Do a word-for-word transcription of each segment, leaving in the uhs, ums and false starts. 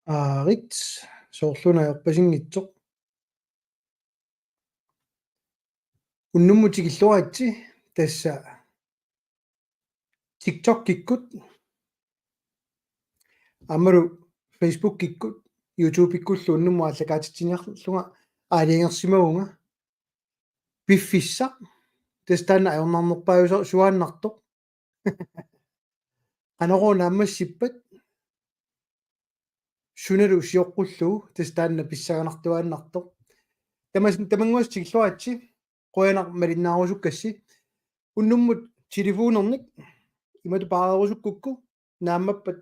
Aarit, soorlu una ajorpasinngitsoq. Unnummut tikilluaritsi tassa TikTokikkut, aammalu Facebookikkut, YouTubekkullu unnummut aallakaatitsiniarlunga aalajangersimavunga. Piffissaq, tassa taanna ajornarnerpaajusuaannartoq. Qanoq naammassippat, sunalu sioqqullugu, tassa taanna pissanganartuaannartoq. Tamas-, tamannguassaq tikilluaritsi, qujanaq malinnaarusukkassi. Unnummut telefonernik imatut paarerusukkukku, naammappat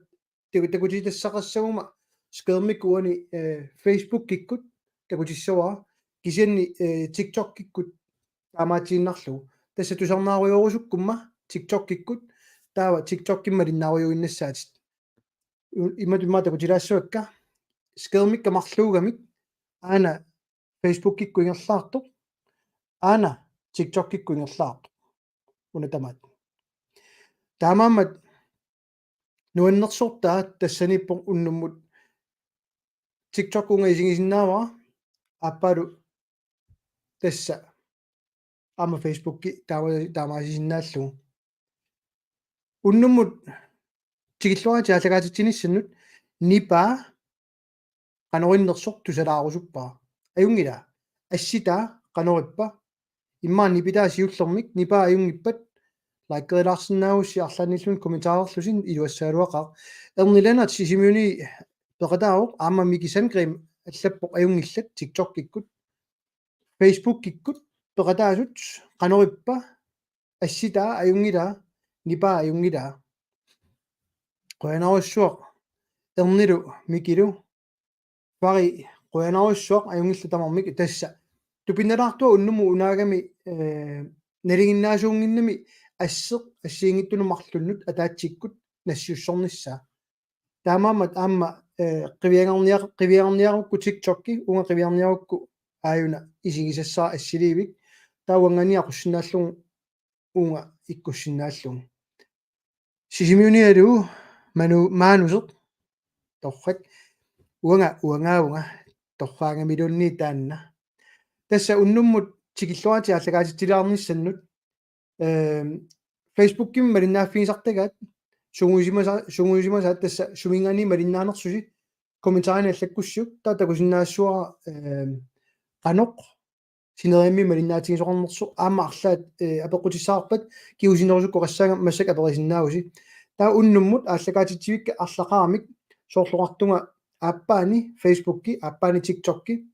taku-, takutitassaqassaguma skærmikkut uani, eh, Facebookikkut takutissavara, kisianni, eh, TikTokikkut taamaatiinnarlugu. Tassa tusarnaarujorusukkumma TikTokikkut, taava TikTokimi malinnaarujuinnassaatit. U-, imatut immaqa takutilaassavakka, skærmikka marluugamik, aana Facebookikkut ingerlaartoq, aana TikTokikkut ingerlaartoq. Una tamaat. Taamaammat nuannersortaa tassaniippoq unnummut TikTok uunga isigisinnaavara, aappaalu tassa aamma Facebooki taama-, taamaasisinnaallugu. Unnummut tikilluaritsi aallakaatitsinissannut nipaa qanoq innersoq tusalaarusuppara. Ajunngilaa. Assitaa qanorippa? Immaqa nipitaa siullermik, nipaa ajunngippat likerilaarsinnaagussi arlaannilluunniit kommentarerlusi, iluassagaluaqaaq. Erni Lennert Sisimiuni peqataavoq, aamma Miki Sandgreen allappoq ajunngillat TikTokikkut. Facebookikkut peqataasut qanorippa? Assitaa ajunngilaa, nipaa ajunngilaa. Qujanarsuaq Ernilu Mikilu. Fari, qujanarsuaq ajunngillat tamarmik. Tassa tupinnalaartua unnummut unaagami, eh, nalinginnaasuunnginnami asseq assigiinngitsunut marlunnut ataatsikkut nassiussornissaa. Taamaammat aamma, eh, qiviagarniar-, qiviagarniarukku TikToki, uunga qiviarniarukku aajuna isigisassara assiliivik, taava uanngaanniit aqussinnaallugu uunga ikkussinnaallugu. Sisimiunialu Manu-, Maanuseq, torrak, uanga, uangaavunga, torraangamiluunniit taanna. Tassa unnummut tikilluaritsi aallakaatitsilaarnissannut, ehm, Facebookimi malinnaaffigisartagaat, sungiusimasa-, sungiusimasaat tassa suminngaanniit malinnaanersusi, kommentarini allakkussiuk, taava takusinnaassavara, ehm, qanoq sineriammi malinnaatigisoqarnersoq, aamma arlaat, eh, apeqqutissavarput, kingusinnerusukkut oqassaanga massakkut aperisinnaavusi. Taava unnummut aallakaatitsivikka arlaqaramik, soorlu oqartunga aappaani Facebooki, aappaani TikToki.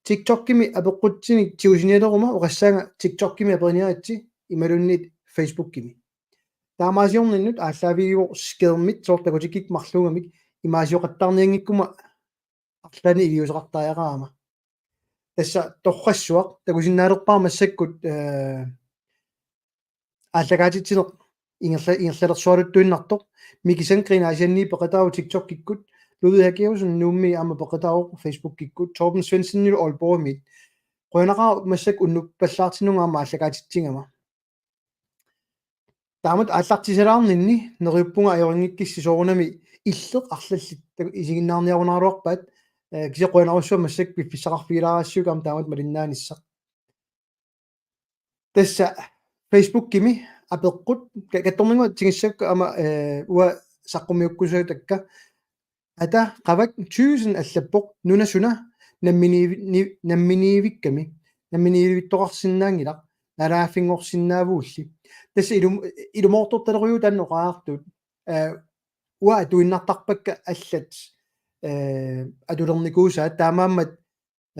TikTokimi apeqqutsinik tigusinialeruma oqassaanga TikTokimi aperiniaritsi imaluunniit Facebookimi. Taamaasiorninnut aallaavigivoq skærmit, soorlu takutikkikka marluugamik, imaasioqattaarnianngikkuma arlaannik iliuuseqartariaqarama. Tassa torrassuaq takusinnaalerpara massakkut, eh, aallakaatitsineq ingerla-, ingerlalersualuttuinnartoq. Miki Sandgreen Aasianni peqataavoq TikTokikkut, Ludvig Hageussen Nuummi aamma peqataavoq Facebookikkut, Torben Svenssenilu Aalborgimiit. Qujanaqaaq massakkut unnuppallaartinnunga aamma aallakaatitsigama. Taamatut aallartisalaarninni neriuppunga ajorinngikkussi soorunami illeq arlallit isiginnaarniarunaraluarpaat, eh, kisianni qujanarsuaq massakkut piffissaqarfigilaarassiuk aamma taamatut malinnaanissaq. Tassa Facebookimi apeqqut ka-, kattorninngua tigissakka aamma, eh, uanga saqqummiukkusuutakka. Ata Qavak Thyssen allappoq: Nuna suna namminiivi-, ni-, namminiivikkami, namminiilivittoqarsinnaanngilaq, naalagaaffinngorsinnaavugulli. Tassa ilum-, ilumoortortalerujuuvoq taanna oqariartuut. Eh, uanga atuinnartarpakka allat, eh, atulernikuusaat, taamaammat,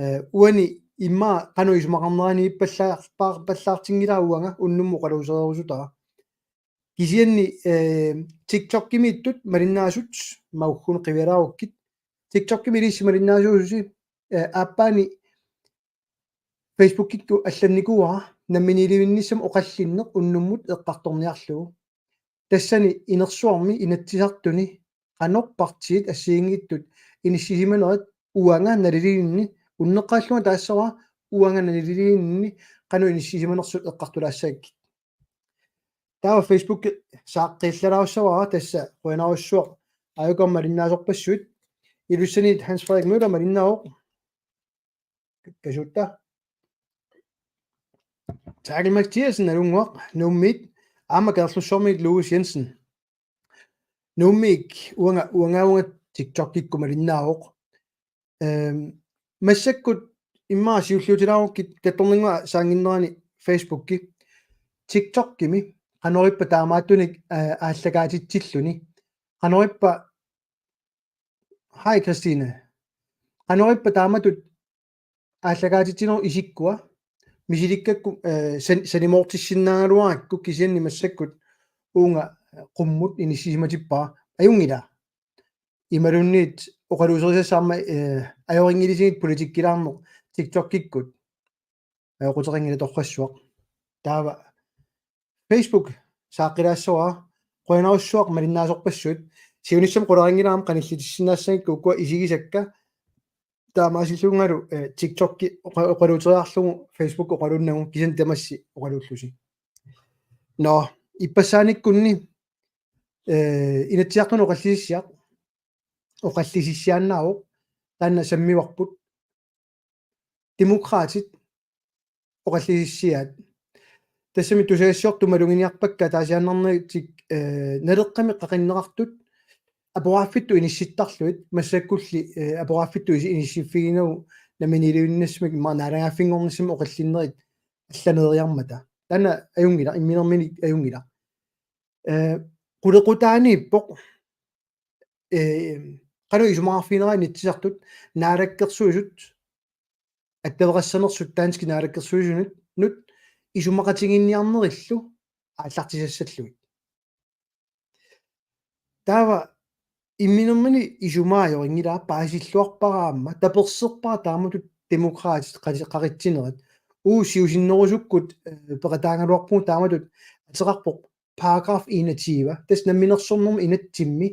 eh, uani immaqa qanoq isumaqarnerani ippallaar-, paar-, pallaartinngilara uanga unnummut oqaluusereerusutara. Kisianni, eh, TikTokimiittut malinnaasut, maukkut qivialaarukkit. TikTokimi ilissi malinnaasuususi, eh, aappaani Facebookikkut allannikuuara namminiilivinnissamut oqallinneq unnummut eqqartorniarlugu. Tassani inersuarmi Inatsisartuni qanoq partiit assigiinngitsut inissisimanerat uanga naliliininni, unneqqarillunga taassavara uanga naliliininni qanoq inissisimanersut eqqartulaassagakkit. Taava Facebook saaqqiillalaarussavara, tassa qujanarsuaq aajuku aamma malinnaasorpassuit. Ilulissaniit Hans Frederik Møller malinnaavoq. Kasuutta. Taakkulu Mathiassen Nalunnguaq, Nuummiit, aamma Kangerlussuarmiit Louis Jensen. Nuummiit uanga, uanga, uanga TikTokikkut malinnaavoq. Ehm, massakkut immaqa siulliutilaarukkit kattorninngua saannginnerani Facebooki. TikTokimi, qanorippa taamaattunik, eh, aallakaatitsilluni. Qanorippa, hej Christine. Qanorippa taamatut aallakaatitsinerup isikkua, misilikkakku, eh, san-, sanimoortissinnaagaluarakku kisianni massakkut uunga, eh, qummut inissisimatippara. Ajunngilaq. Imaluunniit oqaluuserisassaq aamma, eh, ajorinngilisigit politikkilaarneq TikTokikkut. Ajoquteqanngilaq torrassuaq. Taava Facebook saaqqilaassavara, qujanarsuaq malinnaasorpassuit. Siunissami qularinngilara aamma qanillitissinnaassagikku ukua isigisakka. Taamaasillungalu, eh, TikTokki oqa-, oqaluuteriarlugu Facebook oqaluunnagu kisianni tamassi oqaluullusi. Nå, ippassaanikkunni, eh, Inatsisartuni oqallisissiaq, oqallisissiaannaavoq, taanna sammivarput. Demokraatit oqallisissiaat. Tassami tusagassiortut maluginiarpakka ataasiaannarnatik, eh, Naleqqami qaqinneqartut aporfittut inissittarlugit, massakkulli, eh, aporfittut isi-, inissiffiginagu namminiilivinnissamik immaqa naalagaaffinngornissamik oqallinnerit allaneeriarmata. Taanna ajunngilaq, imminermini ajunngilaq. Eh, qulequtaaniippoq, eh, qanoq isumaqarfigineraat inatsisartut, naalakkersuisut, attaveqassanersut danskit naalakkersuisunut, -nut isumaqatigiinniarnerillu aallartisassallugit. Taava imminermini isumaa ajorinngilaa, paasilluarpara aamma, taperserpara taamatut Demokraatit qati-, qaqitsinerat. Uagut siusinnerusukkut, eh, peqataagaluarpugut taamatut ateqarpoq paragraf enogtyve. Tassa namminersornermi inatsimmi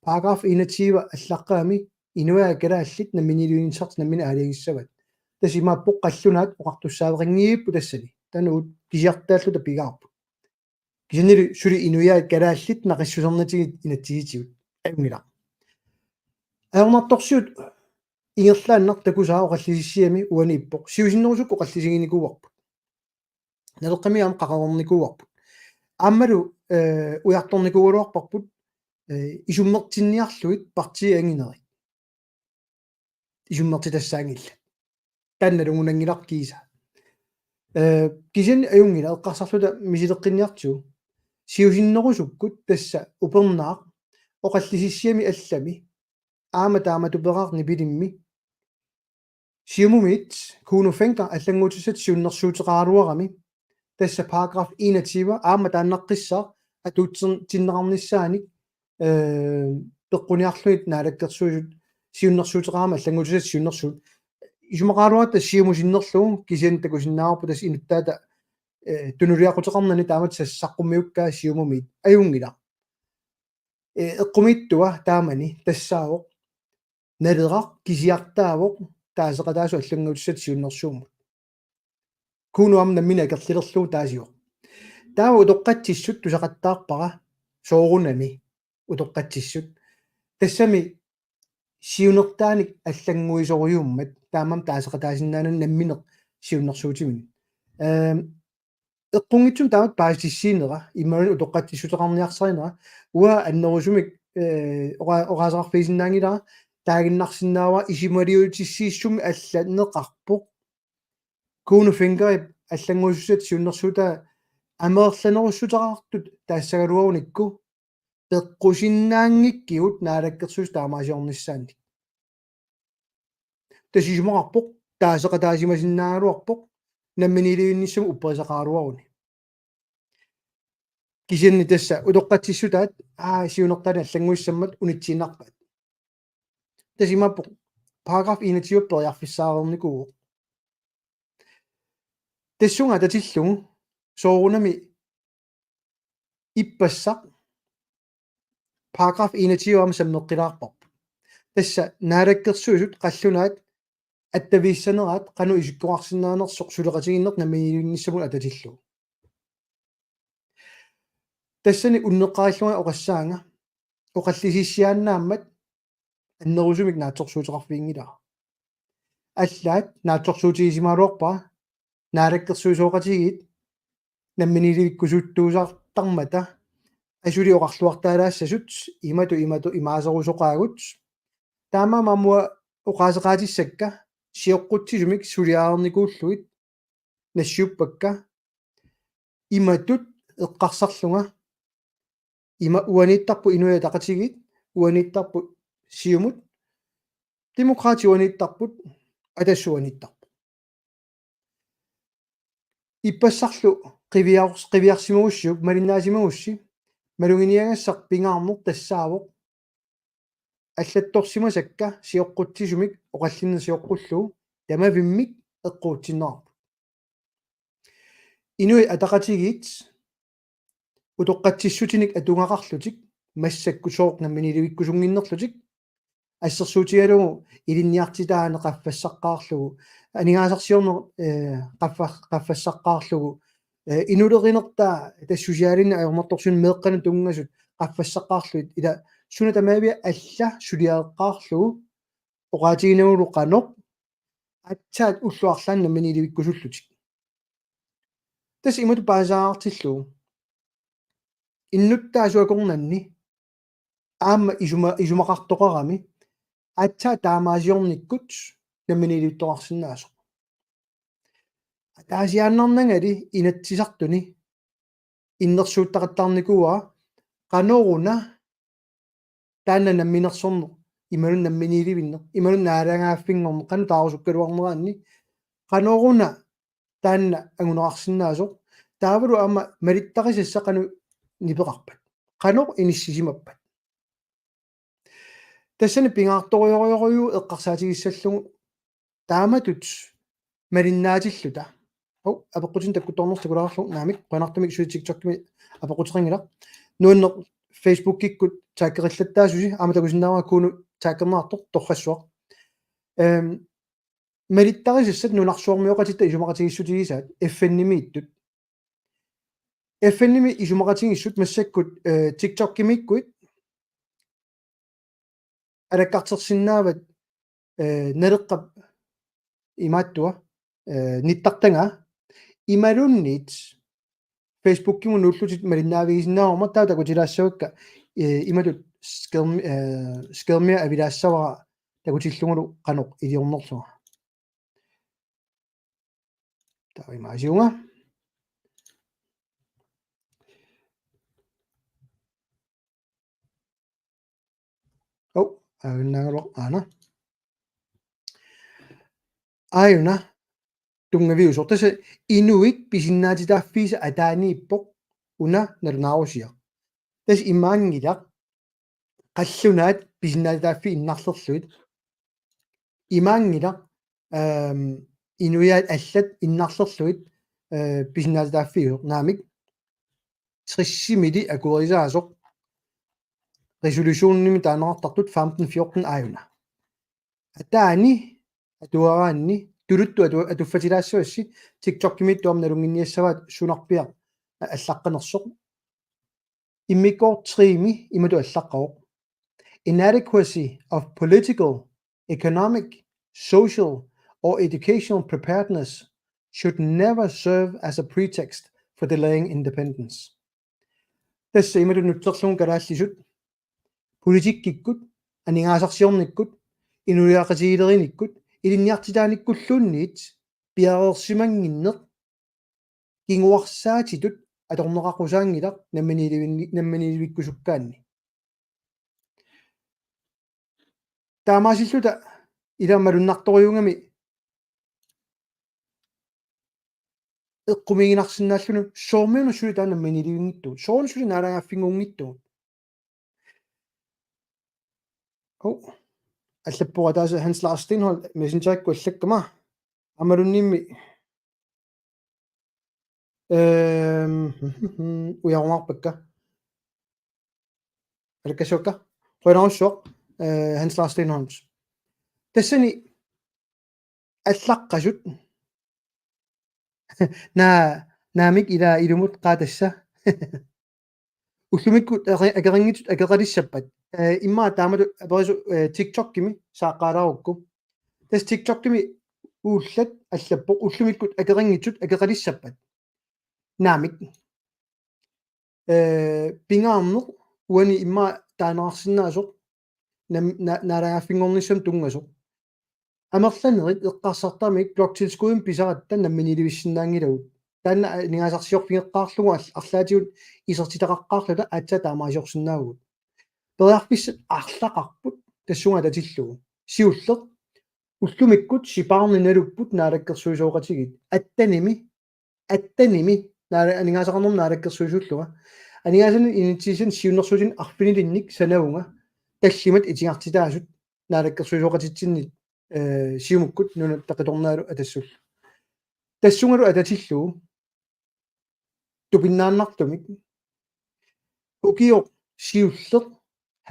paragraf enogtyve allaqqagami inuiaat kalaallit namminiilivinnissamut nammineq aalajangissavat. Tassa imaappoq qallunaat oqartussaaveqanngivipput tassani. Taanna uagut kisiartaalluta pingaarput. Kisiannili suli inuiaat kalaallit naqissusernatigit inatsisitigut. Ajunngilaq. Ajornartorsiut ingerlaannaq takusaat oqallisissiami uaniippoq. Siusinnerusukkut oqallisiginikuuarput. Naleqqami aamma qaqornikuuarput. Aammalu, eh, ujartornikuugaluarparput, eh, isummertinniarlugit partiit anginerit. Isummertitassaanngillat. Taanna nalungunanngilaq kiisa. Eh, kisianni ajunngilaq eqqarsarluta misileqqinniartigu. Siusinnerusukkut tassa upernaaq oqallisissiami allami. Aamma taamatuperaaq nipilimmi. Siumumiit Kuno Fencker allannguutissatut siunnersuuteqaraluarami. Tassa paragraf enogtyve aamma taannaqqissaaq atuutsin-, -tinneqarnissaanik, eh, peqquniarlugit naalakkersuisut siunnersuuteqarami allannguutissatut siunnersuut. Isumaqaraluaratta Siumut sinnerlugu kisianni takusinnaavarput tassa inuttaata, eh, tunuliaquteqarnani taamatut saqqummiukkaa Siumumiit. Ajunngilaq. Eh, eqqumiittua taamani tassaavoq Naleraq kisiartaavoq taaseqataasut allannguutissatut siunnersuummut. Kuno aamma nammineq akerlilerlugu taasivoq. Taava utoqqatsissut tusaqattaarpara soorunami utoqqatsissut. Tassami siunertaanik allannguisorujuummat taamaammat taaseqataasinnaanani nammineq siunnersuutiminut. Ehm, eqqunngitsumik taamatut paasitissiinera, imaluunniit utoqqatsissuteqarniarsarinera, uanga annerusumik, eh, oqa-, oqaaseqarfigisinnaanngilara, taaginnarsinnaavara isumaliutissiissummi allaneqarpoq. Kuno Fenckerip allannguisussatut siunnersuutaa amerlanerussuteqartut taassagaluarunikku peqqusinnaanngikkigut naalakkersuisut taamaasiornissaannik. Tassa isumaqarpoq, taaseqataasimasinnaagaluarpoq, namminiilivinnissamut upperisaqaraluaruni. Kisianni tassa utoqqatsissutaat, aa, siunertaanik allannguissammat unitsiinnarpaat. Tassa imaappoq, paragraf enogtyve periarfissaareernikuuvoq. Tassunga atatillugu soorunami ippassaq paragraf enogtyve aamma sammeqqilaarparput. Tassa naalakkersuisut qallunaat attavigissaneraat qanoq isikkoqarsinnaanersoq suleqatigiinneq namminiilivinnissamut atatillugu. Tassani unneqqarillunga oqassaanga oqallisissiaannaammat annerusumik naatsorsuuteqarfiginngilara. Allaat naatsorsuutigisimagaluarpara naalakkersuisooqatigiit namminiilivikkusuttuusartarmata asuli oqarluartaalaassasut imatut imatut imaaserusoqaagut. Taamaammat aamma oqaaseqaatissakka sioqqutsisumik suliareernikuullugit nassiuppakka imatut eqqarsarlunga: Ima uaniittarput Inuit Ataqatigiit, uaniittarput Siumut, Demokraatit uaniittarput, Atassut uaniittarput. Ippassarlu qiviar-, qiviarsimagussiuk, malinnaasimagussi, maluginiagassaq pingaarneq tassaavoq allattorsimasakka sioqqutsisumik oqallinneq sioqqullugu tamavimmik eqquutsinneqarput. Inuit Ataqatigiit utoqqatsissutinik atugaqarlutik, massakkut sooq namminiilivikkusunnginnerlutik, assersuutigalugu ilinniartitaaneq qaffassaqaarlugu, aningaasarsiorneq, eh, qaffa-, qaffassaqaarlugu, eh, inulerinertaa tassa socialinnik ajornartorsiunik meeqqanut tunngasut qaffassaqaarlugit, ila suna tamaavia alla suliareqqaarlugu oqaatiginagulu qanoq aatsaat ullut arlaanni namminiilivikkusullutik. Tassa imatut paasisaartillugu: Innuttaasut akornanni aamma isuma-, isumaqartoqarami aatsaat taamaasiornikkut namminiilivittoqarsinnaasoq. Ataasiaannarnangali Inatsisartuni innersuuttaqattaarnikuuara qanoruna taanna namminersorneq, imaluunniit namminiilivinneq, imaluunniit naalagaaffinngorneq, qanoq taarusukkaluarneraanni, qanoruna taanna anguneqarsinnaasoq, taavalu aamma malittarisassat qanoq nipeqarpat, qanoq inissisimappat. Tassani pingaartorujorujorujuuvoq eqqarsaatigissallugu taamatut malinnaatilluta. Hov, apeqqutinik takkuttoornersoq takulaarlugu, naamik, qujanartumik suli TikTokimi apeqquteqanngilaq. Nuanneq Facebookikkut taggeqillattaasusi, aamma takusinnaavara Kuno taggerneqartoq torrassuaq. Ehm, malittarisassat nunarsuarmioqatitta isumaqatigiissutigisaat F N-imiittut. F N-imi isumaqatigiissut massakkut, eh, TikTokimiikkuit alakkartersinnaavat, eh, Naleqqap imaattua, eh, nittartagaa, imaluunniit Facebookimut nuullutit malinnaavigisinnaaguma, taava takutilaassavakka, eh, imatut skærm-, eh, skærmia avilaassavara takutillugulu qanoq iliornerlunga. Taava imaasiunga. Hov, aajunnaagaluaq aana. Aajuna tunngaviusoq. Tassa inuit pisinnaatitaaffiisa ataaniippoq una nalunaarusiaq. Tassa imaanngilaq qallunaat pisinnaatitaaffii innarlerlugit. Imaanngilaq, ehm, inuiaat allat innarlerlugit, eh, pisinnaatitaaffiusoq, naamik. Tressimili akuerisaasoq, resolutionimi taaneqartartut femten fjorten aajuna. Ataani atuaraanni tuluttut atu-, atuffatilaassavassi, TikTokimiittut aamma nalunnginniassavaat sunarpiaq a-, allaqqanersoq. Immikkoortoq tremi imatut allaqqavoq: Inadequacy of political, economic, social, or educational preparedness should never serve as a pretext for delaying independence. Tassa imatut nutserlugu kalaallisut politikkikkut, aningaasarsiornikkut, inuiaqatigiilerinikkut, ilinniartitaanikkulluunniit piareersimannginneq kinguarsaatitut atorneqaqqusaanngilaq namminiilivinni-, namminiilivikkusukkaanni. Taamaasilluta ila malunnartorujuugami eqqumiiginarsinnaalluni, soormiuna suli taanna namminiilivinngitsugut, sooruna suli naalagaaffinngunngitsugut. Hov. Allappoq ataaseq Hans Lars Steenholdt Messengerikkut allakkama. Aammalunniimmi, ehm, ujarumaarpakka. Alakkasuakka. Qujanarsuaq, eh, Hans Lars Steenholdt. Tassani allaqqasut. Naa, naamik, ila ilumut qaa tassa. Ullumikkut ake-, akeqanngitsut akeqalissappat. eh, immaqa taamatut aperisoq, eh, TikTokimi saaqqaalaarukku. Tassa TikTokimi uullat allappoq ullumikkut akeqanngitsut akeqalissappat. Naamik. Eh, pingaarneq uani immaqa taaneqarsinnaasoq nam-, na-, naalagaaffinngornissamut tunngasoq. Amerlanerit eqqarsartaramik bloktilskuddimik pisaratta namminiilivissinnaanngilagut. Taanna aningaasarsiorfigeqqaarlugu all-, arlaatigut isertitaqaqqaarluta aatsaat taamaaliorsinnaavugut. Periarfissat arlaqarput tassunga atatillugu. Siulleq ullumikkut sipaarneq nalupput naalakkersuisooqatigiit. Attenimi, attenimi, naala-, aningaasaqarnermut naalakkersuisuullunga. Aningaasanik initiativini siunnersuutinut arfinilinnik sanavunga tallimat itigartitaasut naalakkersuisooqatitsinnit, eh, Siumukkut Nunatta Qitornaalu Atassullu. Tassungalu atatillugu tupinnaannartumik ukioq siulleq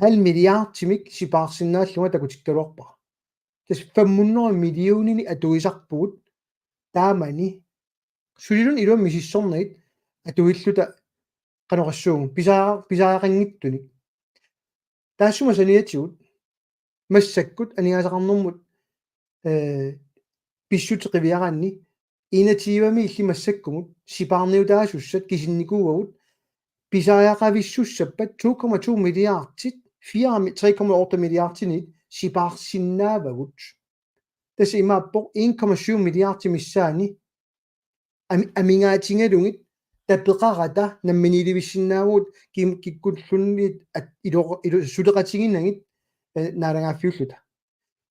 halv milliardimik sipaarsinnaallunga takutikkaluarpara. Tassa fem hundrede millioninik atuisarpugut taamani. Suliluunniit iluamik misissornagit atuilluta qanoq oqassuunga pisa-, pisariaqanngitsunik. Taassuma saniatigut massakkut aningaasaqarnermut, eh, pissutsit qiviaraanni initiativimi illit massakkumut sipaarniutaasussat kisinnikuuagut pisariaqavissussappat to komma to milliardit, fire mi-, tre komma otte milliardinit sipaarsinnaavagut. Tassa imaappoq en komma syv milliardit missaanni ami-, amigaatigalugit tapeqarata namminiilivissinnaavugut kim-, kikkulluunniit at-, ilo-, ilo-, suleqatiginagit, eh, naalagaaffiulluta.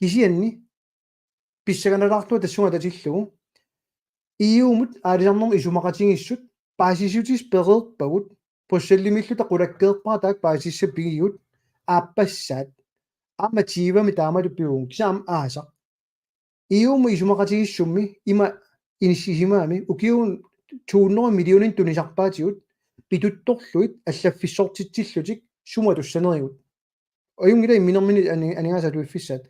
Kisianni pissanganalaarlunga tassunga atatillugu E U-mut aalisarnermut isumaqatigiissut paasissutissat pereerpagut, Bruxellesimiilluta qulakkeerpara taakku paasissutissat pigigut, aappassaat. Aamma tyvemi taamatut pivugut, kisianni aamma aasaq. E U-mut isumaqatigiissummi ima inissisimagami ukiukkut to hundrede millioninit tunisarpaatigut pituttorlugit allaffissortitsillutik sumut atussanerigut. Ajunngilaq imminermini ani-, aningaasat atuiffissaat.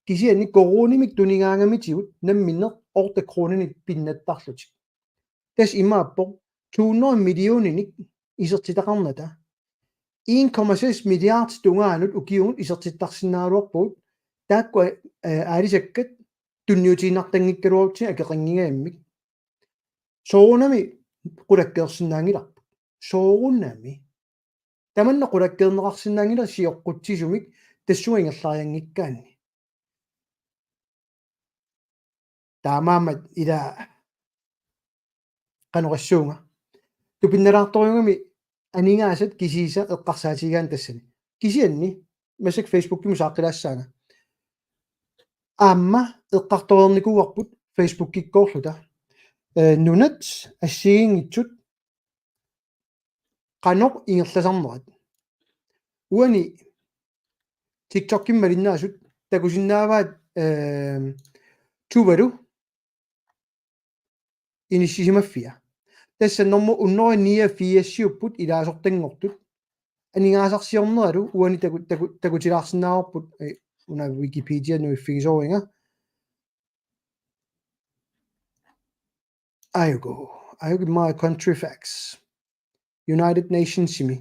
Kisianni koruunimik tunigaangamitigut namminneq otte koruuninik pinnattarlutik. Tassa imaappoq to hundrede millioninik isertitaqarnata en komma seks milliard tungaanut ukiumut isertittarsinnaagaluarpugut taakku, eh, aalisakkat tunniutiinnartanngikkaluarutsigit akeqanngigajammik. Soorunami qulakkeersinnaanngilarput. Soorunami. Tamanna qulakkeerneqarsinnaanngilaq sioqqutsisumik tassunga ingerlarianngikkaanni. Taamaammat ila qanoq oqassuunga. Tupinnalaartorujuugami aningaasat kisiisa eqqarsaatigigaanni tassani. Kisianni massakkut Facebookimi saaqqilaassaanga. Aamma eqqartoreernikuuarput Facebookikkoorluta. Eh, nunat assigiinngitsut qanoq ingerlasarnerat. Uani TikTokimi malinnaasut takusinnaavaat, ehm, Tuvalu inissisimaffia. Tassa normu hundrede niogfirsiupput ilaasortanngortut. Aningaasarsiorneralu uani taku-, taku-, takutilaarsinnaavarput, eh, una Wikipedia nuiffigisooringa. Aajuku, aajuku immaqa country facts. United Nationsimi.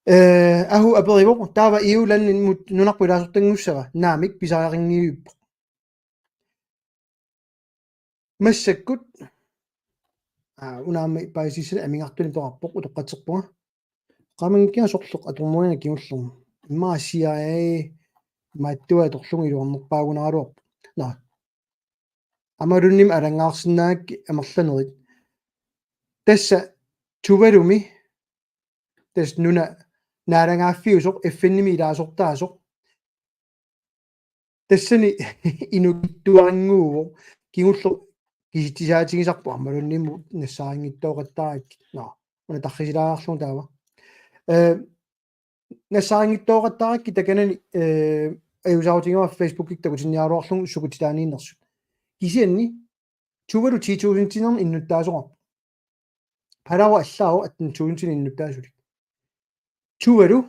Eh, Ahu aperivoq, taava E U-landimut nunarput ilaasortanngussava, naamik pisariaqanngivippoq. Massakkut, aa, una aamma paasissutissani amigartunik peqarpoq utoqqatserpunga. Qamanngikkiga sorleq atornerugami kingullermi. Immaqa C I A maattua atorlugu iluarnerpaagunaraluarpoq. Nå. Aamma imaluunniit alanngaarsinnaagakkit amerlanerit. Tassa Tuvalumi, tassa nuna naalagaaffiusoq F N-imi ilaasortaasoq. Tassani inukittuarannguuvoq, kingulleq kisitsisaatigisarpoq aamma imaluunniit nassaarinngitsooqattarakkit. Nå, una tarrisilaarlugu taava. Eh, nassaarinngitsooqattarakkit takanani, eh, ajuusaarutigaara Facebookikkut takutinniaraluarlugu sukkut titaaniinnersut. Kisianni Tuvalu ti tusindinik innuttaasoqarpoq. Palau allaavoq atten tusindinik innuttaasulik. Tuvalu,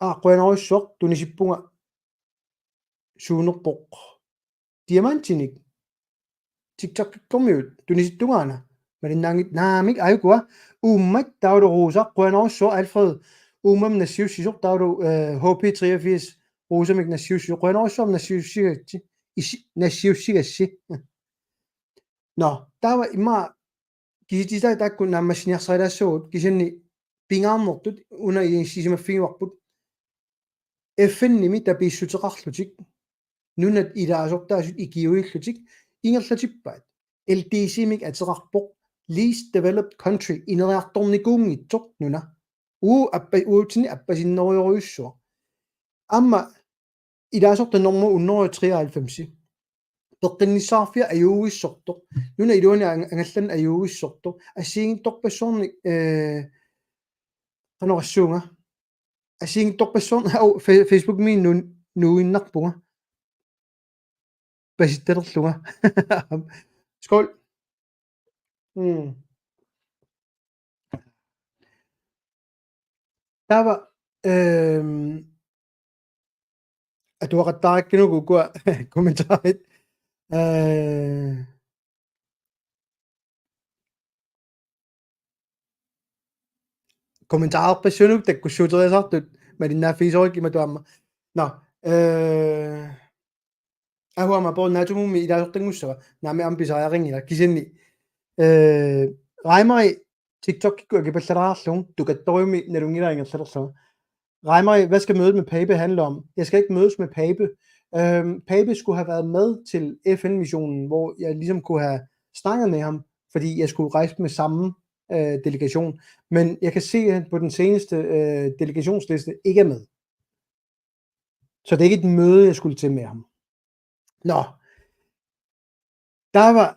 aa, qujanarsuaq, tunisippunga suunerpoq. Diamantinik. TikTokikkormiut tunisittungaana. Malinnaanngitsoq naamik, aajukua. Uummat taavalu Rosa, qujanarsuaq, Alfred. Uumam nassiussisoq taavalu, eh, H P treogfirs Ruusamik nassiussisoq. Qujanarsuaq nassiussigassi. Isi-, nassiussigassi. Nå, taava immaqa kisitsisitaat taakku naammassiniarsarilaassuugut kisianni pingaarnertut una inissisimaffigivarput. F N-imi tapiissuteqarlutik, nunat ilaasortaasut ikiuillutik ingerlatippaat. L D C-mik ateqarpoq least developed country, ineriartornikuunngitsoq nuna. Uu appa-, uutsinni appasinnerujorujussuaq. Aamma ilaasortat normu hundrede og treoghalvfems. Peqqinnissaqarfia ajuuissortoq. Nunap iluani ang-, angallanneq ajuuissortoq. Assigiinngitsorpassuarnik, eh, qanoq oqassuunga. Assigiinngitsorpassuarnik, au, Fe-, Facebook-imi nu-, nuuinnarpunga. Pasittalerlunga. Skål. Mm. Taava, ehm, atuaqattaarakkaluarlugu ukua kommentarit. Eh, kommentarerpassuunuku takkussuuteriasaartut malinnaaffigisorikka imatut aamma. Nå, eh, ahuama por natumummi ilaasortanngussava. Naamik aamma pisariaqanngilaq. Kisianni, eh, Raimari TikTok-ikkut akipallalaarlugu tukattorujummi nalunngilara ingerlalerlunga. Raimari, hvad skal mødet med Pape handle om? Jeg skal ikke mødes med Pape. Øhm, Pape skulle have været med til F N-missionen, hvor jeg ligesom kunne have snakket med ham, fordi jeg skulle rejse med samme, øh, delegation. Men jeg kan se, at han på den seneste, øh, delegationsliste ikke er med. Så det er ikke et møde, jeg skulle til med ham. Nå. Taava,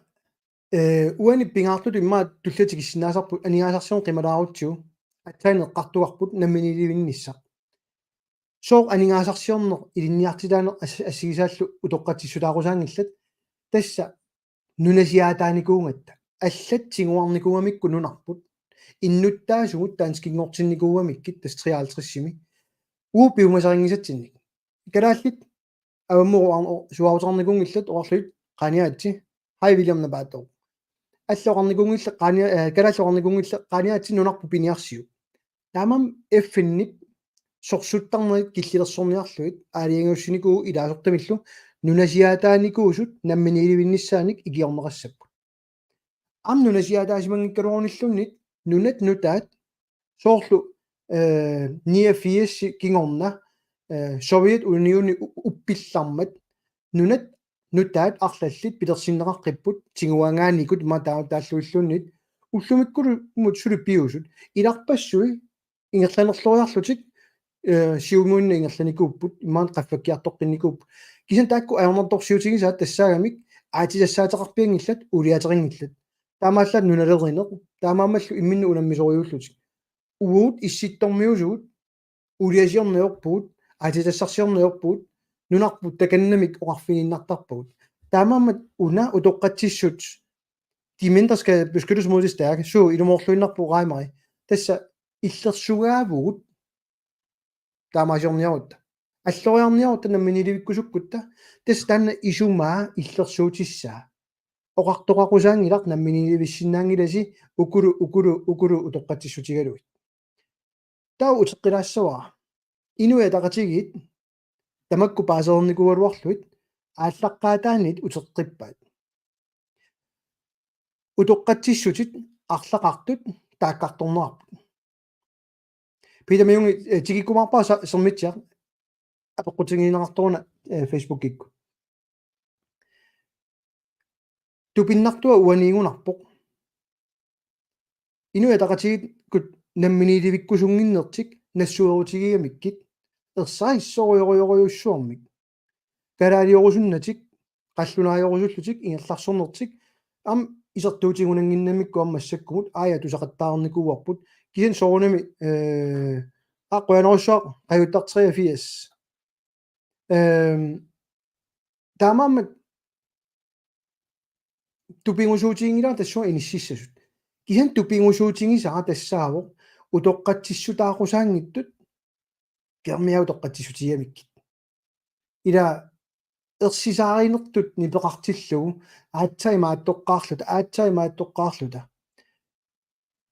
eh, uani pingaartutut immaqa tulliatigissinnaasarput aningaasarsiorneq qimalaarutsigu, aatsaat eqqartugarput namminiilivinnissaq. Sooq aningaasarsiorneq ilinniartitaaneq as-, assigisaallu utoqqatsissutaarusaanngillat, tassa nunasiaataanikuugatta. Allat tiguarnikuugamikku nunarput. Innuttaasugut danskinngortinnikuugamikkit tassa treoghalvtredsimi. Uu piumasarinngisatsinnik. Kalaallit avammut oqar-, o-, suaarutaarnikuunngillat oqarlugit qaaniaritsi. Hej William Napaatooq. Allat oqarnikuunngillat qaania-, eh, kalaallit oqarnikuunngillat qaaniaritsi nunarput piniarsiuk. Taamaammat F N-ip sorsuttarnerit killilersorniarlugit aalajangiussinikuuvoq ilaasortamillu nunasiaataanikuusut namminiilivinnissaanik ikiorneqassapput. Aamma nunasiaataasimanngikkaluarunilluunniit nunat nutaat soorlu, eh, niogfirs kingorna, eh, Sovjetunioni u-, uppillarmat nunat nutaat arlallit pilersinneqaqqipput tigugaangaanikut immaqa taava taalluilluunniit ullumikkulluunniit suli piusut ilarpassui ingerlanerloriarlutik, eh, Siumuinnaq ingerlanikuupput, imaluunniit qaffakkiartoqqinnikuupput. Kisianni taakku ajornartorsiutigisaat tassaagamik aatsitassaateqarpianngillat, uuliaateqanngillat. Taamaallaat nunalerineq, taamaammallu imminnut unammisorujuullutik. Uagut issittormiusugut, uuliasiorneq ajorpugut, aatsitassarsiorneq ajorpugut, nunarput takannamik oqarfiginiinnartarpagut. Taamaammat una utoqqatsissut, de mindre skal beskyttes mod de stærke, suu ilumoorluinnarpoq Raimari. Tassa illersugaavugut taamaasiorniarutta. Alloriarniarutta namminiilivikkusukkutta, tassa taanna isumaa illersuutissaa. Oqartoqaqusaanngilaq namminiilivissinnaanngilasi ukulu, ukulu, ukulu utoqqatsissutigalugit. Taava uteqqilaassavara. Inuit Ataqatigiit tamakku paasereernikuugaluarlugit aallaqqaataaniit uteqqippaat. Utoqqatsissutit arlaqartut taakkartorneqarput. Peter Mayungi, eh, tikikkumaarpara sa-, Sermitsiaq apeqqutigineqartoruna, eh, Facebookikkut. Tupinnartua uaniigunarpoq. Inuit Ataqatigiikkut namminiilivikkusunnginnertik nassuerutigigamikkit ersarissorujorujorujussuarmik. Kalaaliorusunnatik, qallunaajorusullutik, ingerlarsornertik, aamma isertuutigunannginnamikku aamma massakkumut, aaja tusaqattaarnikuuarput, kisianni soorunami, eh, aa, qujanarsuaq, qajuttaq treogfirs. Ehm, taamaammat tupigusuutiginngilara tassunga inississasut. Kisianni tupigusuutigisara tassaavoq utoqqatsissutaaqusaanngitsut, kiarmia utoqqatsissutigigamikkit. Ila ersisaarinertut nipeqartillugu aatsaat imaattoqqaarluta, aatsaat imaattoqqaarluta.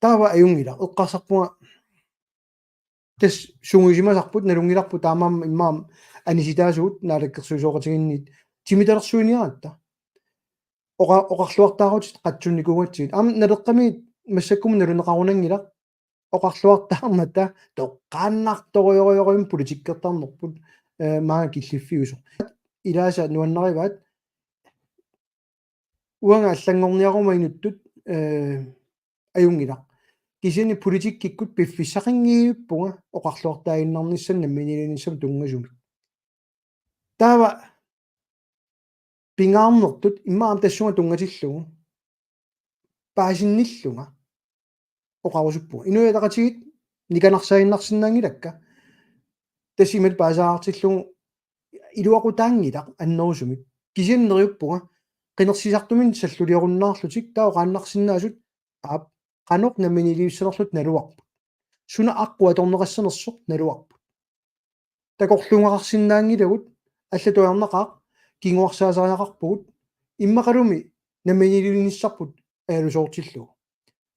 Taava ajunngilaq, eqqarsarpunga Tassa sungiusimasarput, nalunngilarput taamaammat immaqa anisitaasugut naalakkersuisooqatigiinniit timitalersuiniaratta. Oqa-, oqarluartaarutit qatsunnikuugatsigit. Aamma Naleqqami massakkumut naluneqarunanngilaq oqarluartaarmata toqqaannartorujorujussuarmik politikkertarnerput, eh, maanga killiffiusoq. Ilaasa nuannarivaat uanga allanngorniaruma inuttut, eh, ajunngilaq. Kisianni politikkikkut piffissaqanngivippunga oqarluartaaginnarnissamut namminiilivinnissamut tunngasumik. Taava pingaarnertut immaqa aamma tassunga tunngatillugu paasinnillunga oqarusuppunga. Inuit Ataqatigiit nikanarsaaginnarsinnaanngilakka. Tassa imatut paasaartillugu iluaqutaanngilaq annerusumik. Kisianni neriuppunga qinersisartuminnik salluliorunnaarlutik taava oqaannarsinnaasut aap qanoq namminiilivissanerlutik naluarput. Suna aqqut atorneqassanersoq naluarput. Takorluugaqarsinnaanngilagut, allatut ajornaqaaq, kinguarsaasariaqarpugut, immaqalumi namminiilivinnissarput ajalusoortillugu.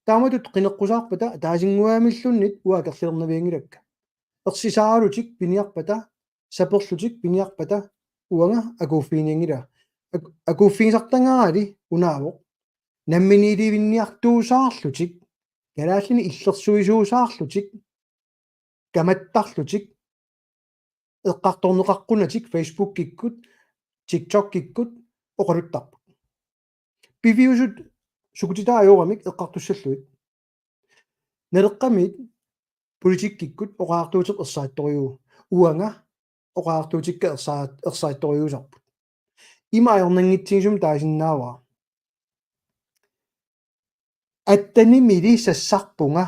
Taamatut qineqqusaarpata ataasinnguamilluunniit uanga akerlilernavianngilakka. Ersisaaralutik piniarpata, saperlutik piniarpata uanga akuuffiginianngilara. Ak-, akuuffigisartagaali unaavoq. Namminiilivinniartuusaarlutik, kalaallinik illersuisuusaarlutik, kamattarlutik, eqqartorneqaqqunatik Facebookikkut, TikTokikkut oqaluttarput. Piviusut sukutitaajuugamik eqqartussallugit. Naleqqamiit politikkikkut oqariartuuteq ersarittorujuuvoq. Uanga oqariartuutikka ersarit-, ersarittorujuusarput. Ima ajornanngitsigisumik taasinnaavara. Attanimili sassarpunga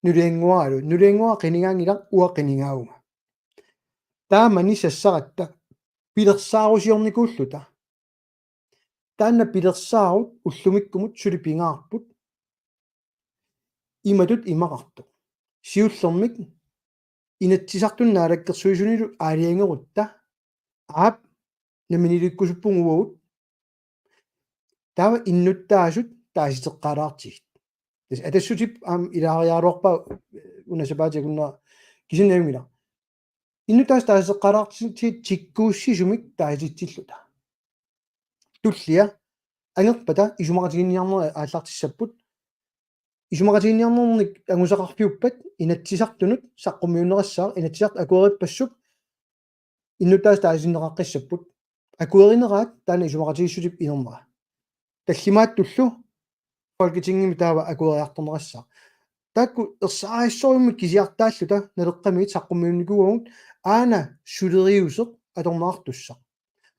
nuliannguaralu. Nuliannguara qinigaanngilaq, uanga qinigaavunga. Taamani sassaratta pilersaarusiornikuulluta. Taanna pilersaarut ullumikkumut suli pingaarput. Imatut imaqartoq. Siullermik Inatsisartuni Naalakkersuisunilu aalajangerutta aap namminiilivikkusuppunga uagut. Taava innuttaasut taasiteqqaalaartigit. Tassa Atassutip aamma ilaariaraluarpaa una sapaatip akunnera kisianni ajunngilaq. Innuttaasut taasiteqqaalaartigit tikkuussisumik taasititsilluta. Tullia angerpata isumaqatiginninniarnerit aallartissapput. Isumaqatiginninniarnernik angusaqarfiuppat Inatsisartunut saqqummiunneqassaaq, Inatsisartut akuerippassup innuttaasut taasitinneqaqqissapput. Akuerineraat taanna isumaqatigiissutip inernera. Tallimaattullu Folketingimi taava akueriartorneqassaaq. Taakku ersarissorujussuarmik kisiartaalluta Naleqqamiit saqqummiunnikuuagut aana suleriuseq atorneqartussaq.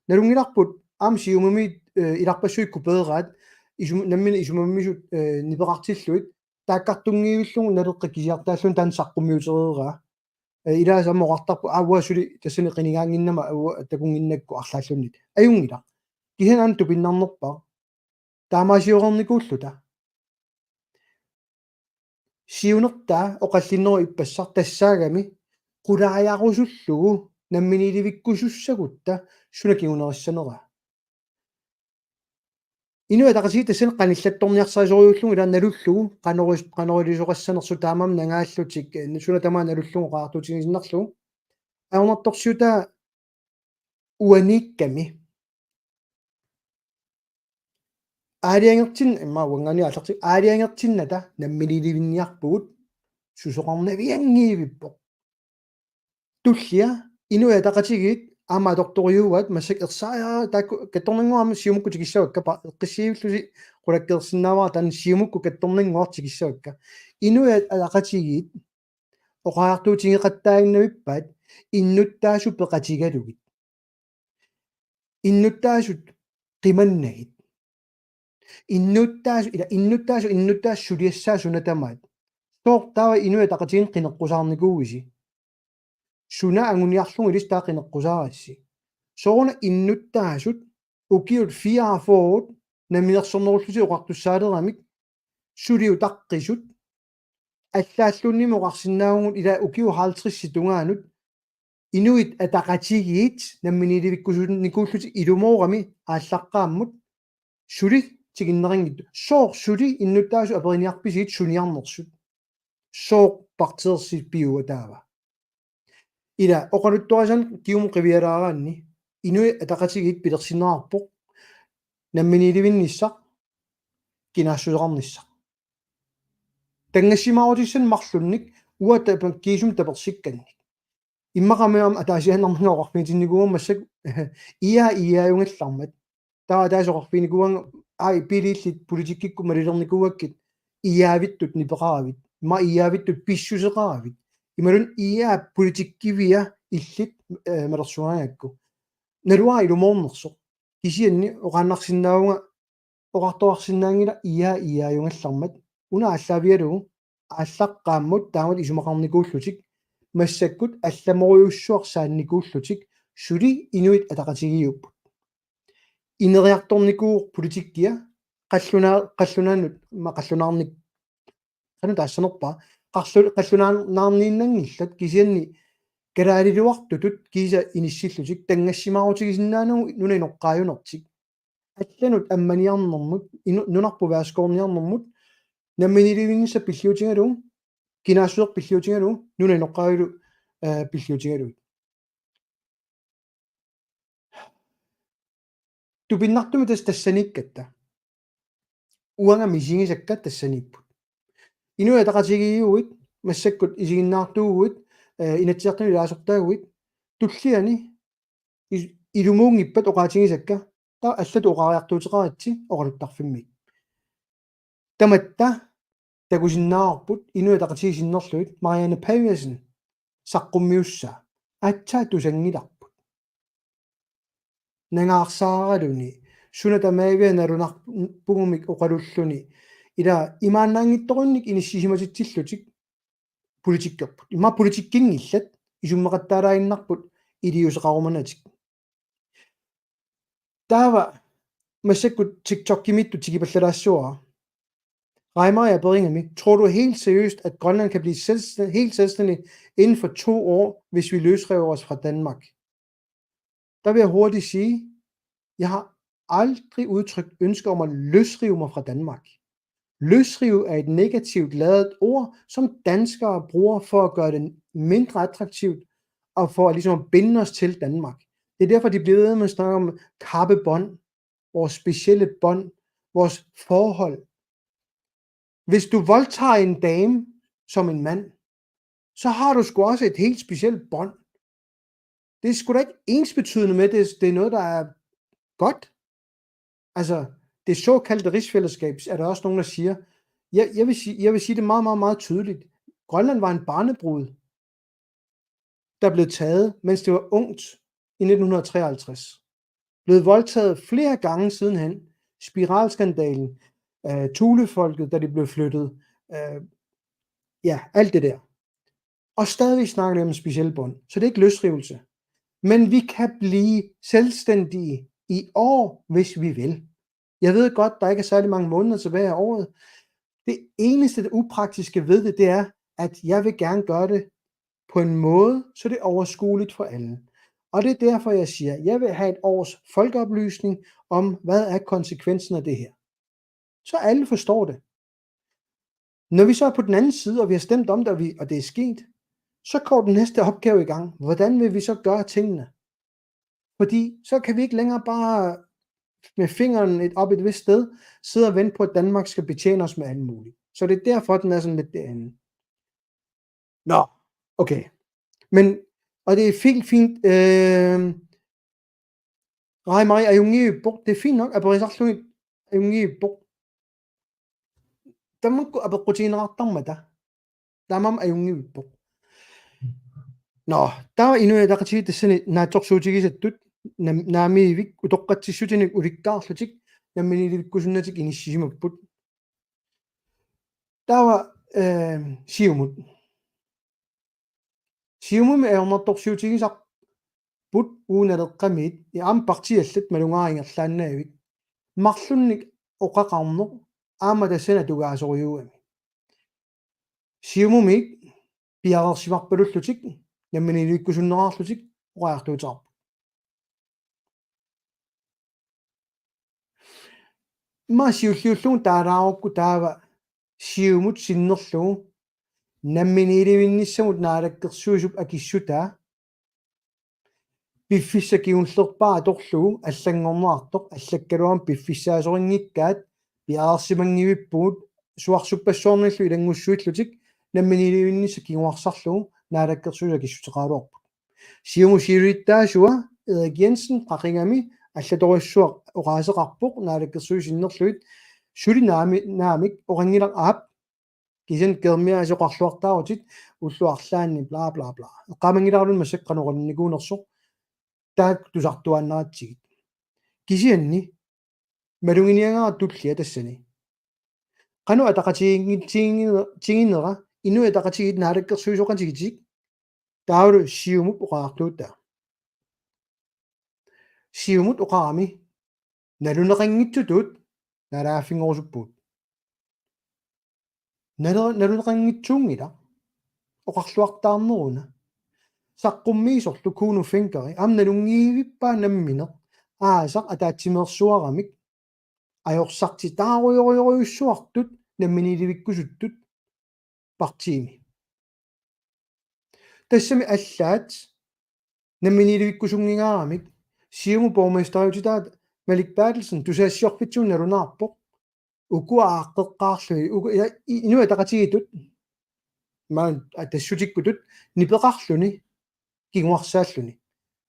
Nalunngilarput aamma Siumumi, eh, ilarpassui kupeeraat isum-, nammineq isumammisut, eh, nipeqartillugit taakkartunngivillugu Naleqqap kisiartaalluni taanna saqqummiutereeraa. Eh, ilaasa aamma oqartarput aavaa suli tassani qinigaannginnama aavaa takunnginnakku arlaalluunniit. Ajunngilaq. Kisianni aamma tupinnarnerpaaq. Taamaasioreernikuulluta. Siunertaa oqallinnerup ippassaq tassaagami qulaajarusullugu namminiilivikkusussagutta suna kingunerissaneraa. Inuit Ataqatigiit tassani qanillattorniarsarisorujuullugu ilaa nalullugu qanoris-, qanorisoqassanersoq taamaammat nangaallutik, eh, suna tamaat nalullugu oqariartuutigisinnarlugu. Ajornartorsiutaa uaniikkami. Aalajangertin-, immaqa uanngaanniit aallartik, aalajangertinnata namminiilivinniarpugut susoqarnavianngivippoq. Tullia Inuit Ataqatigiit aamma atortorujuuaat massakkut ersaria-, taakku kattornannguaq aamma Siumukkut tikissavakka pa-, eqqissivillusi qulakkeersinnaavara taanna Siumukkut kattornannguaq tikissavakka. Inuit Ataqatigiit oqariartuutigeqattaaginnavippaat innuttaasut peqatigalugit. Innuttaasut qimannagit. Innuttaasut, ila innuttaasut, innuttaasut suliassaat suna tamaat. Sooq taava Inuit Ataqatigiinni qineqqusaarnikuuisi? Suna anguniarlugu ilissi taava qineqqusaarassi? Sooruna innuttaasut ukiut fireogfyrre namminersornerullutik oqartussaaleramik suli utaqqisut allaalluunniimmi oqarsinnaavugut ilaa ukiut halvtredsit tungaanut Inuit Ataqatigiit namminiilivikkusunnikuullutik ilumoorami aallaqqaammut suli tikinneqanngitsoq. Sooq suli innuttaasut aperiniarpisigit suniarnersut? Sooq partiilersipiua taava. Ila oqaluttuarisaannik kingumut qiviaraanni Inuit Ataqatigiit pilersinneqarpoq namminiilivinnissaq, kinaassuseqarnissaq. Tanngassimaarutissanik marlunnik uanga tapan kiisumik tapersikkannik. Immaqami aamma ataasiaannarnanga oqarfigitinnikuuara massakkut IA IA-jungallarmat. Taava ataaseq oqarfiginikuuara, ai, piliillit politikkikkut malilernikuuakkit IA-vittut nipeqaravit. Ima IA-vittut pissuseqaravit. Imaluunniit IA-p politikkivia illit, eh, malersugaangakku. Naluara ilumoornersoq. Kisianni oqaannarsinnaavunga, oqartoqarsinnaanngilaq IA IA-jungallarmat. Una aallaavigalugu aallaqqaammut taamatut isumaqarnikuullutik, massakkut allamorujussuaq saannikuullutik, suli Inuit Ataqatigiiupput. Ineriartornikuuvoq politikkia, qalluna-, qallunaanut, ma qallunaarnik-, qanoq taassanerpara, qallu-, qallunaarniinnanngillat, kisianni kalaaliuartutut kiisa inissillutik, tanngassimaarutigisinnaanagu nunap inoqqaajunertik. Allanut ammaniarnermut, inu-, nunarput værskorniarnermut, namminiilivinnissaq pilliutigalugu, kinaassuseq pilliutigalugu, nunap inoqqaavilu, eh, pilliutigalugit. Tupinnartumik tassa tassaniikkatta. Uanga misigisakka tassaniipput. Inuit Ataqatigiiuit, massakkut isiginnaartuuguit, eh, Inatsisartunut ilaasortaaguit, tulliani is-, ilumuunngippat oqaatigisakka, taava allatut oqariartuuteqaritsi oqaluttarfimmi. Tamatta takusinnaavarput Inuit Ataqatigiit sinnerlugit Marianne Paviasen saqqummiussaa, aatsaat tusanngilarput. Nangaarsaaraluni, suna tamaaviat nalunarpugumik oqalulluni, ila imaannaanngitsorinnik inissisimatitsillutik politikkerput. Ima politikkinngillat, isummeqattaalaaginnarput iliuuseqarumanatik. Taava massakkut TikTokimiittut tikipallalaassavara. Reimer, jeg beringer mig. Tror du helt seriøst, at Grønland kan blive selvstændig, helt selvstændig inden for to år, hvis vi løsriver os fra Danmark? Der vil jeg hurtigt sige, jeg har aldrig udtrykt ønske om at løsrive mig fra Danmark. Løsrive er et negativt ladet ord, som danskere bruger for at gøre det mindre attraktivt og for at, ligesom, at binde os til Danmark. Det er derfor, de bliver ved med at snakke om kappebånd, vores specielle bånd, vores forhold. Hvis du voldtager en dame som en mand, så har du sgu også et helt specielt bånd. Det er sgu da ikke ensbetydende med, at det, det er noget, der er godt. Altså, det såkaldte rigsfællesskab, er der også nogen, der siger. Jeg, jeg vil sige, jeg vil sige det meget, meget, meget tydeligt. Grønland var en barnebrud, der blev taget, mens det var ungt i nitten hundrede og treoghalvtreds. Blevet voldtaget flere gange sidenhen. Spiralskandalen, øh, Thulefolket, da de blev flyttet. Øh, ja, alt det der. Og stadigvæk snakker de om en speciel bånd. Så det er ikke løsrivelse. Men vi kan blive selvstændige i år, hvis vi vil. Jeg ved godt, der ikke er særlig mange måneder tilbage af året. Det eneste, det upraktiske ved det, det er, at jeg vil gerne gøre det på en måde, så det er overskueligt for alle. Og det er derfor, jeg siger, jeg vil have et års folkeoplysning om, hvad er konsekvensen af det her. Så alle forstår det. Når vi så er på den anden side, og vi har stemt om det, og, vi, og det er sket, så går den næste opgave i gang. Hvordan vil vi så gøre tingene? Fordi så kan vi ikke længere bare med fingeren et, op et vist sted, sidde og vente på, at Danmark skal betjene os med alt muligt. Så det er derfor, den er sådan lidt det andet. Nå, okay. Men, og det er fint, fint. Øh, Reimer, ajunngivippoq, det er fint nok, aperisarlugit ajunngivippoq. Tamakku apeqqutigineqartarmata. Taamaammat ajunngivippoq. Nå, taava Inuit Ataqatigiit tassani naatsorsuutigisattut nam-, naamiivik utoqqatsissutinik ulikkaarlutik namminiilivikkusunnatik inissisimapput. Taava, øh, Siumut. Siumumi ajornartorsiutigisarput uunaleqqamiit, ja, aamma partiit allat malugaara ingerlaannaavik. Marlunnik oqaqarneq aamma tassani atugaasorujuugami. Siumumit piareersimarpalullutik, namminiilivikkusunnerarlutik oqariartuuteqarput. Ima siulliullugu taalaarukku taava Siumut sinnerlugu Namminiilivinnissamut naalakkersuisup akissutaa piffissaq kingullerpaaq atorlugu allanngorneqartoq, allakkaluarami piffissaasorinngikkaat piareersimanngivippugut, suarsuppassuarnillu ilanngussuillutik namminiilivinnissaq kinguarsarlugu naalakkersuisut akissuteqaraluarput. Siumut siulittaasua Erik Jensen qaqugami allatorujussuaq oqaaseqarpoq naalakkersuisut sinnerlugit, suli naami-, naamik oqanngilaq aap, kisianni Germiasi oqarluartaarutit ullut arlaanni bla bla bla. Eqqaamanngilaraluni massakkut qanoq oqallinnikuunersoq, taakku tusartuaannaratsigit. Kisianni maluginiagara tullia tassani. Qanoq ataqatigiinngitsigin-, tiginera Inuit Ataqatigiit naalakkersuisoqatigitik, taavalu Siumup oqariartuutaa. Siumut oqarami: Naluneqanngitsutut naalagaaffinngorusuppugut. Nalu-, naluneqanngitsuunngilaq, oqarluartaarneruna. Saqqummiisorlu Kuno Fencker aamma nalunngivippaa nammineq aasaq ataatsimeersuaramik ajorsartitaarujorujorujussuartut namminiilivikkusuttut partiimi. Tassami allaat namminiilivikkusunngingaaramik Siumup borgmesteriutitaat Malik Berthelsen tusagassiorfitsigut nalunaarpoq. Ukua aaqqeqqaarlugit, uku-, ila-, i-, Inuit Ataqatigiittut, maan-, a-, tassutikkutut nipeqarluni kinguarsaalluni.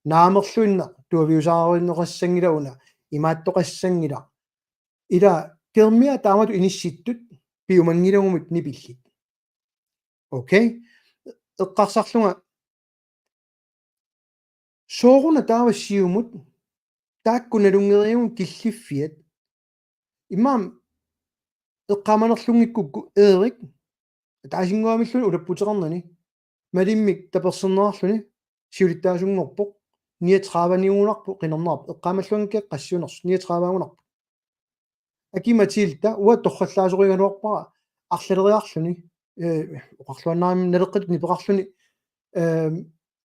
Naamerluinnaq tuaviusaarineqassanngilaq una, imaattoqassanngilaq. Ila Germiat taamatut inissittut piumanngilagumik nipillit. Okay? Eqqarsarlunga: Sooruna taava Siumut taakku nalunngerigut killiffiat? Immaqa eqqaamanerlunngikkukku Erik ataasinnguamilluunniit ulapputeqarnani Malimmik taperserneqarluni siulittaasunngorpoq, niogtredive-niugunarpoq qinerneqarpoq, eqqaamalluanngikkiga qassiunersoq, niogtredive-ugunarpoq. Aki-Matilda uanga torrallaasorigaluarpara arlaleriarluni, eh, oqarluaannarami Naleqqatut nipeqarluni, eh,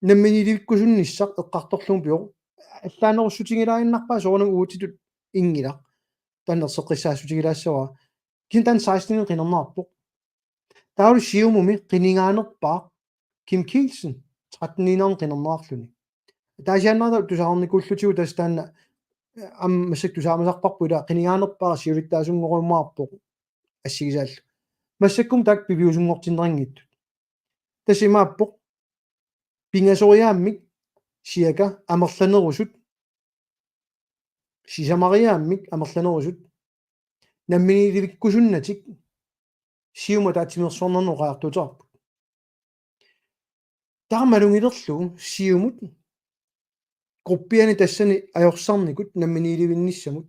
namminiilivikkusunnissaq eqqartorlugu pioq. Allaanerussutigilaannarpaa soorunami uagutsitut inngilaq. Taanna erseqqissaassutigilaassagaa. Kisianni taanna seksten qinerneqarpoq. Taavalu Siumumi qinigaanerpaaq Kim Kielsen, tretten-iinnarni qinerneqarluni. Ataasiaannarata tusarnikuullutigu tassa taanna, eh, aamma massakkut tusaamasarparput, ila qinigaanerpaaq siulittaasunngorumaarpoq assigisaallu. Massakkut taakku piviusunngortinneqanngitsut. Tassa imaappoq: pingasoriaammik siaka amerlanerusut, sisamariaammik amerlanerusut namminiilivikkusunnatik Siumup ataatsimeersuarnerni oqariartuuteqarput. Taamalunngilerlugu Siumut gruppiani tassani ajorsarnikut namminiilivinnissamut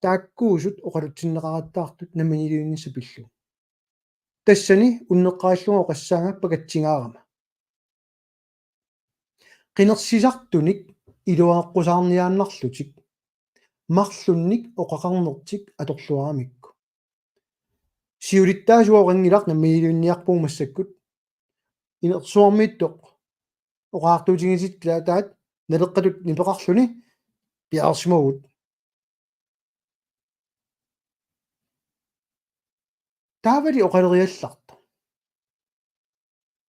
taakkuusut oqalutsinneqarattaartut namminiilivinnissaq pillugu. Tassani unneqqarillunga oqassaanga pakatsingaarama. Qinersisartunik iluaneqqusaarniaannarlutik marlunnik oqaqarnertik atorluaramikku. Siulittaasuat oqanngilaq namminiilivinniarpugut massakkut. Inersuarmiittoq oqariartuutigisitsitaat Naleqqatut nipeqarluni piareersimavugut. Taavali oqaleriallartoq.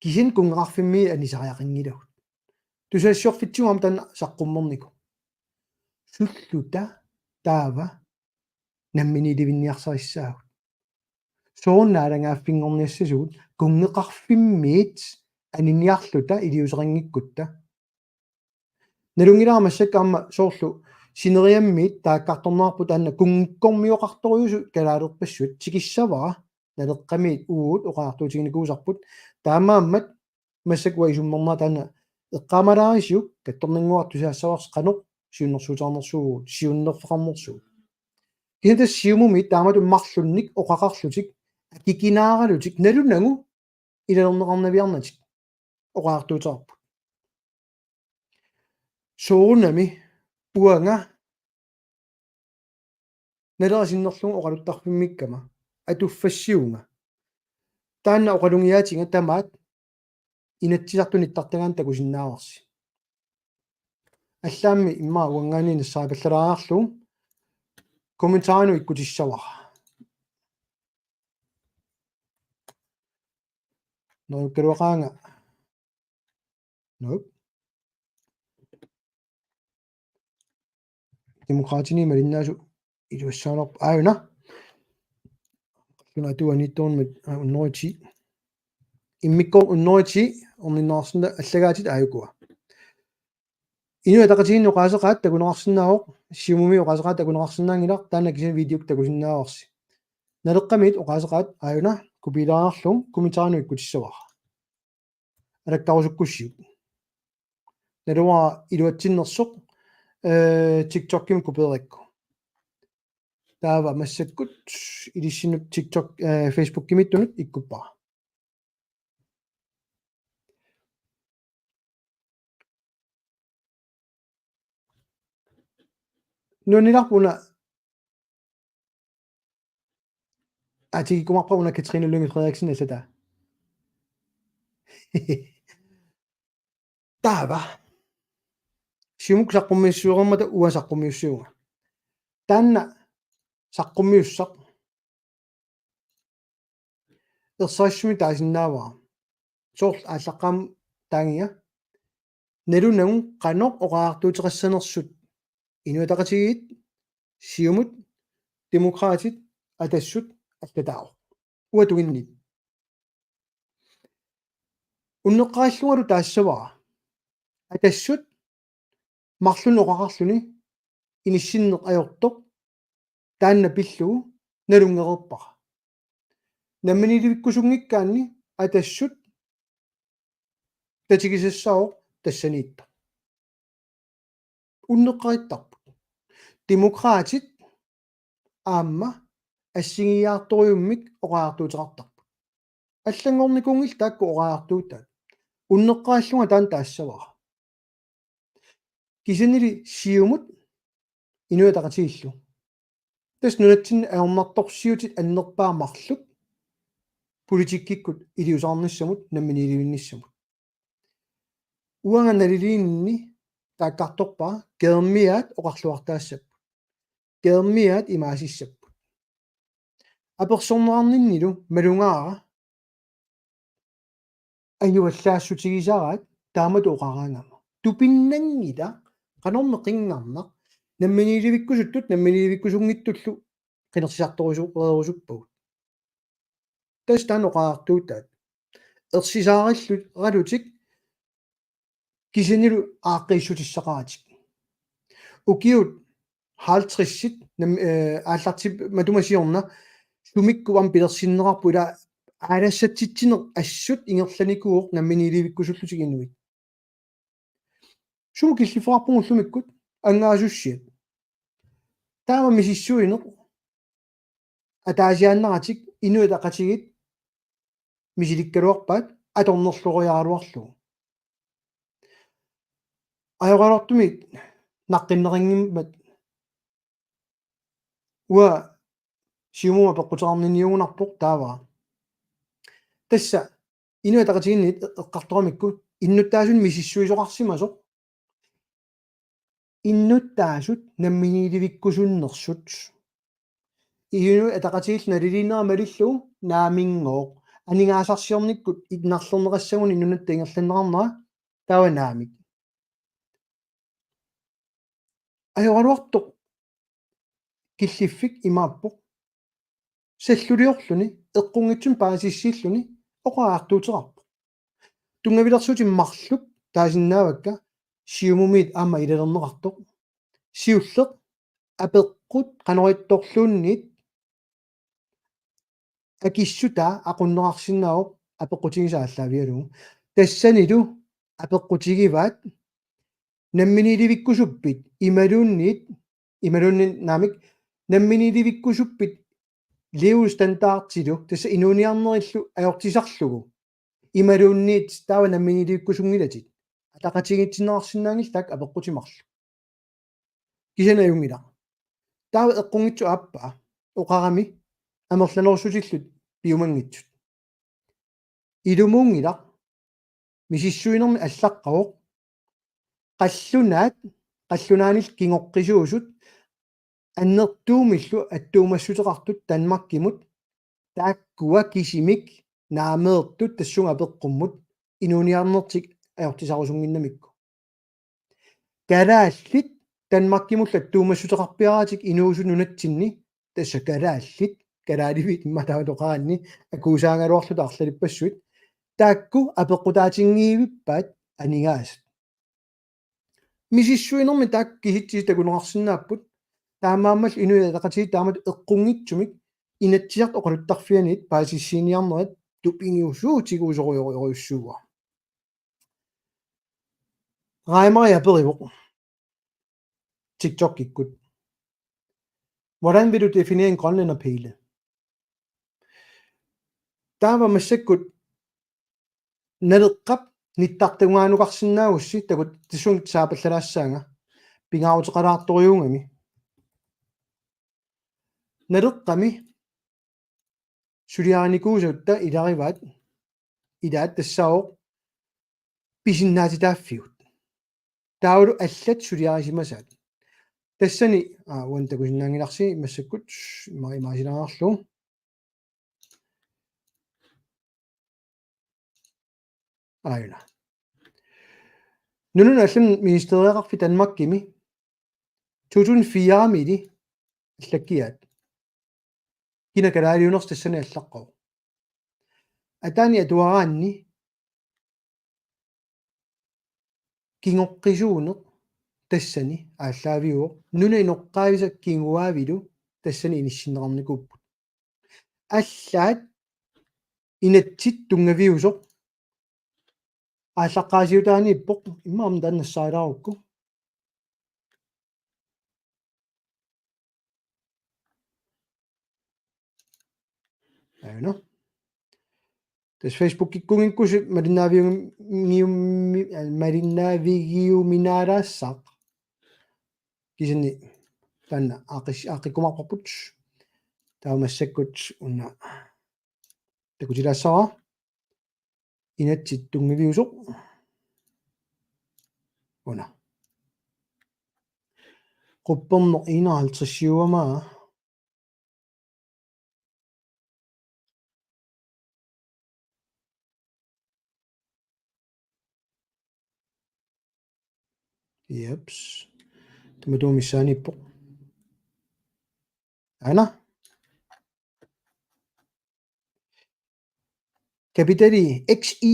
Kisianni kunngeqarfimmi anisariaqanngilagut. Tusagassiorfitsigut aamma taanna saqqummernikuuvoq. Sulluta taava namminiilivinniarsarissaagut? Sooruna naalagaaffinngorniassasugut kunngeqarfimmiit aniniarluta iliuuseqanngikkutta? Nalunngilara massakkut aamma soorlu sineriammiit taakkartorneqarput taanna kunngikkormioqartorujussuit kalaalerpassuit, tikissavara Naleqqamiit uagut oqariartuutiginikuusarput. Taamaammat massakkut uanga isummerneqarama taanna eqqaamalaarisiuk kattornannguaq tusaassavarsi qanoq siunnersuuteqarnersuugut, siunnerfeqarnersuugut. Kisianni tassa Siumumi taamatut marlunnik oqaqarlutik, akikinaaralutik, nalunagu ilalerneqarnaviarnatik oqariartuuteqarput. Soorunami uanga Naleraq sinnerlugu oqaluttarfimmikkama atuffassuunga. Taanna oqalugiaatinga tamaat Inatsisartuni nittartagaani takusinnaavarsi. Allaammi immaqa uanngaanniit nassaaripallalaariarlugu kommentarinut ikkutissavara. Neriukkaluaqaanga. Nope. Demokraatinit malinnaasoq iluassaanerput aajuna. Qallunaatuaniittormat unneriti. Immikkoortoq unneriti orninneqarsinnaallugit allagaatit aajukua. Inuit Ataqatigiinni oqaaseqaat takuneqarsinnaavoq, Siumumi oqaaseqaat takuneqarsinnaanngilaq, taanna kisianni videokkut takusinnaavarsi. Naleqqamit oqaaseqaat aajuna kopiilaarlugu kommentarinut ikkutissavara. Alakkarusukkussiuk. Naluara iluatsinnersoq, eh, TikTokimi kopeerakku. Taava massakkut ilissinnut TikTok, eh, Facebookimiittunut ikkuppara. Nuannilaarpuna atigikumarpa una Katrine Lynge Frederiksen asata. Taava. Siumut saqqummiussuugatta uanga saqqummiussavunga. Taanna saqqummiussaq ersarissumik taasinnaavara. Soorlu aallaqqaammut taangia. Nalunagu qanoq oqariartuuteqassanersut Inuit Ataqatigiit, Siumut, Demokraatit, Atassut, allataavoq. Uanga tunginnit. Unneqqarillungalu taassavara. Atassut marlunnik oqarluni inissinneq ajortoq taanna pillugu nalunngereerpara. Namminiilivikkusunngikkaanni Atassut tatigisassaavoq tassaniittoq. Unneqqarittarput. Demokraatit aamma assigiiaartorujummik oqariartuuteqartarput. Allanngornikuunngillat taakku oqariartuutaat. Unneqqarillunga taanna taassavara. Kisiannili Siumut Inuit Ataqatigiillu. Tassa nunatsinni ajornartorsiutit annerpaat marluk politikkikkut iliuuseqarnissamut namminiilivinnissamut. Uanga naliliinninni taakkartorpara Geermiaat oqarluartaassapput. Geermiaat imaasissapput. Apersorneqarninnilu malugaara ajuallaassutigisaraat taamatut oqaraangama. Tupinnanngilaq qanormi qinngarnaq namminiilivikkusuttut namminiilivikkusunngitsullu qinersisartorusu-, -rerusuppagut. Tassa taanna oqariartuutaat. Ersisaarillu-, -ralutik kisiannili aaqqiissutissaqaratik. Ukiut halvtredsit nam-, eh, aallartip matuma siorna sumikkut aamma pilersinneqarpoq ila aalassatsitsineq assut ingerlanikuuvoq namminiilivikkusullutik inuit. Sumut killiffeqarpugut ullumikkut angaasussiat. Taava misissuineq ataasiaannaratik Inuit Ataqatigiit misilikkaluarpaat atornerloriaraluarlugu. Ajoraluartumik naqqinneqanngimmat uanga Siumumut apeqquteqarniniugunarpoq taava. Tassa Inuit Ataqatigiinni eqqartoramikku innuttaasunik misissuisoqarsimasoq innuttaasut namminiilivikkusunnersut. Inuit Ataqatigiillu naliliinera malillugu naamigooq. Aningaasarsiornikkut innarlerneqassaguni nunatta ingerlanneqarnera taava naamik. Ajoraluartoq killiffik imaappoq. Salluliorluni, eqqunngitsumik paasissilluni oqariartuuteqarpoq. Tunngavilersuutit marluk taasinnaavakka Siumumiit aamma ilalerneqartoq. Siulleq apeqqut qanorittorluunniit akissutaa aqunneqarsinnaavoq apeqqutigisaa aallaavigalugu. Tassanilu apeqqutigivaat namminiilivikkusuppit imaluunniit, imaluunniit naamik, namminiilivikkusuppit levestandardilu, tassa inuuniarnerillu ajortisarlugu, imaluunniit taava namminiilivikkusunngilatit. Ataqatigiitsinneqarsinnaanngillat taakku apeqqutit marluk. Kisianni ajunngilaq. Taava eqqunngitsoq aappaa oqarami amerlanerussutillu piumanngitsut. Ilumuunngilaq, misissuinermi allaqqavoq, qallunaat, qallunaanillu kingoqqisuusut annertuumillu attuumassuteqartut Danmarkimut, taakkua kisimik naameertut tassunga apeqqummut inuuniarnertik ajortisarusunnginnamikku. Kalaallit Danmarkimullu attuumassuteqarpiaratik inuusut nunatsinni, tassa kalaallit, kalaaliviit immaqa taamatoqaraanni akuusaagaluarluta arlalippassuit, taakku apeqqutaatinngiivippaat aningaasat. Misissuinermi taakku kisitsisit takuneqarsinnaapput, taamaammallu Inuit Ataqatigiit taamatut eqqunngitsumik Inatsisartut oqaluttarfianit paasissutissiiniarnerat tupingiusuutigut usorujorujussuuara. Raimar aperivoq TikTokikkut: Hvordan vil du definere en grønlænder, Pele? Taava massakkut Naleqqap nittartagunaanukarsinnaagussi takutissunga saapallalaassaanga pingaaruteqalaartorujuugami. Naleqqami suliarinikuusutta ilarivaat, ilaat tassaavoq pisinnaatitaaffigut. Taavalu allat suliarisimasaat. Tassani, aa, uani takusinnaanngilarsi massakkut, ima-, imaasilaarlugu. Aajuna. Nunanut allanut ministereqarfik Danmarkimi to tusind fire-miilli allakkiaat. Kina kalaaliunersoq tassani allaqqavoq. Ataani atuaraanni kingoqqisuuneq tassani aallaaviuvoq, nunap inoqqaavisa kinguaavilu tassani inissinneqarnikuupput. Allaat inatsit tunngaviusoq aallaqqaasiutaaniippoq, immaqa aamma taanna nassaarilaarukku. Aajuna. Tassa Facebookikkunngikkutsi malinnaavigiumi-, malinnaavigiuminaalaassaaq. Kisianni taanna aaqqis-, aaqqikkumaarparput. Taava massakkut una takutilaassavara. Inatsit tunngaviusoq. Una. Qupperneq enoghalvtreds-iuvoq aamma. Jeps. Tamatuma missaaniippoq. Aana. Kapitali X I,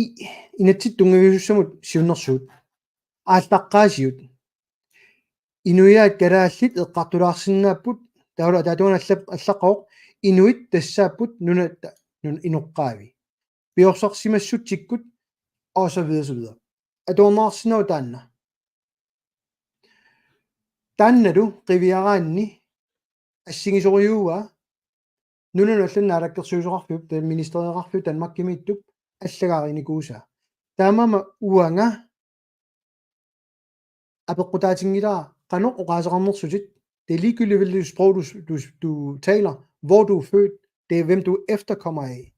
inatsit tunngaviusussamut siunnersuut. Aallaqqaasiut. Inuiaat kalaallit eqqartulaarsinnaapput, taavalu ataatungaanut alla-, allaqqavoq, inuit tassaapput nunatta, nun-, inoqqaavi. Piorsarsimassutsikkut, og så videre, så videre. Atorneqarsinnaavoq taanna. Taannalu qiviaraanni assigisorujuuaa nunanut allanut naalakkersuisoqarfiup, ta-, ministereqarfiup Danmarkimiittup allagaarinikuusaa. Taamaammat uanga apeqqutaatinngilara qanoq oqaaseqarnersutit, det er ligegyldigt, hvilket sprog du, du, du taler, hvor du er født, det er, hvem du efterkommer af.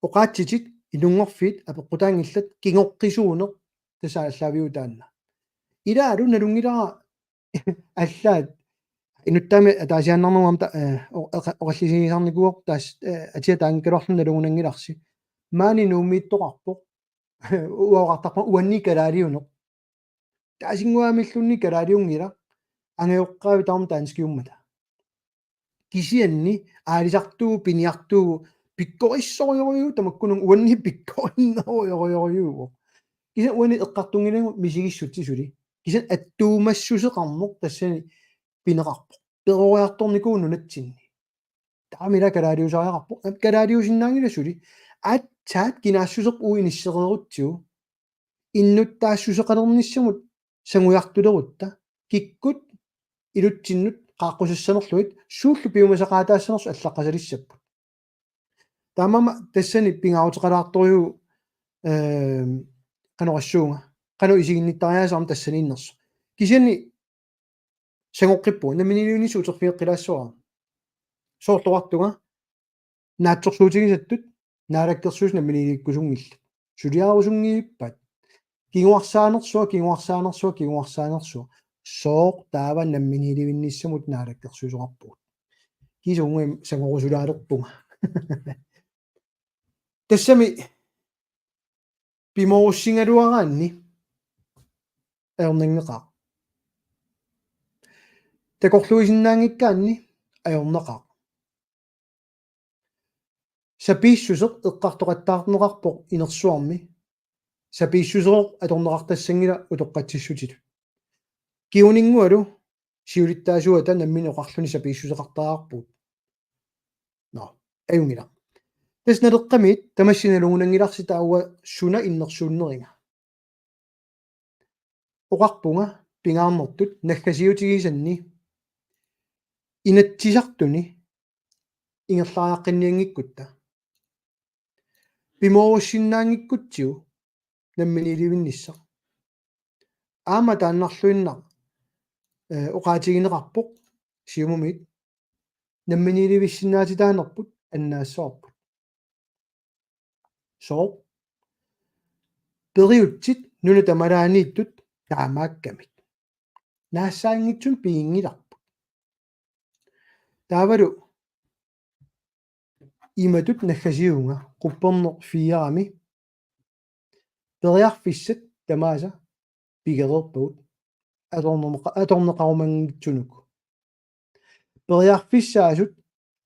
Oqaatsitit inunngorfiit apeqqutaanngillat kingoqqisuuneq tassa aallaaviuvoq taanna. Ilaalu nalunngilara allaat inuttaami ataasiaannarnermut aamma ta-, eh, o-, oqa-, oqallisigisarnikuuvoq taas-, eh, atia taanngikkaluarluni nalugunanngilarsi. Maani Nuummiittoqarpoq. Uanga oqartarpunga uannit kalaaliuneq. Taasinnguamilluunniit kalaaliunngilaq, angajoqqaavi tamarmik danskiummata. Kisianni aalisartuuvoq, piniartuuvoq, pikkorissorujorujuuvoq tamakkununnga, uannit pikkorinnerujorujorujuuvoq. Kisianni uani eqqartunngilagut misigissutsit suli. Kisianni attuumassuseqarneq tassani pineqarpoq. Peroriartornikuuvoq nunatsinni. Taamaallaat kalaaliusariaqarpoq. Kalaaliusinnaanngilaq suli. Aatsaat kinaassuserput uagut inissereerutsigu. Innuttaassuseqalernissamut sangujartulerutta. Kikkut ilutsinnut qaaqqusassanerlugit suullu piumasaqaataassanersut allaqqasalissapput. Taamaammat tassani pingaaruteqalaartorujuuvoq, ehm, qanoq oqassuunga. Qanoq isiginnittariaaseq aamma tassaniinnersoq. Kisianni sangoqqippunga, namminiilivinnissamut uterfigeqqilaassavara. Soorlu oqartunga, naatsorsuutigisattut Naalakkersuisut namminiilivikkusunngillat. Suliarusunngippat. Kinguarsaanersua, kinguarsaanersua, kinguarsaanersua. Sooq taava namminiilivinnissamut naalakkersuisoqarpugut? Kisianni sangorusulaalerpunga. Tassami pimoorussigaluaraanni ajornanngilaq. Takorluuisinnaanngikkaanni ajornaqaaq. Sapiissuseq eqqartoqattaarneqarpoq inersuarmi. Sapiissuseq atorneqartassanngilaq utoqqatsissutitut. Kinguninngualu siulittaasuata nammineq oqarluni sapiissuseqartariaqarpugut. Nå, ajunngilaq. Tassa Naleqqamiit tamassi nalugunanngilarsi taava suna innersuunneriga. Oqarpunga pingaarnertut naggasiutigisanni Inatsisartuni ingerlariaqqinnianngikkutta. Pimoorussinnaanngikkutsigu namminiilivinnissaq. Aamma taannarluinnaq, eh, oqaatigineqarpoq Siumumiit namminiilivissinnaatitaanerput annaassavarput. Sooq? Periutsit nunat tamalaaniittut taamaakkamik. Naassaanngitsunik piginngilarput. Taavalu imatut naggasiuvunga qupperneq fire-mi: Periarfissat tamaasa pigereerpagut atornerqa-, atorneqarumanngitsunut. Periarfissaasut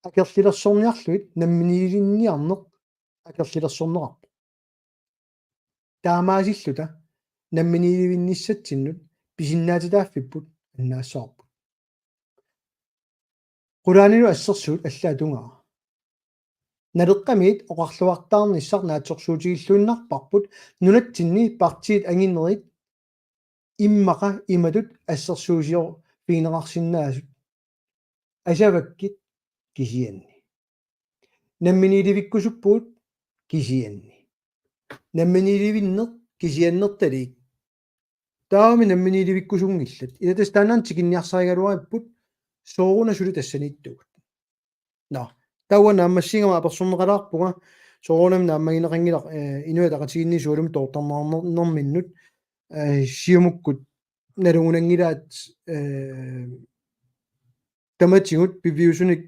akerlilersorniarlugit namminiilinniarneq akerlilersorneqarpoq. Taamaasilluta namminiilivinnissatsinnut pisinnaatitaaffipput annaassavarput. Qulaanilu assersuut allaat tungaa. Naleqqamiit oqarluartaarnissaq naatsorsuutigilluinnarparput nunatsinni partiit anginerit immaqa imatut assersuusiorfigineqarsinnaasut: Asavakkit kisianni. Namminiilivikkusuppugut kisianni. Namminiilivinneq kisiannertalik. Taavami namminiilivikkusunngillat. Ila tassa taanna tikinniarsarigaluaripput sooruna suli tassaniittugut. Nå, taava naammassigama apersorneqalaarpunga soorunami naammagineqanngilaq, eh, Inuit Ataqatigiinni sualumi toortarneqarnerminnut, eh, Siumukkut nalugunanngilaat, eh, tamatigut piviusunik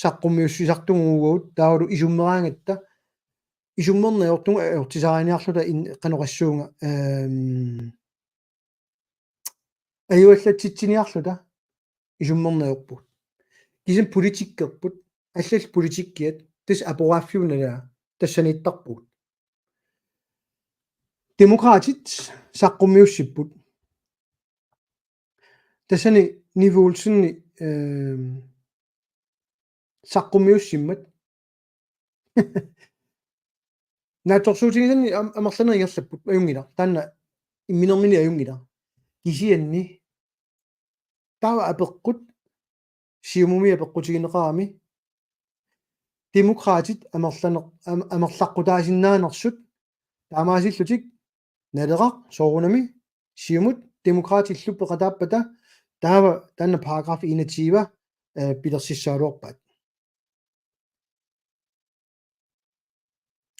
saqqummiussisartugut uagut taavalu isummeraangatta isummerneq ajortugut ajortisaariniarluta in-, qanoq oqassuunga, ehm, ajuallatsitsiniarluta isummerneq ajorpugut. Kisianni politikkerput, allallu politikkiat, tassa aporaaffiunala tassaniittarpugut. Demokraatit saqqummiussipput. Tassani Nivi Olsenip, ehm, saqqummiussimmat. Naatsorsuutigisanni am-, amerlanerit ingerlapput, ajunngilaq. Taanna imminermini ajunngilaq. Kisianni taava apeqqut Siumumi apeqqutigineqarami Demokraatit amerlaneq-, am-, amerlaqqutaasinnaanersut taamaasillutik Naleraq soorunami Siumut Demokraatillu peqataappata taava taanna paragraf enogtyve, eh, pilersissagaluarpaat.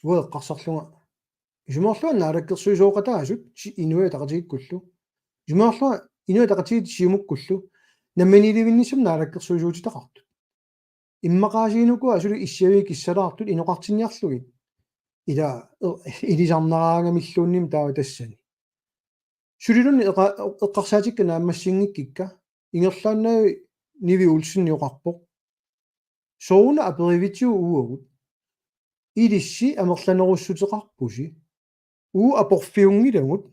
Uanga eqqarsarlunga: Isumaqarlunga naalakkersuisooqataasut si-, Inuit Ataqatigiikkullu. Isumaqarlunga Inuit Ataqatigiit Siumukkullu namminiilivinnissamut naalakkersuisuutitaqartut. Immaqaasiinnukua suli issiavigit kissalaartut inoqartinniarlugit. Ila, e-, ilisarnaraangamilluunniit taava tassani. Suliluunniit eqa-, eqqarsaatikka naammassinngikkikka ingerlaannaq Nivi Olsen oqarpoq: Sooruna aperivisiuk uagut? Ilissi amerlanerussuteqarpusi. Uagut aporfiunngilagut.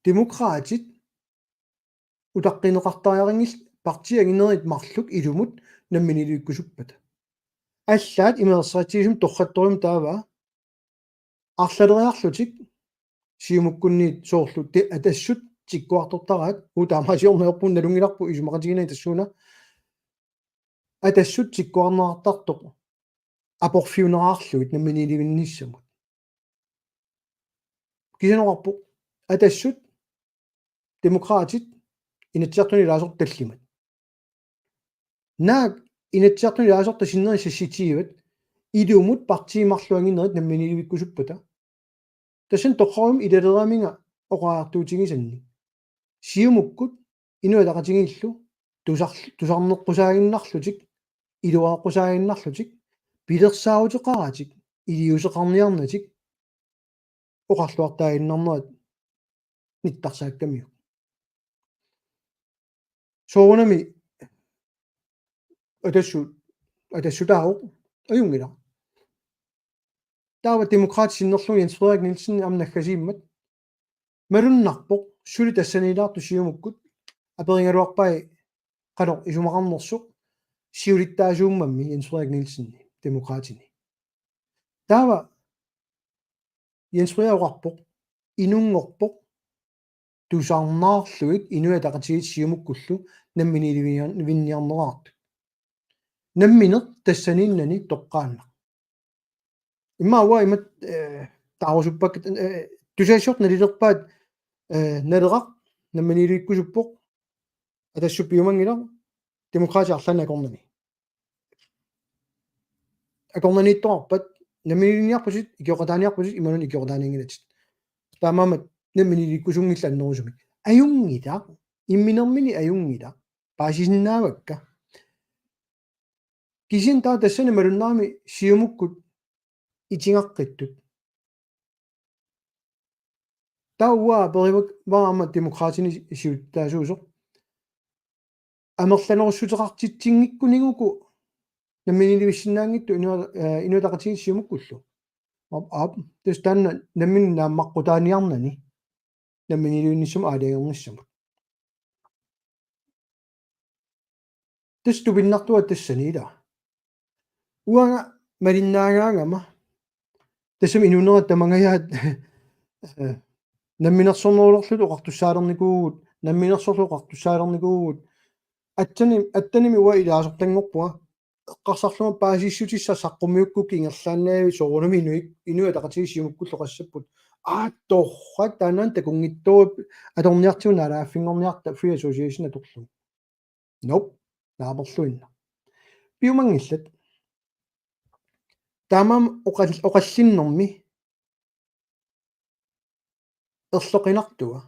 Demokraatit utaqqineqartariaqanngillat partiit anginerit marluk ilumut namminiilivikkusuppata. Allaat imersaatsigisum torrattorum taava arlaleriarlutik Siumukkunniit soorlu te-, Atassut tikkuartortaraat, uagut taamaasiorneq ajorpugut, nalunngilarput isumaqatiginagit tassuuna. Atassut tikkuarneqartartoq aporfiuneraarlugit namminiilivinnissamut. Kisianni oqarpoq Atassut, Demokraatit, Inatsisartuni ilaasortat tallimat. Naak Inatsisartuni ilaasortat sinneri sassitigivat ilumut partiit marluk anginerit namminiilivikkusuppata? Tassani toqqarumi ilaleramiga oqariartuutigisanni. Siumukkut Inuit Ataqatigiillu tusar-, tusarneqqusaaginnarlutik iluaqqusaannarlutik, pilersaaruteqaratik, iliuuseqarniarnatik, oqarluartaaginnarnerat nittarsaakkamiuk. Soorunami atassu-, atassutaavoq, ajunngilaq. Taava Demokraatit sinnerlugu Jens Frederik Nielsen aamma naggasiimmat. Malunnarpoq, suli tassaniilaartoq Siumukkut, aperigaluarpai qanoq isumaqarnersoq, siulittaasuummammi Jens Frederik Nielsen, Demokraatini. Taava Jens Frederik oqarpoq, inunngorpoq, tusarnaarlugit Inuit Ataqatigiit Siumukkullu namminiilivinniarneraartut. Nammineq tassaniinnani toqqaannaq. Immaqa uanga imatut, eh, taarusuppakka, eh, tusagassiortut nalilerpaat, eh, Naleraq namminiilivikkusuppoq, Atassut piumanngilaq, Demokraatit arlaannik akornanni. Akornanniittoqarpat, namminiilivinniarputit, ikioqataaniarputit, imaluunniit ikioqataanianngilatit. Taamaammat namminiilivikkusunngillat annerusumik. Ajunngilaq, imminermini ajunngilaq. Paasisinnaavakka. Kisianni taava tassani malunnarami Siumukkut itigaqqissut. Taava uanga aperivakkavara aamma Demokraatini siulittaasuusoq. Amerlanerussuteqartitsinngikkuniguku namminiilivissinnaanngitsoq Inuit, eh, Inuit Ataqatigiit Siumukkullu. Aap, aap, tassa taanna nammineq naammaqqutaaniarnani namminiilivinnissamut aalajangernissamut. Tassa tupinnartua tassani ila. Uanga malinnaagaangama tassami inuunerat tamangajaat, eh, namminersornerulerluta oqartussaalernikuuvugut, namminersorluta oqartussaalernikuuvugut. Attanimi, attanimi uanga ilaasortanngorpunga, eqqarsarlunga paasissutissaq saqqummiukkukkit ingerlaannavit soorunami Inuit, Inuit Ataqatigiit Siumukkullu oqassapput. Aa, torrak, taannaana takunngitsoorpoq, atorniartigu naalagaaffinngorniarta Free Association atorlugu. Nope, naaperluinnaq. Piumanngillat. Taamaammat oqal-, oqallinnermi erloqinartua.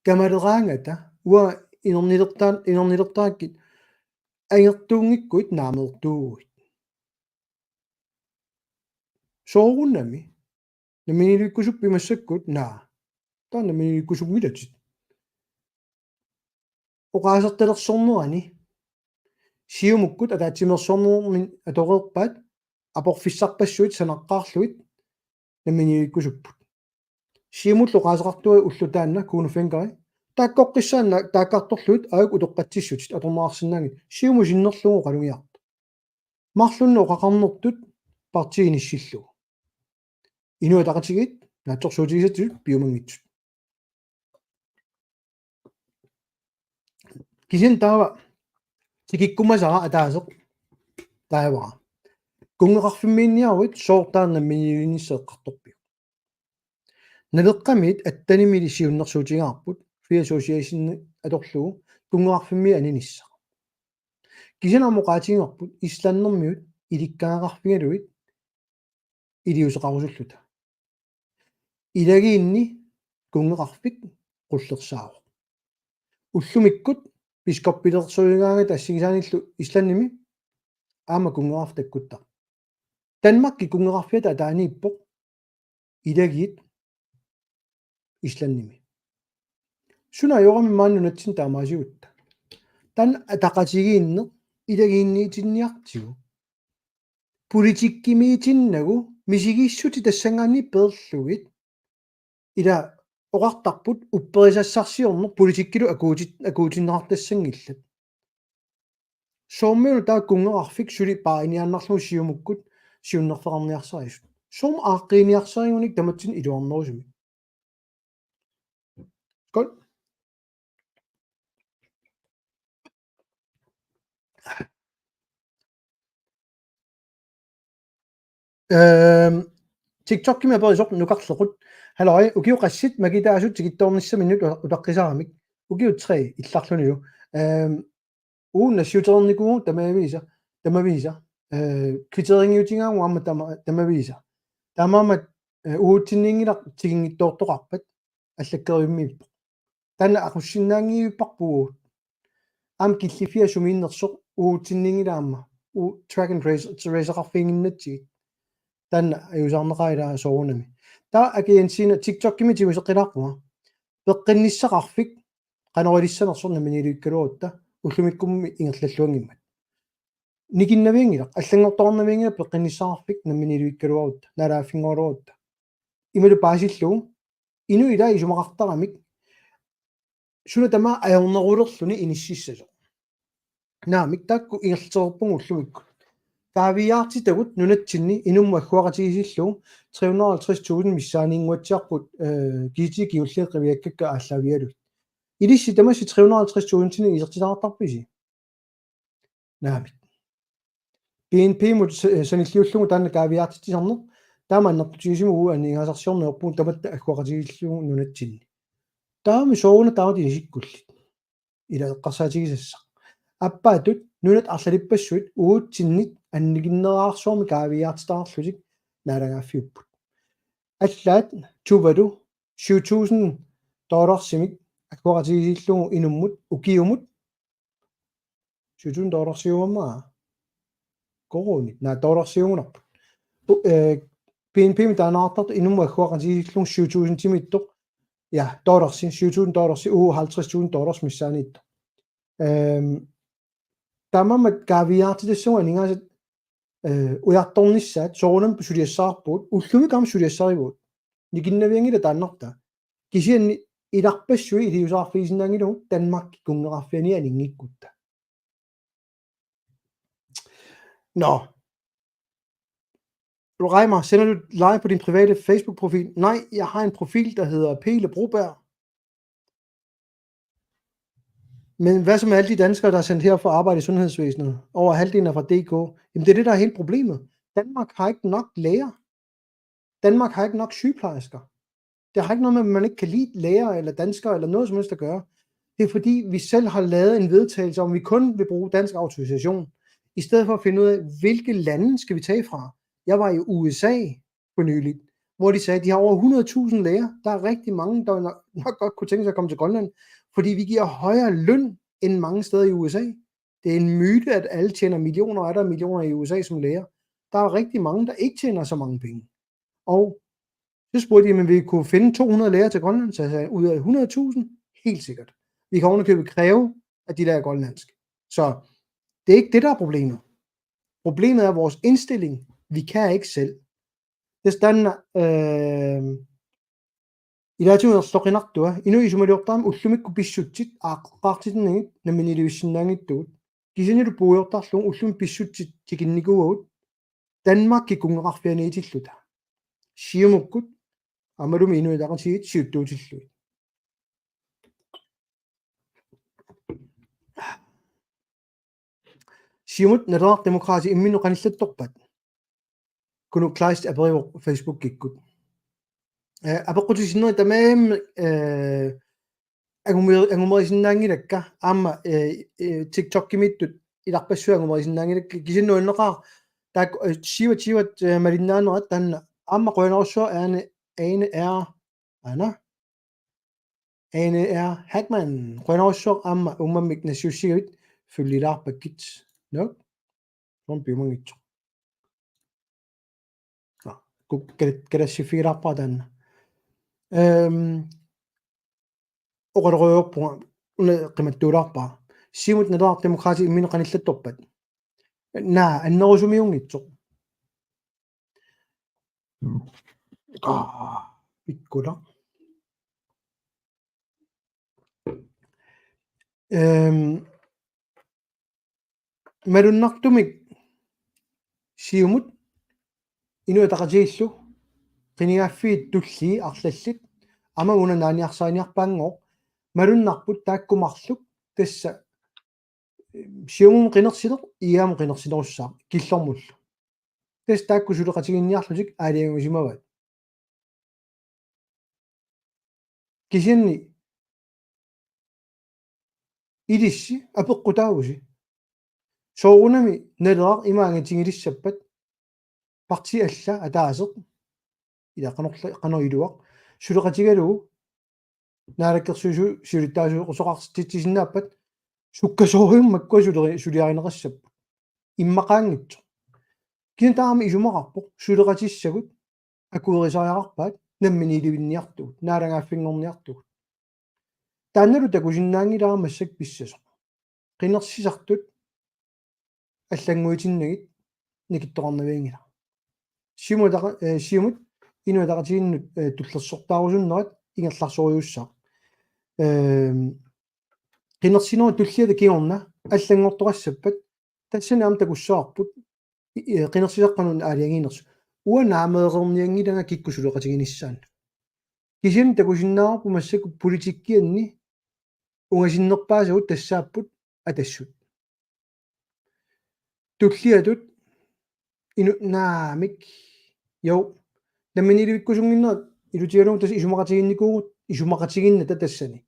Kamaleraangata uanga inernilertaan-, inernilertarakkit angertuunngikkuit naameertuuguit. Soorunami. Namminiilivikkusuppiuk massakkut? Naa. Taava namminiilivikkusunngilatit. Oqaasertalersornerani Siumukkut ataatsimeersuarnermi atoreerpaat aporfissarpassuit sanaqqaarlugit namminiilivikkusupput. Siumullu oqaaseqartuai ulloq taanna Kuno Fencker. Taakkoqqissaanna taakkartorlugit aajuku utoqqatsissutit atorneqarsinnaanngillat. Siumut sinnerlugu oqalugiartoq. Marlunnik oqaqarnertut partii inissillugu. Inuit Ataqatigiit naatsorsuutigisatsitut piumanngitsut. Kisianni taava tikikkumasara ataaseq taavara. Kunngeqarfimmiinniaruit sooq taanna namminiilivinnissaq eqqartorpiuk? Naleqqamiit attanimili siunnersuutigaarput, Free Association atorlugu, kunngeqarfimmiit aninissaq. Kisianni aamma oqaatigivarput islandermiut ilikkagaqarfigalugit iliuuseqarusulluta. Ilagiinni kunngeqarfik qullersaavoq. Ullumikkut biskoppilersuigaangata assigisaanillu Islandimi aamma kunngeqarfik takkuttarpoq. Danmarki kunngeqarfiata ataaniippoq, ilagiit Islandimi. Suna ajorami maani nunatsinni taamaasigutta? Taanna ataqatigiinneq ilagiinniitinniartigu. Politikkimiitinnagu misigissutit tassanngaanniit peerlugit. Ila oqartarput upperisassarsiorneq politikkilu akuutit-, akuutinneqartassanngillat. Soormiuna taava kunngeqarfik suli paariniaannarlugu Siumukkut siunnerfeqarniarsarisut? Soormi aaqqiiniarsarigunik tamatsinnut iluarnerusumik? Skål. Øhm, TikTokimi aperisoq nukarlequt. Halløj, ukiut qassit makitaasut tikittoornissaminnut uta-, utaqqisaramik. Ukiut tre illarlunilu. Øhm, uagut nassiutereernikuuvugut tamaviisa, tamaviisa. Øh, kvitteringiutigaarput aamma tama-, tamaviisa. Taamaammat, øh, uatsinnginngilaq tikinngitsoortoqarpat allakkeriummiippoq. Taanna aqussinnaanngivipparput. Aamma killiffia sumiinnersoq uutsinninngilaq aamma, u track and trace, traceqarfiginnginnatsigit. Taanna ajuusaarneqaaq ilaa soorunami. Taava Aki Jensenilu TikTokimi tiguseqqilaarpunga. Peqqinnissaqarfik qanoq ilissanersoq namminiilivikkaluarutta ullumikkummi ingerlalluanngimmat. Nikinnavianngilaq, allanngortoqarnavianngilaq peqqinnissaqarfik namminiilivikkaluarutta, naalagaaffinngoraluarutta. Imalu paasillugu, inuit ilaat isumaqartaramik, suna tamaat ajornerulerluni inississasoq. Naamik, taakku ingerlatereerpunga ullumikkut. Kaaviiaartitagut nunatsinni inummut agguaqatigiissillugu tre hundrede og halvtreds tusind missaaniinnguatsiarput, øh, G T kingulliit qiviakkakka aallaavigalugit. Ilissi tamassi tre hundrede og halvtreds tusindinik isertitaqartarpisi? Naamik. B N P-mut sa-, sanilliullugu taanna kaaviiaartitsisarneq, taama annertutigisumik uagut aningaasarsiorneq ajorpugut tamatta agguaqatigiillugu nunatsinni. Taama soorunami taamatut inisikkullit. Ila eqqarsaatigisassaq. Aappaattut nunat arlalippassuit uatsinnit annikinnerarsuarmik kaaviiaartitaqarlutik naalagaaffiupput. Allaat Tuvalu syv tusind dollarsimik agguaqatigiissillugu inummut ukiumut syv tusind dollarsiugamma. Koruunit. Naa, dollarsiugunarput. U-, øh, B N P-mik taaneqartartoq inummut agguaqatigiissillugu syv tusindimiittoq. Ja, dollarsi, syv tusind dollarsi, uagut halvtreds tusind dollars missaaniittoq. Øhm, taamaammat kaaviiaartitassagut aningaasat, øh, ujartornissaat, soorunami suliassavarput, ullumikkut aamma suliassarivugut. Nikinnavianngilaq taannartaa. Kisianni ilarpassui iliuuseqarfigisinnaanngilagut Danmarkip kunngeqarfiani aninngikkutta. Nå. Reimer, sender du live på din private Facebook-profil? Nej, jeg har en profil, der hedder Pele Broberg. Men hvad så med alle de danskere, der er sendt her for at arbejde i sundhedsvæsenet? Over halvdelen er fra D K. Jamen, det er det, der er hele problemet. Danmark har ikke nok læger. Danmark har ikke nok sygeplejersker. Det har ikke noget med, at man ikke kan lide læger eller danskere eller noget som helst at gøre. Det er fordi, vi selv har lavet en vedtagelse om, at vi kun vil bruge dansk autorisation, i stedet for at finde ud af, hvilke lande skal vi tage fra. Jeg var i U S A for nyligt, hvor de sagde, at de har over hundrede tusind læger. Der er rigtig mange, der nok, nok godt kunne tænke sig at komme til Grønland, fordi vi giver højere løn end mange steder i U S A. Det er en myte, at alle tjener millioner, og er der millioner i U S A som læger. Der er rigtig mange, der ikke tjener så mange penge. Og så spurgte de, om vi kunne finde to hundrede læger til Grønland, så jeg sagde, ud af hundrede tusind, helt sikkert. Vi kan ovenikøbet kræve, at de lærer grønlandsk. Så det er ikke det, der er problemet. Problemet er vores indstilling. Vi kan ikke selv. Taanna, øh, ilaatigut erloqinartua, inuit isumaliortaramik ullumikkut pissutsit aaqqeqqaartitannagit namminiilivissinnaanngitsugut. Kisiannilu puigortarlugu ullumi pissutsit tikinnikuuagut Danmarkip kunngeqarfianiitilluta. Siumukkut, aammalumi Inuit Ataqatigiit siuttuutillugit. Siumut Naleraq Demokraatit imminnut qanillattorpat? Kunu Kleist aperivoq Facebookikkut. Øh, apeqqutissinneri tamarmik, øh, angumi-, angumerisinnaanngilakka, aamma, øh, øh, TikTokimiittut ilarpassui angumerisinnaanngilakka, kisianni nuanneqaaq, taakku, øh, Siva Sivat, øh, malinnaanerat taanna, aamma qujanarsuaq Ane, Ane R, Ane, Ane R Hackman, qujanarsuaq aamma uummammik nassiussigavit følgilaarpakkit. Nå? Soorlu piumanngitsoq. Nå, ku-, kal-, kalassiffigilaarpara taanna. Øhm, oqaloqarujoorpunga una qimattuulaarpara. Siumut Naleraq Demokraatit imminnut qanillattorpat? Naa, annerusumiunngitsoq. Aa, pikkula. Øhm, malunnartumik Siumut Inuit Ataqatigiillu qinigaaffiit tullii arlallit aamma una naaniarsariniarpaanngooq malunnarput taakku marluk tassa Siumumut qinersineq, I A-mut qinersinerussaaq killormullu. Tassa taakku suleqatigiinniarlutik aalajangiusimavaat. Kisianni ilissi apeqqutaavusi. Soorunami Naleraq ima angatigilissappat, partii alla ataaseq, ila qanorla-, qanoq iluaq, suleqatigalugu Naalakkersuisut siulittaasuusoqartitsisinnaappat, Sukkasuummat makkua suleri-, suliarineqassapput. Immaqaanngitsoq. Kisianni taama isumaqarpoq, suleqatissagut akuerisariaqarpaat namminiilivinniartugut, naalagaaffinngorniartugut. Taannalu takusinnaanngilara massakkut pissasoq. Qinersisartut allannguitinnagit nikittoqarnavianngilaq. Siumut ataqa-, eh, Siumut Inuit Ataqatigiinnut, eh, tullersortaarusunnerat ingerlasoorujussuaq. Ehm, qinersinerup tulliata kingorna allanngortoqassappat tassani aamma takussavarput, i-, i-, qinersisaqqanut aalajangiinersut. Uanga naameereernianngilanga kikkut suleqatiginissaannut. Kisianni takusinnaavarput massakkut politikkianni ungasinnerpaasagut tassaapput Atassut. Tulliatut inu-, naamik. Jo. Namminiilivikkusunnginnerat ilutigalugu tassa isumaqatigiinnikuuvugut, isumaqatigiinnata tassani.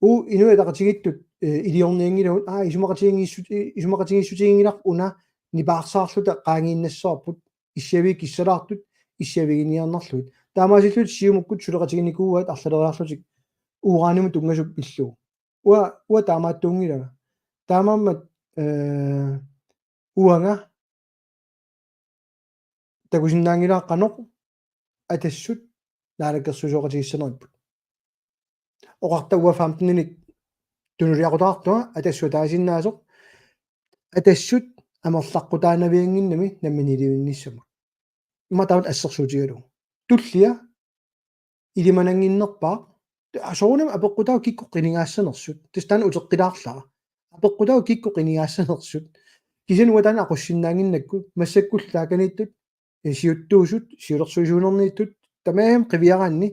Uu Inuit Ataqatigiittut, eh, iliornianngilagut, aa, isumaqatigiinngissut-, i-, isumaqatigiissutiginngilarput una nipaarsaarluta qaangiinnassavarput, issiaviit kissalaartut, issiaviginiarnarlugit. Taamaasilluta Siumukkut suleqatiginikuuaat arlaleriarlutik uranimut tunngasup pillugu. Uanga, uanga taamaattuunngilanga. Taamaammat, eh, uanga takusinnaanngilara qanoq Atassut naalakkersuisooqatigissaneripput. Oqarta uanga femteninik tunuliaqutaartunga Atassut ataasiinnaasoq, Atassut amerlaqqutaanaviannginnami namminiilivinnissamut. Immaqa taamatut assersuutigalugu. Tullia ilimanannginnerpaaq. Soorunami apeqqutaavoq kikkut qinigaassanersut. Tassa taanna uteqqilaarlara. Apeqqutaavoq kikkut qinigaassanersut. Kisianni uanga taanna aqussinnaannginnakku, massakkullu taakaniittut, eh, siuttuusut, siulersuisuunerniittut, tamarmik qiviaraanni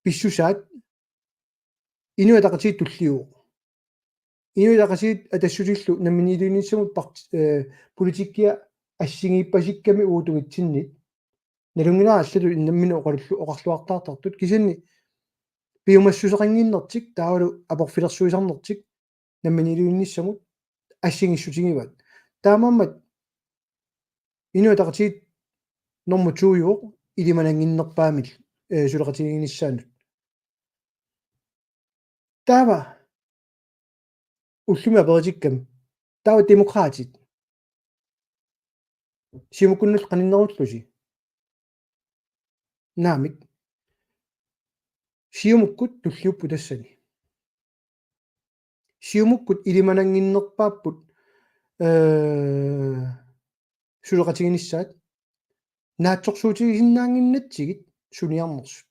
pissusaat Inuit Ataqatigiit tulliuvoq. Inuit Ataqatigiit Atassutillu namminiilivinnissamut part-, eh, politikkia assigiippasikkami uagut tungitsinnit. Nalunngilara allatut nammineq oqalullu-, oqarluartaartartut. Kisianni piumassuseqannginnertik, taavalu aporfilersuisarnertik namminiilivinnissamut assigiissutigivaat. Taamaammat Inuit Ataqatigiit normu to-uvoq ilimanannginnerpaamik, eh, suleqatiginissaannut. Taava ullumi aperitikkami. Taava Demokraatit. Siumukkunnullu qaninnerullusi. Naamik. Siumukkut tulliupput tassani. Siumukkut ilimanannginnerpaapput, eh, suleqatiginissaat. Naatsorsuutigisinnaannginnatsigit suniarnersut.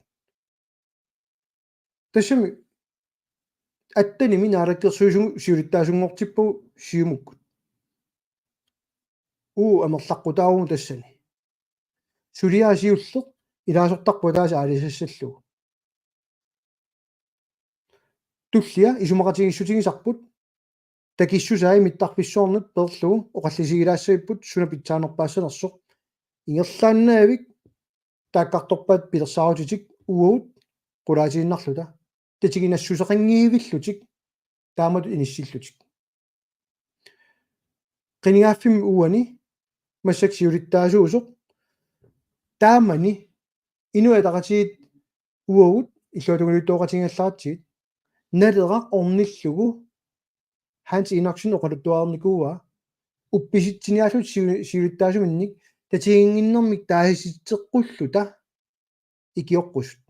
Tassami attenimi naalakkersuisut siulittaasunngortippagut Siumukkut. Uu amerlaqqutaavugut tassani. Suliaq siulleq ilaasortarpoq ataaseq aalisassallugu. Tullia isumaqatigiissutigisarput takissusai mittarfissuarnut peerlugu oqallisigilaassagipput suna pitsaanerpaassanersoq. Ingerlaannavik taakkartorpaat pilersaarutitik uagut qulaatiinnarluta. Tatiginassuseqanngivillutik taamatut inissillutik. Qinigaaffimmi uani massakkut siulittaasuusoq taamani Inuit Ataqatigiit uagut illuatungiliuttooqatigigallaratsigit Naleraq ornillugu Hans Enoksen oqaluttuarnikuuaa uppisitsiniaallutik siu-, siulittaasuminnik tatiginnginnermik taasitseqqulluta ikioqqusut.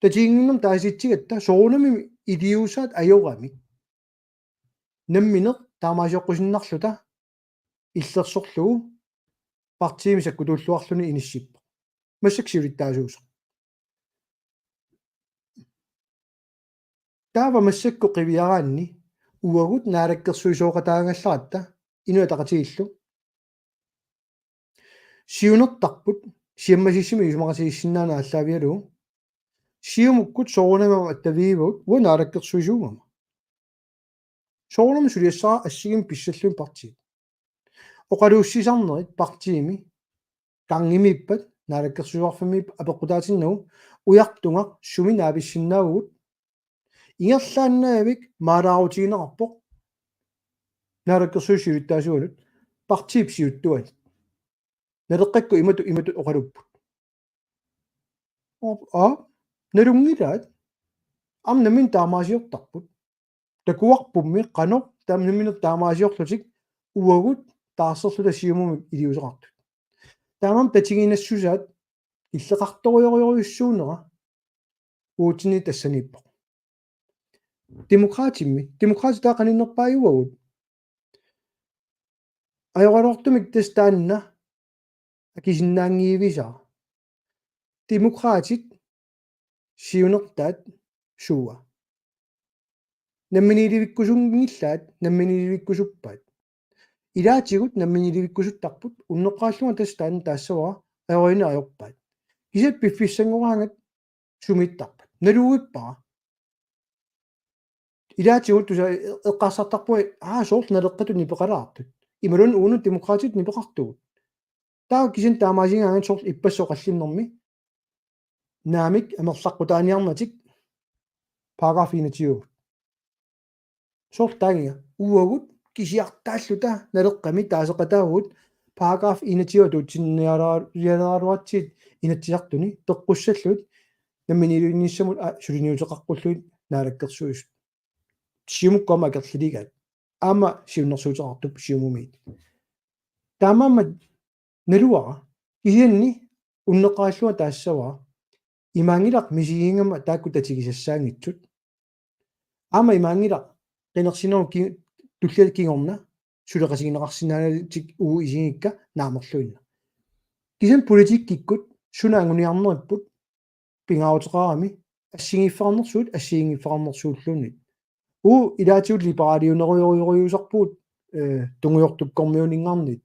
Tatiginnginnermik taasitsigatta soorunami iliuusaat ajoramik. Nammineq taamaasioqqusinnarluta illersorlugu partiimi sakkutulluarluni inissippoq. Massakkut siulittaasuusoq. Taava massakkut qiviaraanni uagut naalakkersuisooqataagallaratta Inuit Ataqatigiillu siunertarput siammasissumik isumaqatigiissinnaaneq aallaavigalugu Siumukkut soorunami aamma attavigivagut uanga naalakkersuisuugama. Soorunami suliassara assigiimmik pissallugit partiit. Oqaluussisarnerit partiimi gangimiippat naalakkersuisoqarfimmiippat apeqqutaatinnagu ujartungaq sumi naavissinnaavugut. Ingerlaannavik maalaarutigineqarpoq naalakkersuisut siulittaasuanut partiip siuttuanut. Naleqqakkut imatut, imatut oqaluupput. Aa, nalunngilaat. Aamma nammineq taamaasiortarput. Takuarpummi qanoq taamnimmineq taamaasiorlutik uagut taarserluta Siumumik iliuuseqartut. Taamaammat tatiginassusaat killeqartorujorujorujussuunera uatsinnit tassaniippoq. Demokraatimmi, Demokraatit taava qaninnerpaat uagut? Ajoraluartumik tassa taanna akisinnaanngivisara. Demokraatit siunertaat suua? Namminiilivikkusunngillaat, namminiilivikkusuppaat? Ilaatigut namminiilivikkusuttarput, unneqqarillunga tassa taanna taassavara, ajorinneq ajorpaat. Kisianni piffissanngoraangat sumiittarpat? Naluvippara. Ilaatigut tusa eqqarsartarpunga, aa, soorlu naleqqatut nipeqalaartut. Imaluunniit uunga Demokraatit nipeqartugut. Taava kisianni taamaasigaangat soorlu ippassaq oqallinnermi naamik amerlaqqutaaniarnatik paragraf enogtyve. Soorlu taanna uagut kisiartaalluta Naleqqami taaseqataavugut paragraf enogtyve atuutsinnialeraluaratsigit Inatsisartuni peqqussallugit namminiilivinnissamut, aa, suliniuteqaqqullugit Naalakkersuisut. Siumukkut aamma akerliligaat. Aamma siunnersuuteqartup Siumumiit. Taamaammat naluara, kisianni unneqqarillunga taassavara, imaanngilaq misigigama taakku tatigisassaanngitsut. Aamma imaanngilaq qinersinerup ki-, tulliata kingorna suleqatigineqarsinnaanatik uagut isigikka naamerluinnaq. Kisianni politikkikkut suna anguniarneripput pingaaruteqarami assigiiffeqarnersuut assigiinngiffeqarnersuulluunniit. Uagut ilaatigut liberaaliunerujorujorujussuusarpugut, eh, tungujortukkormiuuninngaanniit.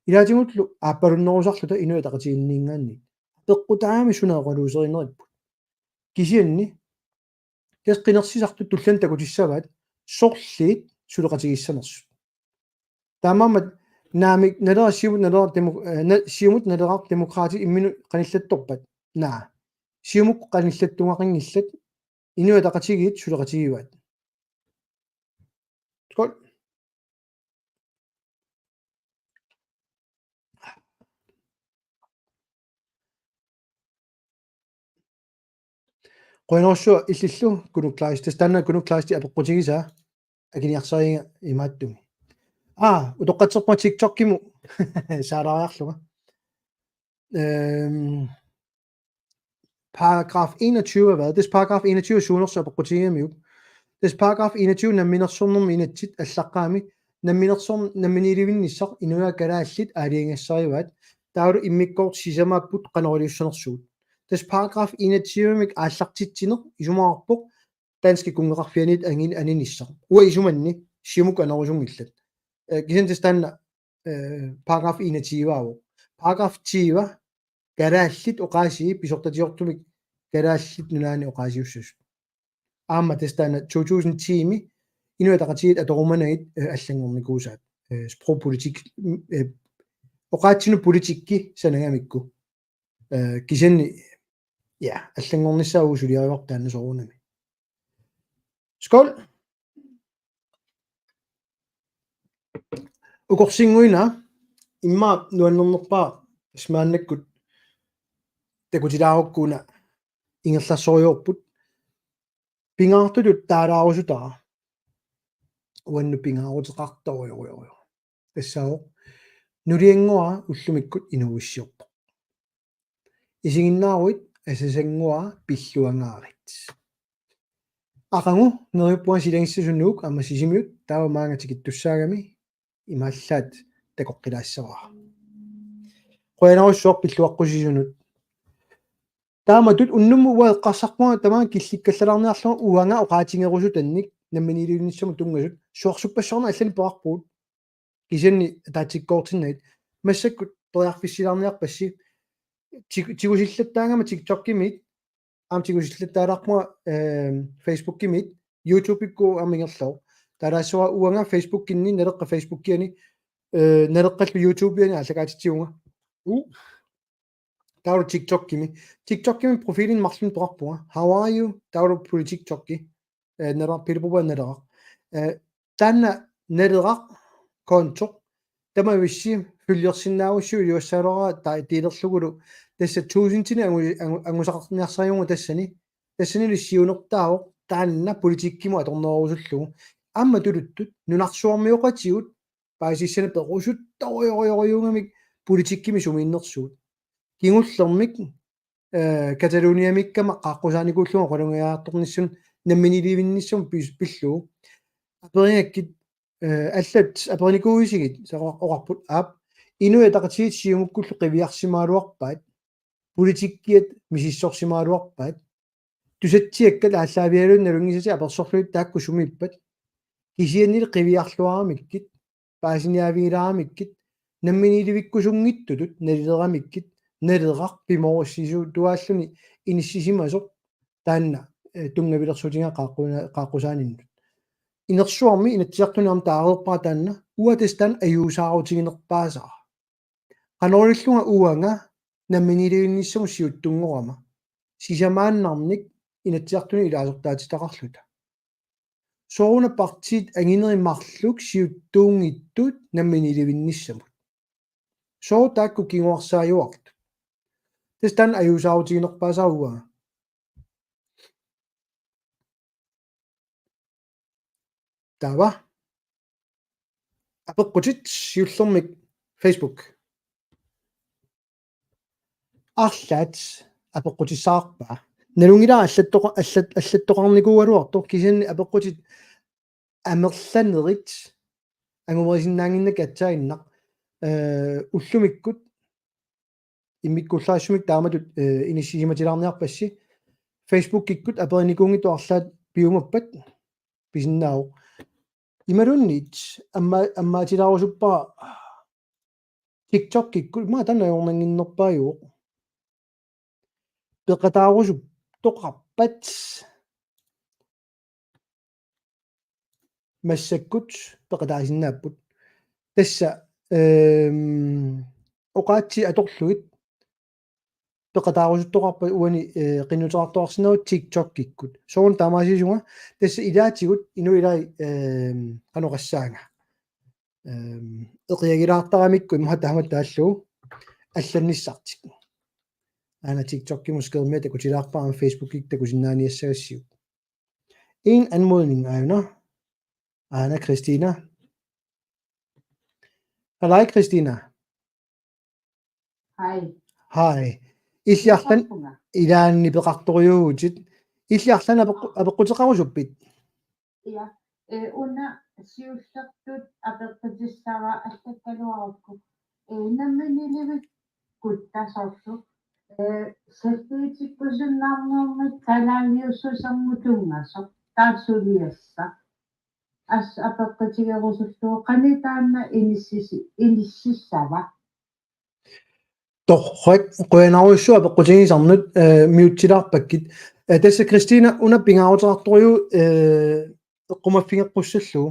Ilaatigullu aappalunnerusarluta Inuit Ataqatigiinninngaanniit. Apeqqutaagami suna oqaluuserineripput. Kisianni tassa qinersisartut tulliani takutissavaat sorliit suleqatigiissanersut. Taamaammat naamik, Naleraq, Siumut, Naleraq, Demo-, eh, na-, Siumut, Naleraq, Demokraatit imminnut qanillattorpat? Naa. Siumukkut qanillattugaqanngillat, Inuit Ataqatigiit suleqatigivaat. Skål. Qujanarsuaq illillu Kunuk Kleist. Tassa taanna Kunuk Kleistip apeqqutigisaa akiniarsariga imaattumi. Aa, utoqqatserpunga TikTokimut saalaariarlunga. Øhm, paragraf enogtyve er hvad? Tassa paragraf enogtyve suunersoq apeqqutigigamiuk. Tassa paragraf enogtyve namminersornermi inatsit allaqqagami namminersorn-, namminiilivinnissaq inuiaat kalaallit aalajangigassarivaat. Taavalu immikkoortut sisamaapput qanoq iliussanersugut. Tassa paragraf enogtyvemik aallartitsineq isumaqarpoq danskit kunngeqarfianniit angin-, aninissaq. Uanga isumanni Siumukkut anorusunngillat. Eh, kisianni tassa taanna, eh, paragraf enogtyve-avoq. Paragraf tyve, kalaallit oqaasii pisortatigoortumik Kalaallit Nunaanni oqaasiussasut. Aamma tassa taanna to tusind ti-mi Inuit Ataqatigiit atorumanagit, eh, allanngornikuusaat. Eh, sprogpolitik, mm, eh, oqaatsinut politikki sanagamikku. Eh, kisianni, ja, allanngornissaa uagut suliarivarput taanna soorunami. Skål. Ukorsinnguina immaqa nuannernerpaaq tassa maannakkut takutilaarukku una ingerlasorujoorput. Pingaartutut taalaarusutara. Uannut pingaaruteqartorujorujussuuvoq. Tassaavoq: Nuliannguara ullumikkut inuuissiorpoq. Isiginnaaruit asasannguara pilluangaarit. Aqagu neriuppunga silagissasunuuk aamma Sisimiut, taava maanga tikittussaagami imaallaat takoqqilaassavara. Qujanarsuaq pilluaqqusisunut. Taamatut unnummut uanga eqqarsarpunga tamaanga killikkallalaarniarlunga uanga oqaatigerusutannik namminiilivinnissamut tunngasut suarsuppassuarnik allanik peqarpugut. Kisianni ataatsikkoortinnagit. Massakkut periarfissilaarniarpassi. Ti-, tigusillattaagama TikTokimiit, aamma tigusillattaalaarpunga, ehm, Facebookimiit, YouTubeikkut aamma ingerlavoq. Taalaassavara uanga Facebookinni, Naleqqap Facebookiani, eh, Naleqqallu YouTubeiani aallakaatitsivunga. Uh. Taavalu TikTokimi. TikTokimi profilini marlunnik peqarpunga: How are you? Taavalu puli TikToki. Eh, Naleraq, Pele Broberg Naleraq. Eh, taanna Naleraq konto. Tamavissi følgersinnaavusi iliussagaluarpara taava delerlugulu. Tassa tusindinik angu-, angu-, angusaqarniarsarivugut tassani. Tassanilu siunertaavoq taanna politikkimut atornerusullugu. Aamma tuluttut nunarsuarmioqatigut paasissanik perusuttorujorujorujussuugamik politikkimi sumiinnersugut. Kingullermik, eh, Cataloniamikkama qaaqqusaanikuullunga oqalugiartornissamut namminiilivinnissamut pis-, pillugu. Aperigakkit, eh, allat aperinikuuisigit, soorlu oqarput aap, Inuit Ataqatigiit Siumukkullu qiviarsimagaluarpaat, politikkiat misissorsimagaluarpaat, tusatsiakkat aallaavigalugu nalunngisatik apersorlugit taakku sumiippat, kisiannili qiviarluaramikkit, paasiniaavigilaaramikkit, namminiilivikkusunngitsutut nalileramikkit, Naleraq pimoorussisoq tuaalluni inissisimasoq taanna, eh, tunngavilersuutigaa qaaqquna-, qaaqqusaaninnut. Inersuarmi Inatsisartuni aamma taareerpara taanna, uanga tassa taanna ajuusaarutiginerpaasara. Qanorluunniilluunga uanga namminiilivinnissamut siuttunngorama. Sisamaannarnik Inatsisartuni ilaasortaatitaqarluta. Sooruna partiit anginerit marluk siuttuunngitsut namminiilivinnissamut. Sooq taakku kinguarsaajuartut? Tassa taanna ajuusaarutiginerpaasara uanga. Taava. Apeqqutit siullermik Facebook. Arlaat apeqqutissaarpaa. Nalunngilara allattoqa-, allat-, allattoqarnikuugaluartoq, kisianni apeqqutit amerlanerit angumerisinnaannginnakka aatsaannguaq, eh, ullumikkut immikkuullarissummik taamatut, eh, inissisimatilaarniarpassi. Facebookikkut aperinikuunngitsut arlaat piumappat pisinnaavoq. Imaluunniit amma-, ammaatilaarusuppara TikTokikkut, immaqa taanna ajornannginnerpaajuvoq. Peqataarusuttoqarpat massakkut peqataasinnaapput. Tassa, ehm, oqaatsit atorlugit peqataarusuttoqarpat uani, eh, qinnuteqartoqarsinnaapput TikTokikkut. Soorlu taamaasiisunga, tassa ilaatigut inuilai, ehm, qanoq oqassaanga. Ehm, eqiagilaartaramikku immaqa taamatut taallugu allannissartik. Aana TikTokimut skærmia takutilaarpara, aamma Facebookikkut takusinnaaniassagassiuk. En anmodning, aana. Aana Christina. Hallo, Christina. Hej. Hej. Illit arlaannik, peqarpunga, ilaanni peqartorujuuvutit. Illit arlaannik apeqqu-, apeqquteqarusuppit? Ja. Eh, una siullertut apeqqutissavara allakkaluarukku. Eh, namminiilivikkutta soorlu. Eh, satiitikkusunnaarnermik kalaaliussusermut tunngasoq. Taava suliassaq. Assut apeqqutigerusullugu qanoq taanna inissisi-, inississava? Torrak, qujanarujussuaq apeqqutigisannut, eh, mute-ilaarpakkit. Eh, tassa Christina una pingaaruteqartorujuuvoq, eh, eqqumaffigeqqussallugu.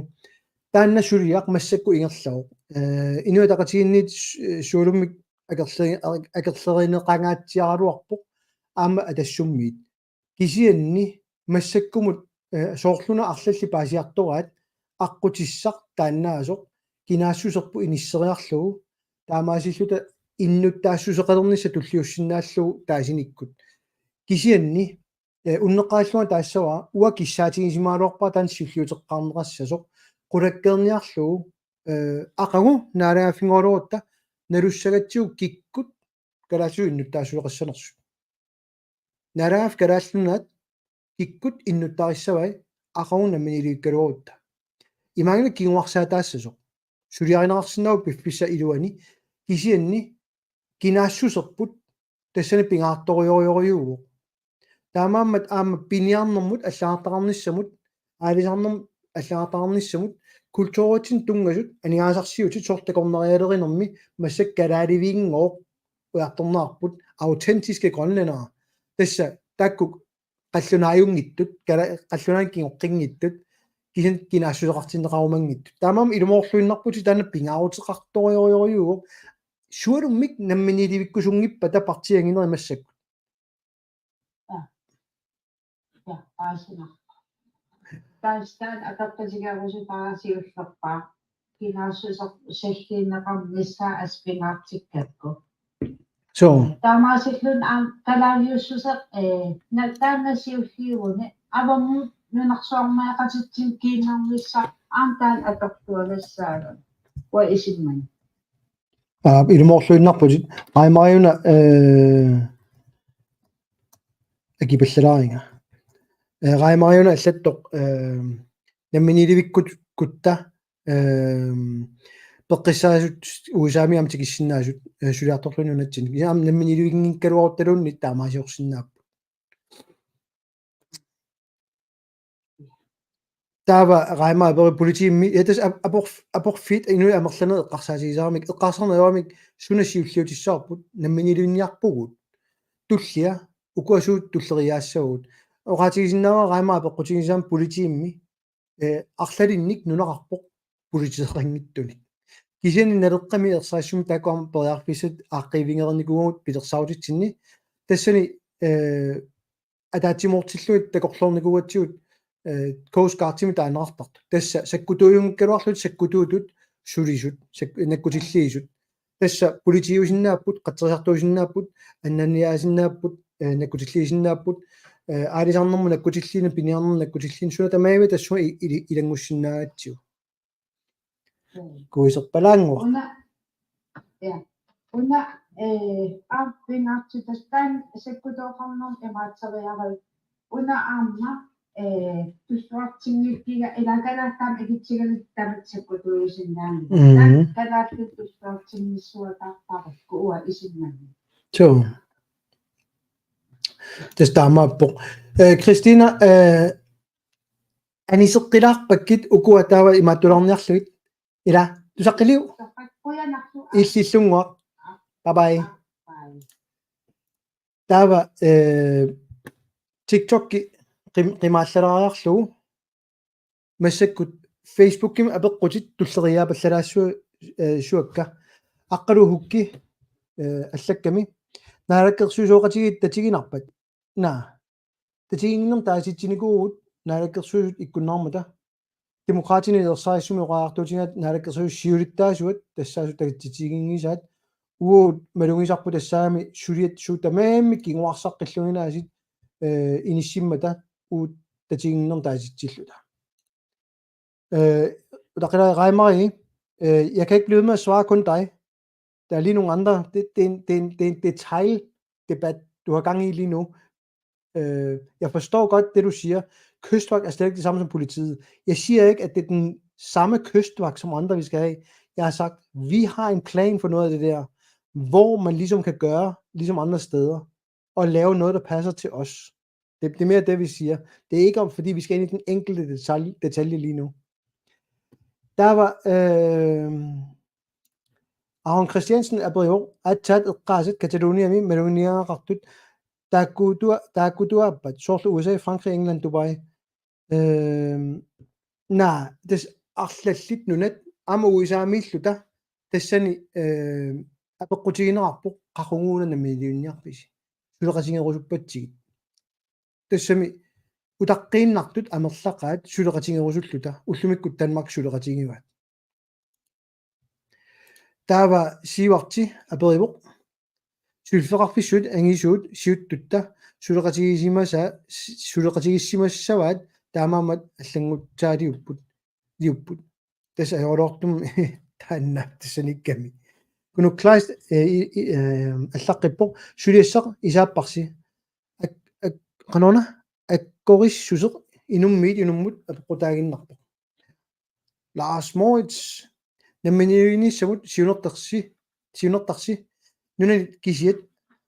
Taanna suliaq massakkut ingerlavoq. Eh, Inuit Ataqatigiinniit su-, sualummik akerle-, akerlerineqangaatsiaraluarpoq aamma Atassummiit. Kisianni massakkumut, eh, soorluna arlallit paasiartoraat aqqutissaq taannaasoq kinaassuserput inisseriarlugu, taamaasilluta innuttaassuseqalernissaq tulliussinnaallugu taasinikkut. Kisianni, eh, unneqqarillunga taassavara uanga kissaatigisimagaluarpara taanna siulliuteqqaarneqassasoq, qulakkeerniarlugu, eh, aqagu naalagaaffinngoraluarutta nalussagatsigu kikkut kalaallisut innuttaassuseqassanersut. Naalagaaffik Kalaallit Nunaat kikkut innuttaarissavai aqagu namminiilivikkaluarutta. Imaanngilaq kinguarsaataassasoq. Suliarineqarsinnaavoq piffissap iluani, kisianni kinaassuserput tassani pingaartorujorujorujuuvoq. Taamaammat aamma piniarnermut allagartaqarnissamut, aalisarnermut allagartaqarnissamut, kulturitsinnut tunngasut aningaasarsiutit soorlu takornarialerinermi massakkut kalaaliviinngooq ujartorneqarput, autentiske grønlændere. Tassa taakku qallunaajunngitsut, kala-, qallunaanut kingoqqinngitsut, kisianni kinaassuseqartinneqarumanngitsut. Taamaammat ilumoorluinnarputit taanna pingaaruteqartorujorujorujuuvoq. Sualummik namminiilivikkusunngippata partiit anginerit massakkut. Ja. Ja, aasinnarpoq. Taassumalu apeqqutigerusutara siullerpaaq. Kinaassuserput salliunneqarnissaa assut pingaartikkakku. Suu. Taamaasilluni aamma kalaaliussuseq, eh, na-, taanna siulliulluni avammut nunarsuarmioqatitsinnut kiinnarnissaq aamma taanna atortualassaagami. Uanga isimmani. Aa, ilumoorluinnarputit. Qaimariuna, eh, akipallalaariga. Eh, Qaimariuna allattoq, eh, namminiilivikkutta, eh, peqqissaasut U S A-mi aamma tikissinnaasut, eh, suliartorluni nunatsinni. Kisianni aamma namminiilivinngikkaluaruttaluunniit taamaaliorsinnaapput. Taava Qaimari aperi politiimmi, ja, tassa ap-, aporf-, aporfiit inuit amerlanerit eqqarsaatigisaramik, eqqarsarneq ajoramik suna siulliutissavarput, namminiilivinniarpugut. Tullia, ukua suut tulleriiaassavagut. Oqaatigisinnaavara Qaimari apeqqutigisami politiimmi, eh, arlalinnik nunaqarpoq politiseqanngitsunik. Kisianni Naleqqami ersarissummi taakku aamma periarfissat aaqqiivigereernikuuagut pilersaarutitsinni. Tassani, eh, ataatsimoortillugit takorloornikuugatsigut, eh, Coast Guardimi taaneqartartut. Tassa sakkutuujunngikkaluarlutik sakkutuutut sulisut, sak-, nakkutilliisut. Tassa politiiusinnaapput, qatserisartuusinnaapput, annanniaasinnaapput, eh, nakkutilliisinnaapput, eh, aalisarnermut nakkutilliineq, piniarnermut nakkutilliineq, suna tamarmi tassunga i-, ili-, ilanngussinnaagatsigit. Mm. Kuiserpalaannguaq. Una, ja. Una, eh, aap, pingaartut tassa taanna sakkutooqarnermut imaatseriaruk. Una aamma, eh, tussuartinngikkiga ilaa Kalaallit Nunaanni ikitsigalik tamat sakkutuujusinnaanngillat. Mhm. Taanna kalaallit tussuartinnissuataartarukku uanga isimmani. Suu. Tassa taamaappoq. Eh, Christina, eh, aniseqqilaarpakkit ukua taava imaattulaarniarlugit. Ila, tusaqqiliuk? Qujanarlu. Illillunnguaq. Bye bye. Bye. Taava, eh, TikTokki qim-, qimaallalaariarlugu. Massakkut Facebookimi apeqqutit tulleriiaapallalaassu-, eh, -suakka. Aqqaluuk Hukki, eh, allakkami. Naalakkersuisooqatigiit tatiginarpat? Naa. Tatiginninnermut taasitsinikuuvugut Naalakkersuisut ikkunnaarmata. Demokraatinit ersarissumik oqariartuutigaat Naalakkersuisut siulittaasuat tassaasut tatigingisaat. Uagut malugisarput tassaagami suliat suut tamarmik kinguarsaqqilluinnaasut, eh, inissimmata uagut tatiginninnermut taasitsilluta. Øh, der kan jeg regne mig i. Øh, jeg kan ikke blive ved med at svare kun dig. Der er lige nogle andre. Det, det, er en- det, er en- det er en detaildebat, du har gang i lige nu. Øh, jeg forstår godt det, du siger. Kystvagt er slet ikke det samme som politiet. Jeg siger ikke, at det er den samme kystvagt som andre, vi skal have. Jeg har sagt, vi har en plan for noget af det der, hvor man ligesom kan gøre, ligesom andre steder, og lave noget, der passer til os. Det, det er mere det, vi siger. Det er ikke om, fordi vi skal ind i den enkelte detalje, detalje lige nu. Der var, øh, Aron Christiansen er på, at chat eqqaasat Cataloniami malunniagaqartut taakkutua-, taakkutuaappat, soorlu U S A, Frankrig, England, Dubai. Øhm, naa, tassa arlallit nunat, aamma U S A-miilluta, tassani, øhm, apeqqutigineqarpoq qaqugu una namminiilivinniarpisi. Suleqatigerusuppatsigit. Tassami utaqqiinnartut amerlaqaat suleqatigerusulluta, ullumikkut Danmark suleqatigivaat. Taava Siivarti aperivoq. Suliffeqarfissuit angisuut siuttutta suleqatigisimasa-, suleqatigissimassavaat taamaammat allanngutsaaliupput, liupput. Tassa ajoraluartumik taanna tassaniikkami. Knud Kleist, øh, i-, i-, øh, allaqqippoq suliassaq isaapparsi. Ak-, ak-, qanoruna akkorissuseq inummiit inummut apeqqutaaginnarpoq. Lars Moritz, namminiilivinnissamut siunertarsi, siunertarsi, nunanit kisiat,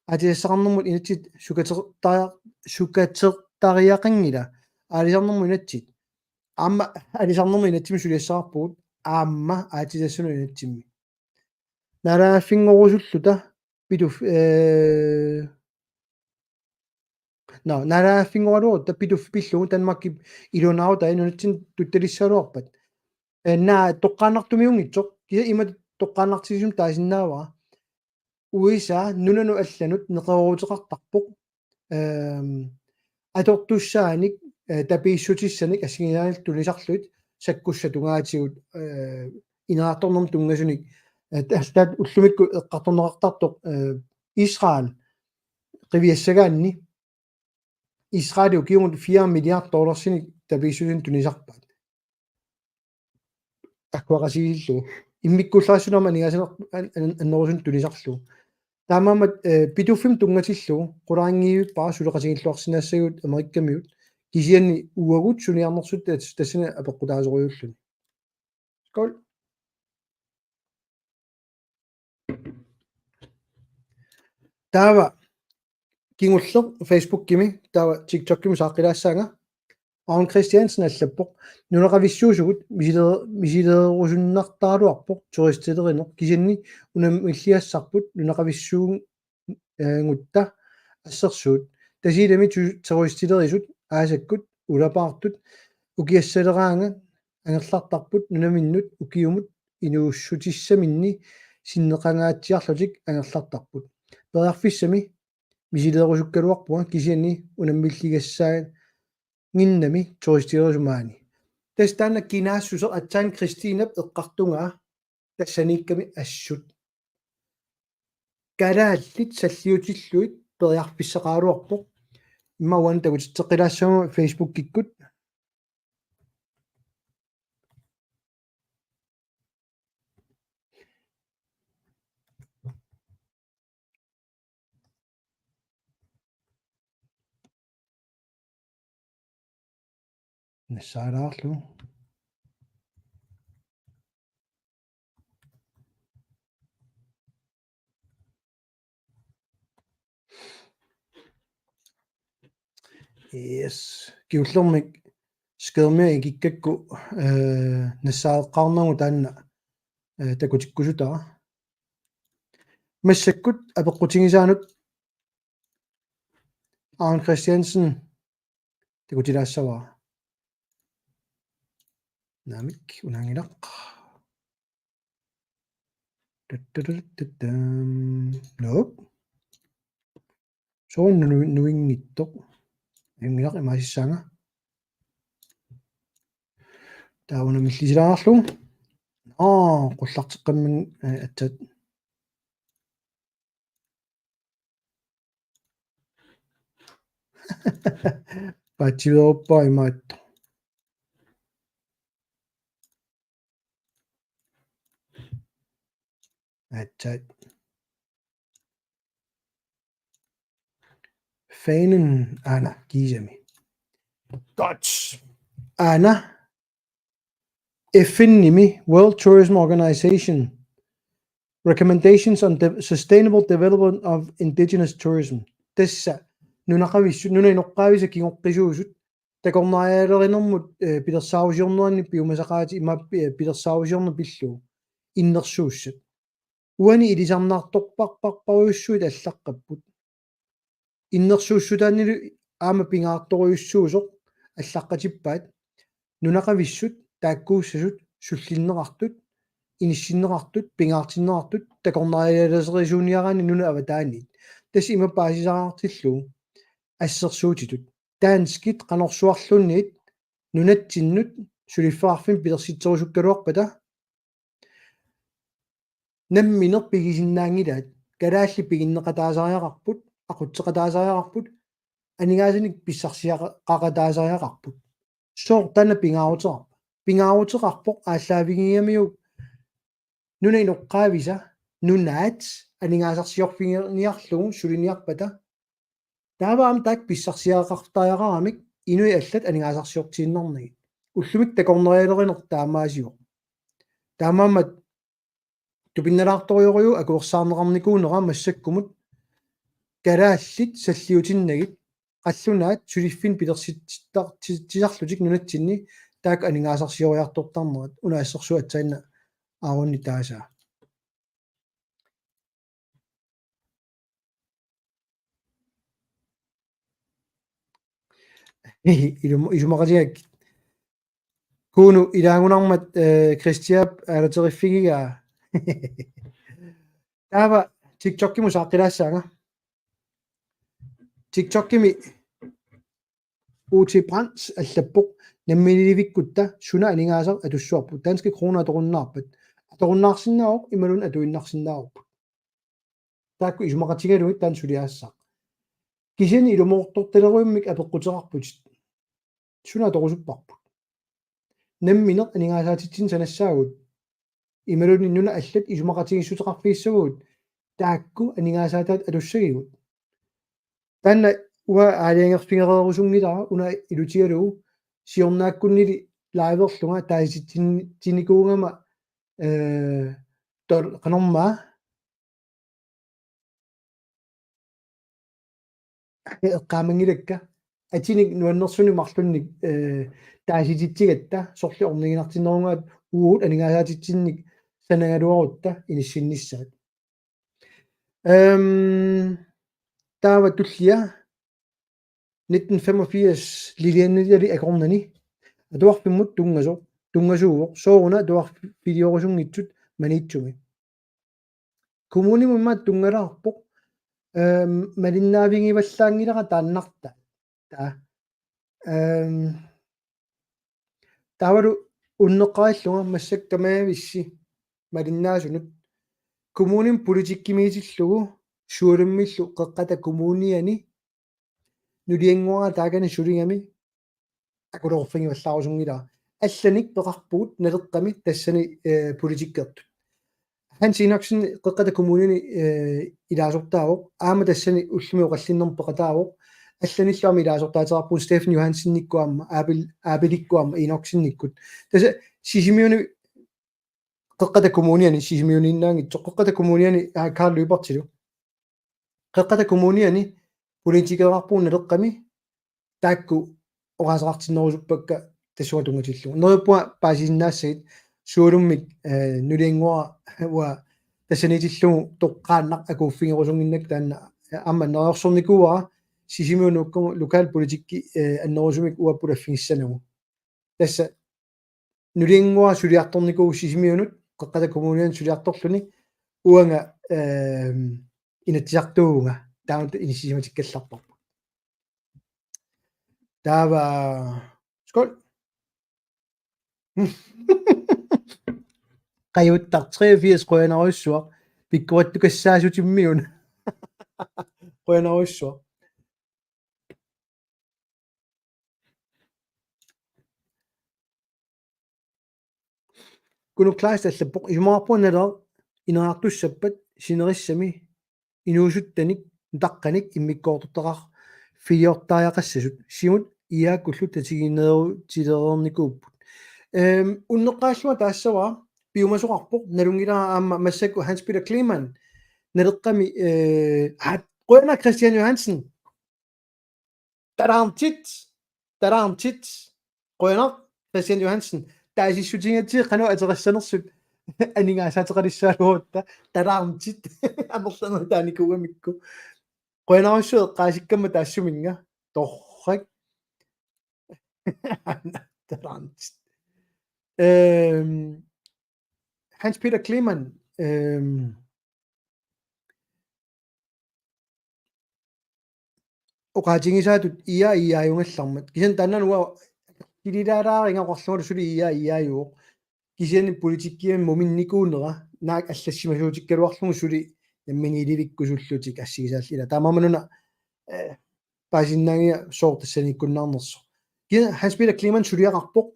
aatsitassaqarnermut inatsit sukatertaria-, sukatertariaqanngilaq, aalisarnermut inatsit. Aamma aalisarnermut inatsimmi suliassaqarpugut, aamma aatsitassanut inatsimmi. Naalagaaffinngorusulluta pituf-, øh, Nå, naalagaaffinngoraluarutta Pituffik pillugu Danmarkip iluanaarutai nunatsinni tuttalissagaluarpat. Øh, naa toqqaannartumiunngitsoq, kisianni ima toqqaannartigisumik taasinnaavara. U S A nunanut allanut neqerooruteqartarpoq. Øhm, atortussaanik, øh, tapiissutissanik assigiinngitsunik tunisarlugit sakkussat tungaatigut, øh, ineriartornermut tunngasunik, øh, ta-, taanna ullumikkut eqqartorneqartartoq, øh, Israel qiviassagaanni Israel ukiumut fire milliard dollarsinik tapiissusinik tunisarpaat. Akuaqasigillu. Immikkuullarissuarmik aningaasaneq an-, an-, annerusunik tunisarlugu. Taamaammat, eh, Pituffimmi tunngatillugu qularinngivippara suleqatigiilluarsinnaassagigut Amerikkamiut. Kisianni uagut suniarnersut tas-, tassani apeqqutaasorujuulluni. Skål. Taava kingulleq Facebookimi, taava TikTokimi saaqqilaassaanga. Aun Christiansen allappoq: Nunaqavissuusugut misileer-, misileerusunnartaraluarpoq turistilerineq, kisianni unammilligassarput nunaqavissuun- -gutta assersuut. Tasiilami tu-, turistilerisut aasakkut ulapaartut ukiassaleraangat angerlartarput, nunaminnut ukiumut inuussutissaminni sinneqangaatsiarlutik angerlartarput. Periarfissami misileerusukkaluarpunga, kisianni unammilligassaannginnami turistilerisut maani. Tassa taanna kinaassuseq aatsaat Kristinap eqqartugaa tassaniikkami assut. Kalaallit salliutillugit periarfissaqaraluarpoq. Immaqa uani takutitseqqilaassaguma Facebookikkut. Nassaalaarlugu. Yes. Kingullermik skærmia ikikkakku, eh, nassaaqqaarnagu taanna, eh, takutikkusutara. Massakkut apeqqutigisaanut Arne Christiansen takutilaassavara. Naamik, unaanngilaq. Tuttututtuttam. Nope. Soorlu nu-, nuinngitsoq. Ajunngilaq, imaasissaanga. Taava unammillisilaarlugu. Aa, qullarteqqammin, eh, aatsaat. Paatsiveeruppara imaattoq. Aatsaat. Fanen aana kiisami. Godt. Aana. F N-imi, World Tourism Organization, Recommendations on the Sustainable Development of Indigenous Tourism. Tassa nunaqavissut, nunap inoqqaavisa kingoqqisuusut, takornarialerinermut, eh, pilersaarusiorneranni piumasaqaatit, imaappoq, eh, pilersaarusiorneq pillugu innersuussat. Uani ilisarnartorparparparujussuit allaqqapput. Innersuussutaannilu aamma pingaartorujussuusoq allaqqatippaat, nunaqavissut taakkuussasut sullinneqartut, inissinneqartut, pingaartinneqartut takornarialerisuuniaraanni nunat avataaniit. Tassa ima paasisaqartillugu assersuutitut. Danskit qanorsuarluunniit nunatsinnut suliffeqarfimmik pilersitserusukkaluarpata nammineq pigisinnaanngilaat, kalaallit piginneqataasariaqarput, aqutseqataasariaqarput, aningaasanik pissarsiaqaqataasariaqarput. Sooq taanna pingaaruteqarpa? Pingaaruteqarpoq aallaavigiumaarpoq nunap inoqqaavisa, nunaat aningaasarsiorfiginiarlugu suliniarpata. Taava aamma taakku pissarsiaqartariaqaramik inuit allat aningaasarsiortiinnarnagit. Ullumikkut takornarialerineq taamaasivoq. Taamaammat tupinnalaartorujorujuuvoq akuersaarneqarnikuunera massakkumut kalaallit salliutinnagit qallunaat suliffinnik pilersitsittar-, ti-, tisarlutik nunatsinni taakku aningaasarsioriartortarnerat, una assersuut aatsaannaq Aaroni taasaa. Ilum-, isumaqatigaakka. Kuunu ilaagunarmat, eh, Christiap aalateriffigigaa. Taava TikTokimut saaqqilaassaanga. TikTokimi U T Brandt allappoq: Namminiilivikkutta suna aningaasaq atussuarput? Danske kroner atorunnaarpat? Atorunnaarsinnaavoq imaluunniit atuinnarsinnaavarput? Taakku isumaqatigalugit taanna suliassaq. Kisianni ilumoortortalerujummik apeqquteqarputit. Suna atorusupparput? Nammineq aningaasaatitsineq sanassaagut. Imaluunniit nunat allat isumaqatigiissuteqarfigissavagut taakku aningaasaataat atussagigut. Taanna uanga aalajangerfigereerusunngilara una ilutigalugu siornaakkunnili liverlunga taasititsin-, tinikuugama, eh, tol-, qanormaa eqqaamanngilakka. Atinik nuannersunik marlunnik, eh, taasititsigatta, sorleq orniginartinnerungaat uagut aningaasaatitsinnik sanagaluarutta inissinnissaat. Ehm, taava tullia nitten femogfirs Lilianitali akornanni atuarfimmut tunngasoq, tunngasuuvoq, sooruna atuarfiliorusunngitsut Maniitsumi. Kommunimut immaqa tunngalaarpoq, ehm, malinnaavigivallaanngilara taannartaa. Taa. Ehm, taavalu unneqqarillunga massakkut tamavissi malinnaasunut. Kommunimi politikkimiitillugu Sualummillu Qeqqata Kommuniani nuliannguara taakani suligami akuleruffigivallaarusungilaa. Allanik peqarpugut Naleqqami tassani, eh, politikkertut. Hans Enoksen Qeqqata Kommuniani, eh, ilaasortaavoq, aamma tassani ullumi oqallinnermi peqataavoq. Allanillu aamma ilaasortaateqarpugut Steffen Johansenikkut aamma, Abel, Abelikkut aamma, Enoksenikkut. Tassa Sisimiuni Qeqqata Kommuniani Sisimiuniinnaanngitsoq, Qeqqata Kommuniani, aa, Karl Lyberthilu. Qeqqata Kommuniani politikereqarpugut Naleqqami, taakku oqaaseqartinnerusuppakka tassunga tunngatillugu. Neriuppunga paasisinnaassagit Sualummik, eh, nuliannguara uanga tassaniitillugu toqqaannaq akuuffigerusunnginnakku taanna, eh, aamma neriorsornikuuara Sisimiunukku lokalpolitikki, eh, annerusumik uanga pulaffigissanagu. Tassa nuliannguara suliartornikuuvoq Sisimiunut, Qeqqata Kommuniani suliartorluni, uanga, ehm, Inatsisartuuvunga, taanna inissisimatikkallarparput. Taava, skål. Qajuttaq treogfirs qujanarsuaq, pikkorittukassaassutimmiuna. Qujanarsuaq. Kunu Kleist allappoq: Isumaqarpunga Naleraq ineriartussappat sinerissami inuusuttanik nutaqqanik immikkoortortaqarfiliortariaqassasut, siumut I A-kkullu tatiginerutileriarnikuupput. Ehm, unneqqarillunga taassavara piumasoqarpoq, nalunngilara aamma massakkut Hans Peter Kleemann Naleqqami, eh, aa, qujanaq Kristian Johansen. Tarantit, tarantit. Qujanaq, Kristian Johansen. Taasissutigigatsigu qanoq ateqassanersut aningaasaateqalissagaluarutta. Tarantit. Amerlanertaanikuugamikku. Qujanarsuaq eqqaasikkamma taassuminnga. Torrak. Tarantit. Ehm, Hans Peter Kleemann, ehm, oqaatigisaatut I A I A-jugallarmat. Kisianni taanna uanga kililaalaaringa oqarlungalu suli I A I A-juvoq. Kisianni politikkiami muminnikuunera, naak allassimasuutikkaluarlugu suli nammineq ilivikkusullutik assigisaallu ila. Taamaammat una, eh, paasinnaangia sooq tassaniikkunnaarnersoq. Kisianni Hans Peter Kleemann suliaqarpoq,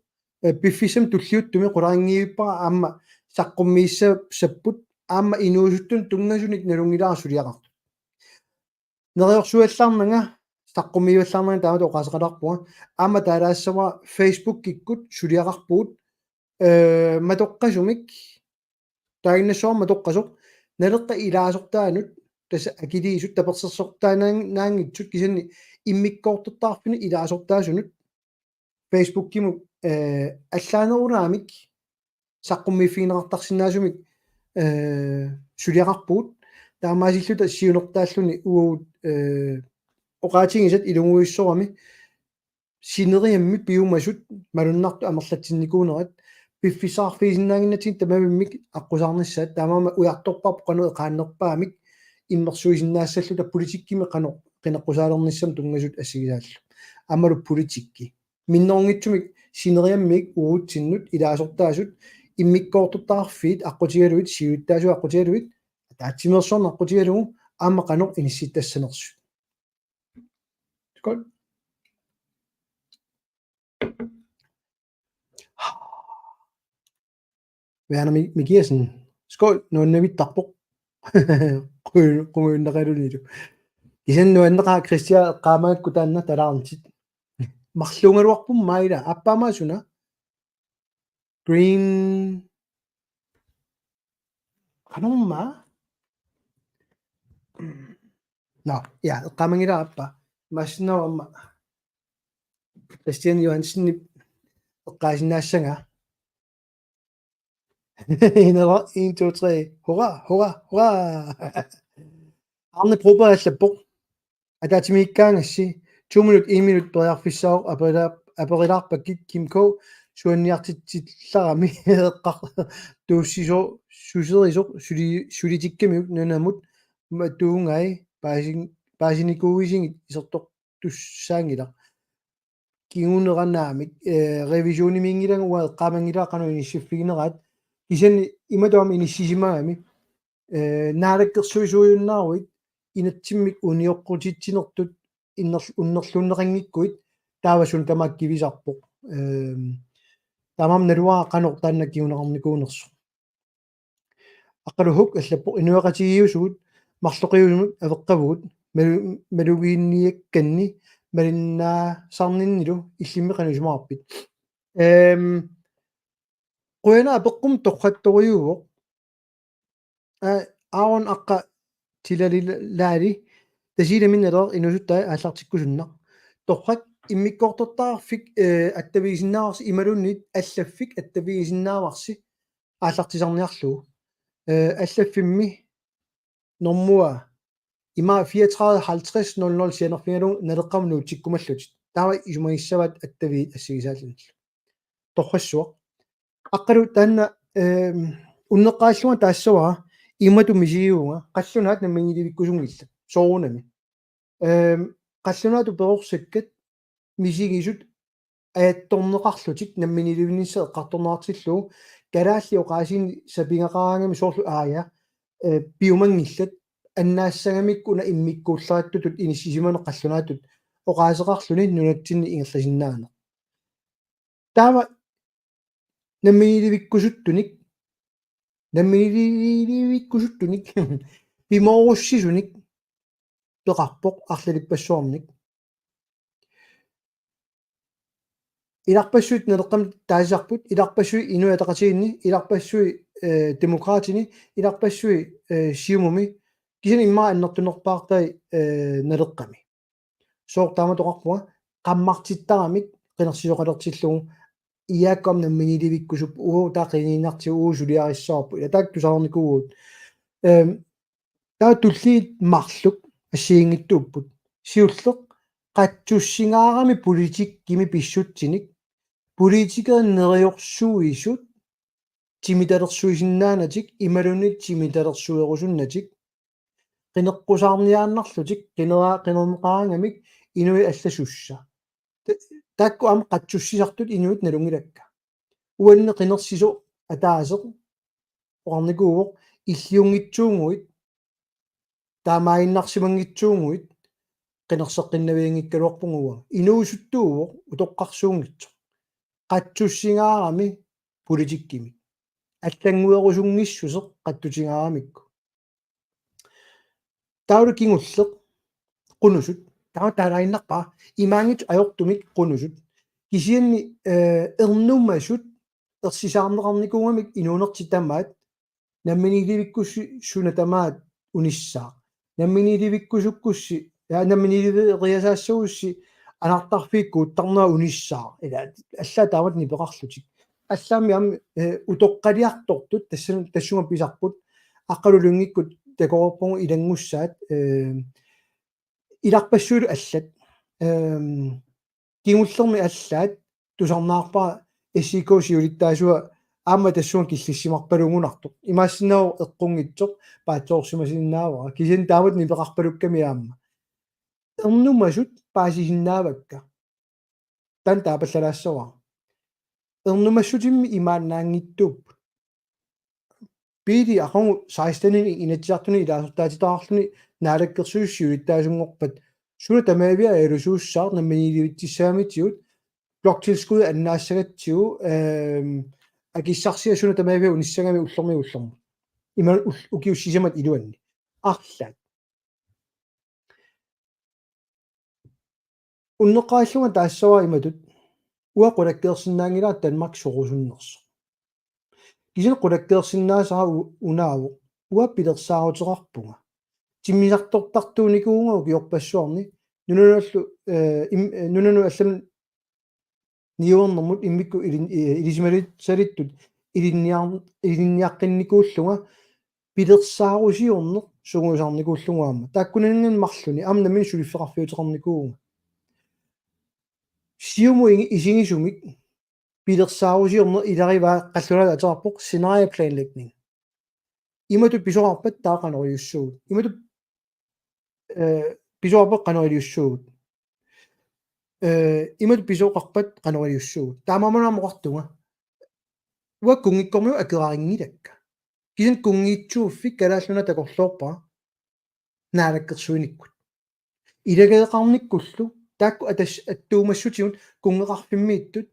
eh, piffissami tulliuttumi qularinngivippara aamma saqqummiissapput aamma inuusuttunut tunngasunik nalunngilara suliaqartoq. Neriorsuallaarnanga, saqqummiivallaarnanga taamatut oqaaseqalaarpunga. Aamma taalaassavara Facebookikkut suliaqarpugut, eh, matoqqasumik, taaginnassuara matoqqasoq, Naleqqap ilaasortaanut, tassa akiliisut tapersersortaannaanngitsut kisianni immikkoortortaqarfinni ilaasortaasunut, Facebookimut, eh, allaanerulaamik saqqummiiffigineqartarsinnaasumik, eh, suliaqarpugut. Taamaasilluta siunertaalluni uagut, eh, oqaatigisat ilumuissorami sineriammi piumasut malunnartut amerlatsinnikuunerat piffissaqarfigisinnaannginnatsigit tamavimmik aqqusaarnissaat, taamaammat ujartorparput qanoq eqaannerpaamik immersuisinnaassalluta politikkimi qanoq qineqqusaalernissamut tunngasut assigisaallu. Aammalu politikki. Minnerunngitsumik sineriammiit uagutsinnut ilaasortaasut immikkoortortaqarfiit aqqutigalugit, siulittaasuat aqqutigalugit, ataatsimeersuarneq aqqutigalugu aamma qanoq inissittassanersut. Godt. Verner Mik-, Mikiassen. Skål, nuannavittarpoq. Qu-, qungujunnaqalunilu. Kisianni nuanneqaaq Christian eqqaamagakku taanna talaarntit. Marluugaluarpummi maila. Aappaa aamma suna. Green. Qanormaa? Nå, ja, eqqaamanngilara aappaa. Imaassinnaavoq aamma Christian Johansenip eqqaasinnaassagaa. Inera, en, to, tre. Hurra, hurra, hurra. Arne Broberg allappoq. Ataatsimiikkaangassi to minut, en minut periarfissaq aperilaar-, aperilaarpakkit Kim K. Suanniartitsillarami eqqartuussisoq suserisoq suli-, sulitikkamiuk nunamut matuungai paasin-, paasinikuuisigit isertortussaanngilaq. Kinguneranaamik, eh, revisionimiinngilanga uanga eqqaamanngilara qanoq inissiffigineraat. Kisianni imatut aamma inissisimagami, eh, naalakkersuisuujunnaruit inatsimmik unioqqutitsinertut innerl-, unnerluunneqanngikkuit taava suna tamaat kivisarpoq. Ehm, taamaammat naluara qanoq taanna kinguneqarnikuunersoq. Aqqalu Huk allappoq: Inuiaqatigiiusugut marloqiusunut aveqqavugut malu-, malugiinniakkanni malinnaasarninnilu illimmi qanoq isumaqarpit? Ehm, qujanaq apeqqummi torrattorujuuvoq. Aa, Aaron Aqqa Tilalilaali Tasiilami Naleq inuusuttai aallartikkusunnaq. Torrak, immikkoortortaqarfik, eh, attavigisinnaavarsi imaluunniit allaffik attavigisinnaavarsi aallartisarniarlugu. Eh, allaffimmi normua ima fireogtredive halvtreds nul nul sianerfigalugu Naleqqamut nuutsikkumallutit. Taava isumagissavaat attaviit assigisaallunillu. Torrassuaq. Aqqalu taanna, ehm, unneqqarillunga taassavara imatut misigivunga, qallunaat namminiilivikkusunngillat. Soorunami. Ehm, qallunaatut perorsakkat misigisut ajattorneqarlutik namminiilivinnissaq eqqartorneqartillugu kalaallit oqaasiinik sapigaqaraangamik soorlu aaja, eh, piumanngillat annaassagamikku una immikkuullerattutut inissisimaneq qallunaatut oqaaseqarluni nunatsinni ingerlasinnaaneq. Taava namminiilivikkusuttunik, namminiilivikkusuttunik, pimoorussisunik peqarpoq arlalippassuarnik. Ilarpassuit Naleqqamik taasisarput, ilarpassuit Inuit Ataqatigiinni, ilarpassuit, eh, Demokraatini, ilarpassuit, eh, Siumumi, kisianni immaqa annertunerpaartai, eh, Naleqqami. Sooq taama oqarpunga, qammartittaramik qinersisoqalertillugu, iakkuam namminiilivikkusup, uu, taava qiniinnartigu, uu, suliarissavarput, ila taakku tusarnikuuvugut. Ehm, taava tulliit marluk assigiinngitsuupput. Siulleq, qatsussingaarami politikkimi pissutsinik, politikerit neriorsuisut timitalersuisinnaanatik imaluunniit timitalersuerusunnatik, qineqqusaarniaannarlutik, qinera-, qinerneqaraangamik inuit allasussat. Ta-, taakku aamma qatsussisartut inuit nalunngilakka. Uanni qinersisoq ataaseq oqarnikuuvoq illiunngitsuuguit, taamaaginnarsimanngitsuuguit, qinerseqqinnavianngikkaluarpugut uanga. Inuusuttuuvoq utoqqarsuunngitsoq. Qatsussingaarami politikkimi. Allannguerusunngissuseq qatsutigaaramikku. Taavalu kingulleq, qunusut. Taava taalaaginnarpara, imaanngitsoq ajortumik qunusut. Kisianni, eh, ernumasut ersisaarneqarnikuugamik inuunertik tamaat, namminiilivikkusut suna tamaat unissaaq. Namminiilivikkusukkussi, ja, namminiileriasaassagussi anartarfiit kuuttarnerat unissaaq. Ila, allaat taamatut nipeqarlutik. Allaammi aamma, eh, utoqqaliartortut, tassani, tassunga pisarput, Aqqalu Lyngekku takoreerpugut ilanngussaat, eh, ilarpassuillu allat. Ehm, kingullermi allaat tusarnaarpara S I K siulittaasua aamma tassunga killissimarpaluugunartoq. Imaassinnaavoq eqqunngitsoq paatsoorsimasinnaavara. Kisianni taamatut nipeqarpalukkami aamma. Ernumasut paasisinnaavakka. Taanna taapallalaassavara. Ernumassutimmi imaannaanngitsuupput. Piili aqagu sekstenini Inatsisartuni ilaasortaatitaqarluni naalakkersuisut siulittaasunngorpat Suna tamaaviat ajalusuussaaq namminiilivitsissagamitigut, bloktilskud annaassagatsigu, ehm, akissarsiat suna tamaaviat unissagami ullormiit ullormut. Ima ul-, ukiut sisamat iluanni. Arlaat. Unneqqarillunga taassavara imatut: Uanga qulakkeersinnaanngilara Danmark sorusunnersoq. Kisianni qulakkeersinnaasara u-, unaavoq: Uanga pilersaaruteqarpunga. Timmisartortartuunikuuvunga ukiorpassuarni nunanullu, eh, im-, eh, nunanut allanut niuernermut immikkut ilin-, eh, ilisimasalittut ilinniar-, ilinniaqqinnikuullunga pilersaarusiorneq sungiusarnikuullugu aamma. Taakkunanngaanniit marlunnik aamma nammineq suliffeqarfiuteqarnikuuvunga. Siumut igi-, isigisumik pilersaarusiorneq ilarivaa qallunaatut ateqarpoq scenarieplanlægning. Imatut pisoqarpat taava qanoq iliussuugut. Imatut, eh, pisoqarpat qanoq iliussuugut. Eh, imatut pisoqarpat qanoq iliussuugut. Taamaammat aamma oqartunga: Uanga kunngikkormiut akerarinngilakkit. Kisianni kunngiitsuuffik Kalaallit Nunaat takorloorpara naalakkersuinikkut. Ilageeqarnikkullu taakku atas-, attuumassutigut kunngeqarfimmiittut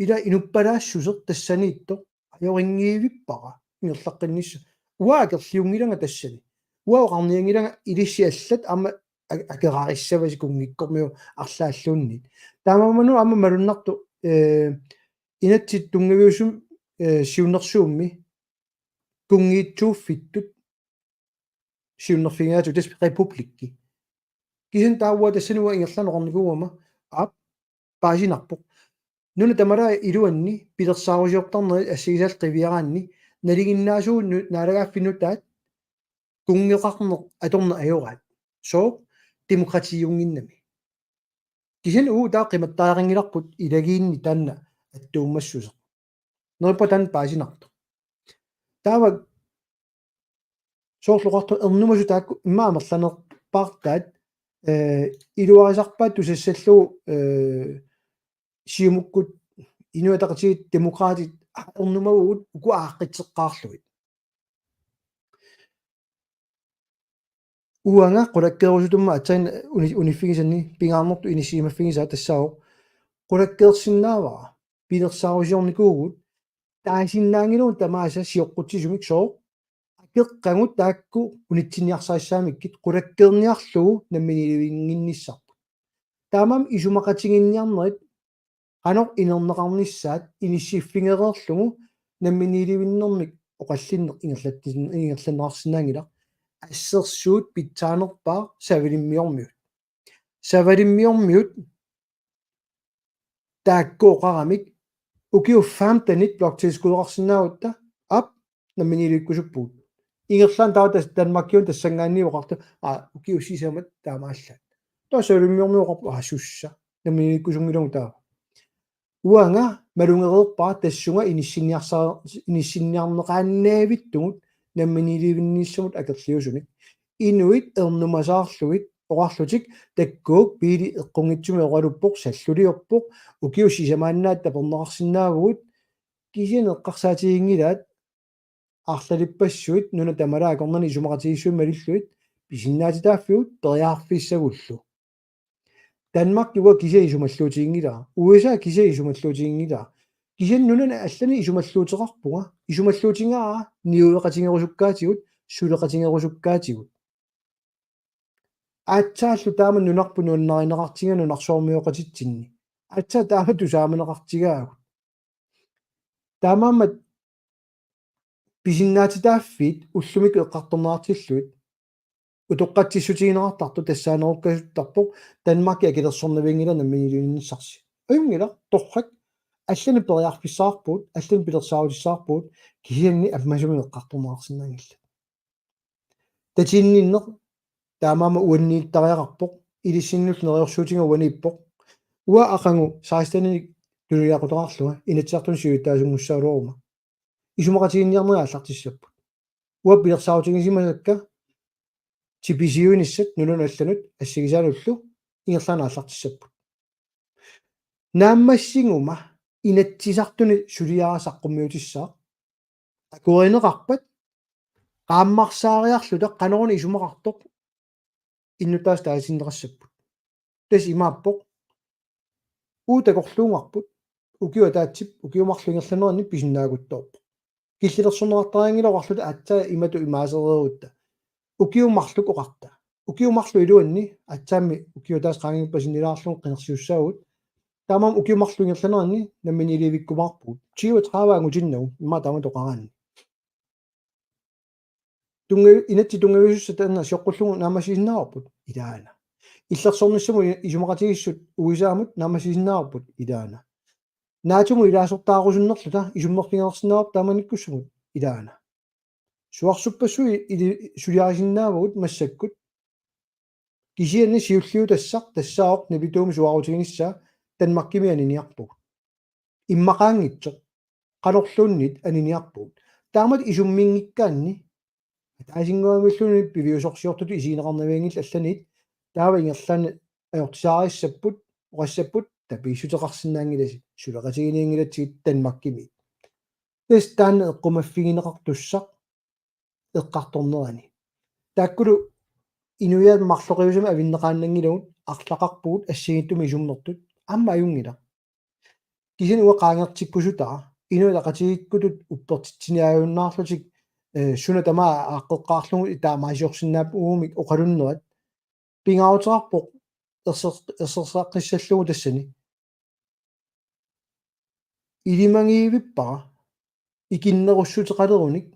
ila inuppalaassuseq tassaniittoq ajorinngivippara ingerlaqqinnissaq. Uanga akerliunngilanga tassani. Uanga oqarnianngilanga ilissi allat aamma a-, akerarissavasi kunngikkormiut arlaalluunniit. Taamaammat aamma malunnartoq, eh, inatsit tunngaviusumik, eh, siunnersuummi kunngiitsuuffittut siunnerfigigaatigut, tassa republikki. Kisianni taava tassani uanga ingerlaannaq oqarnikuugama, aap, paasinarpoq. Nunat tamalaat iluanni pilersaarusiortarnerit assigisaallu qiviaraanni nalinginnaasuuvoq nu-, naalagaaffik nutaat kunngeqarneq atorneq ajoraat. Sooq? Demokratiunnginnami. Kisianni uagut taava qimattariaqanngilarput ilagiinni taanna attuumassuseq. Neriuppunga taanna paasinartoq. Taava soorlu oqartunga ernumasut taakku immaqa amerlanerpaartaat, eh, iluarisarpaat tusassallugu, eh, Siumukkut, Inuit Ataqatigiit, Demokraatit, aa, ernumavugut uku aaqqitseqqaarlugit. Uanga qulakkeerusutumma aatsaat uni-, uniffigisani pingaarnertut inissisimaffigisaa tassaavoq: Qulakkeersinnaavara, pilersaarusiornikuuvugut, taasinnaanngilagut tamaasa sioqqutsisumik, sooq? Akeqqagut taakku unitsinniarsarissagamikku qulakkeerniarlugu namminiilivinnginnissarput. Taamaammat isumaqatiginninniarnerit qanoq inerneqarnissaat inissiffigereerlugu namminiilivinnermik oqallinneq ingerlatsin-, ingerlanneqarsinnaanngilaq. Assersuut pitsaanerpaaq savalimmiormiut. Savalimmiormiut taakku oqaramik ukiut femtenit bloktilskudeqarsinnaagutta, aap, namminiilivikkusuppugut. Ingerlaannaq taava tas-, Danmarkiuna tassanngaanniit oqartoq, aa, ukiut sisamat taamaallaat. Taava savalimmiormiut oqarput, aa, sussa, namminiilivikkusunngilagut taava. Uanga malugereerpara tassunga inissinniarsa-, inissinniarneqaannavittugut namminiilivinnissamut akerliusumik. Inuit ernumasaarlugit oqarlutik: Takkuuk, biili eqqunngitsumik oqaluppoq, salluliorpoq, ukiut sisamaannaat taperneqarsinnaavugut. Kisianni eqqarsaatiginngilaat arlalippassuit nunat tamalaat akornanni isumaqatigiissummik malillugit pisinnaatitaaffigut periarfissagullu. Danmark uanga kisiat isumalluutiginngilara. U S A kisiat isumalluutiginngilara. Kisianni nunani allani isumalluuteqarpunga. Isumalluutigaara niueqatigerusukkaatigut, suleqatigerusukkaatigut. Aatsaallu taama nunarput nuannarineqartigaa nunarsuarmioqatitsinni. Aatsaat taama tusaamaneqartigaagut. Taamaammat pisinnaatitaaffiit ullumikkut eqqartorneqartillugit utoqqatsissutigineqartartut tassaanerukkasuttarpoq Danmarki akilersornavianngilaq namminiilivinnissarsi. Ajunngilaq, torrak, allanik periarfissaqarpugut, allanik pilersaarutissavarput, kisianni ammasumik eqqartorneqarsinnaanngillat. Tatiginninneq taamaammat uanniittariaqarpoq, ilissinnullu neriorsuutiga uaniippoq. Uanga aqagu seksteninik tunuliaqutaqarlunga Inatsisartuni siulittaasunngussagaluaruma. Isumaqatiginninniarnerit aallartissapput. Uanga pilersaarutigisimasakka tipisiuinissat nunanut allanut assigisaanullu ingerlaannaq aallartissapput. Naammassiguma Inatsisartuni suliara saqqummiutissaaq. Akuerineqarpat qaammarsaariarluta qanoruna isumaqartoq innuttaasut taasitinneqassapput. Tassa imaappoq: Uagut takorluugarput, ukiup ataatsip ukiut marluk ingerlaneranni pisinnaaguttoorpoq. Killilersorneqartariaqanngilaq oqarluta aatsaat imatut imaasereerutta. Ukiut marluk oqarta. Ukiut marluk iluanni, aatsaammi ukiup ataatsip qaangiuppata sinnilaarlugu qinersiussaagut. Taamaammat ukiut marluk ingerlaneranni namminiilivikkumaarpugut. Tyve tredive angutinnagu, immaqa taamatut oqaraanni. Tunnga-, inatsit tunngavisussat taanna sioqqullugu naammassisinnaavarput? Ilaana. Illersornissamut i-, isumaqatigiissut U S A-mut naammassisinnaavarput? Ilaana. NATO-mut ilaasortaarusunnerluta isummerfigineqarsinnaavarput taamanikkussamut? Ilaana. Suarsuppassuit ili-, suliarisinnaavagut massakkut. Kisianni siulliutassaq tassaavoq nalituumik suaarutiginissaa Danmarkimi aniniarpugut. Immaqaanngitsoq. Qanorluunniit aniniarpugut. Taamatut isumminngikkaanni, ataasinnguamilluunniit piviusorsiortutut isigineqarnavianngillat allanit, taava ingerlaannaq ajortisaarissapput, oqassapput, tapiissuteqarsinnaanngilasi, suleqatiginianngilatsigit Danmarkimiit. Tassa taanna eqqumaffigineqartussaq eqqartornerani. Taakkulu inuiaat marloqiusamik avinneqaannanngilagut, arlaqarpugut assigiinngitsumik isummertut, aamma ajunngilaq. Kisianni uanga qaangertikkusutara, Inuit Ataqatigiikkutut uppertitsiniaajunnaarlutik, eh, suna tamaat aaqqeqqaarlugu taamaaliorsinnaapput uumik oqalunnerat, pingaaruteqarpoq erser-, ersersaaqqissallugu tassani. Ilimagivippara ikinnerussuteqalerunik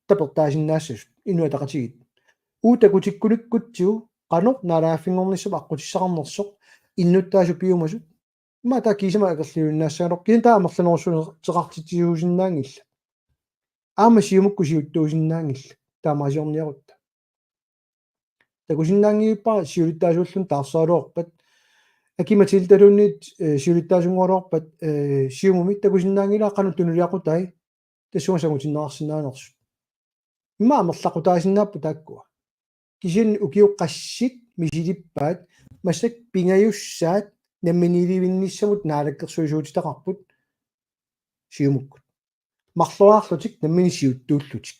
tapertaasinnaassasut Inuit Ataqatigiit. Uagut takutikkunikkutsigu qanoq naalagaaffinngornissamut aqqutissaqarnersoq innuttaasut piumasut, immaqa taava kiisami akerliuinnaassagaluarpoq, kisianni taava amerlanerussuteqartitsisuusinnaanngillat. Aamma Siumukkut siuttuusinnaanngillat, taamaaliorniarutta. Takusinnaanngivippara siulittaasuulluni taarseraluarpat, Aki-Matildaluunniit, eh, siulittaasunngualuarpat, eh, Siumumi, takusinnaanngilara qanoq tunuliaqutai tassunga sangutinneqarsinnaanersut. Immaqa amerlaqutaasinnaapput taakkua. Kisianni ukiut qassit misilippaat, massakkut pingajussaat namminiilivinnissamut naalakkersuisuutitaqarput Siumukkut. Marloriarlutik nammineq siuttuullutik.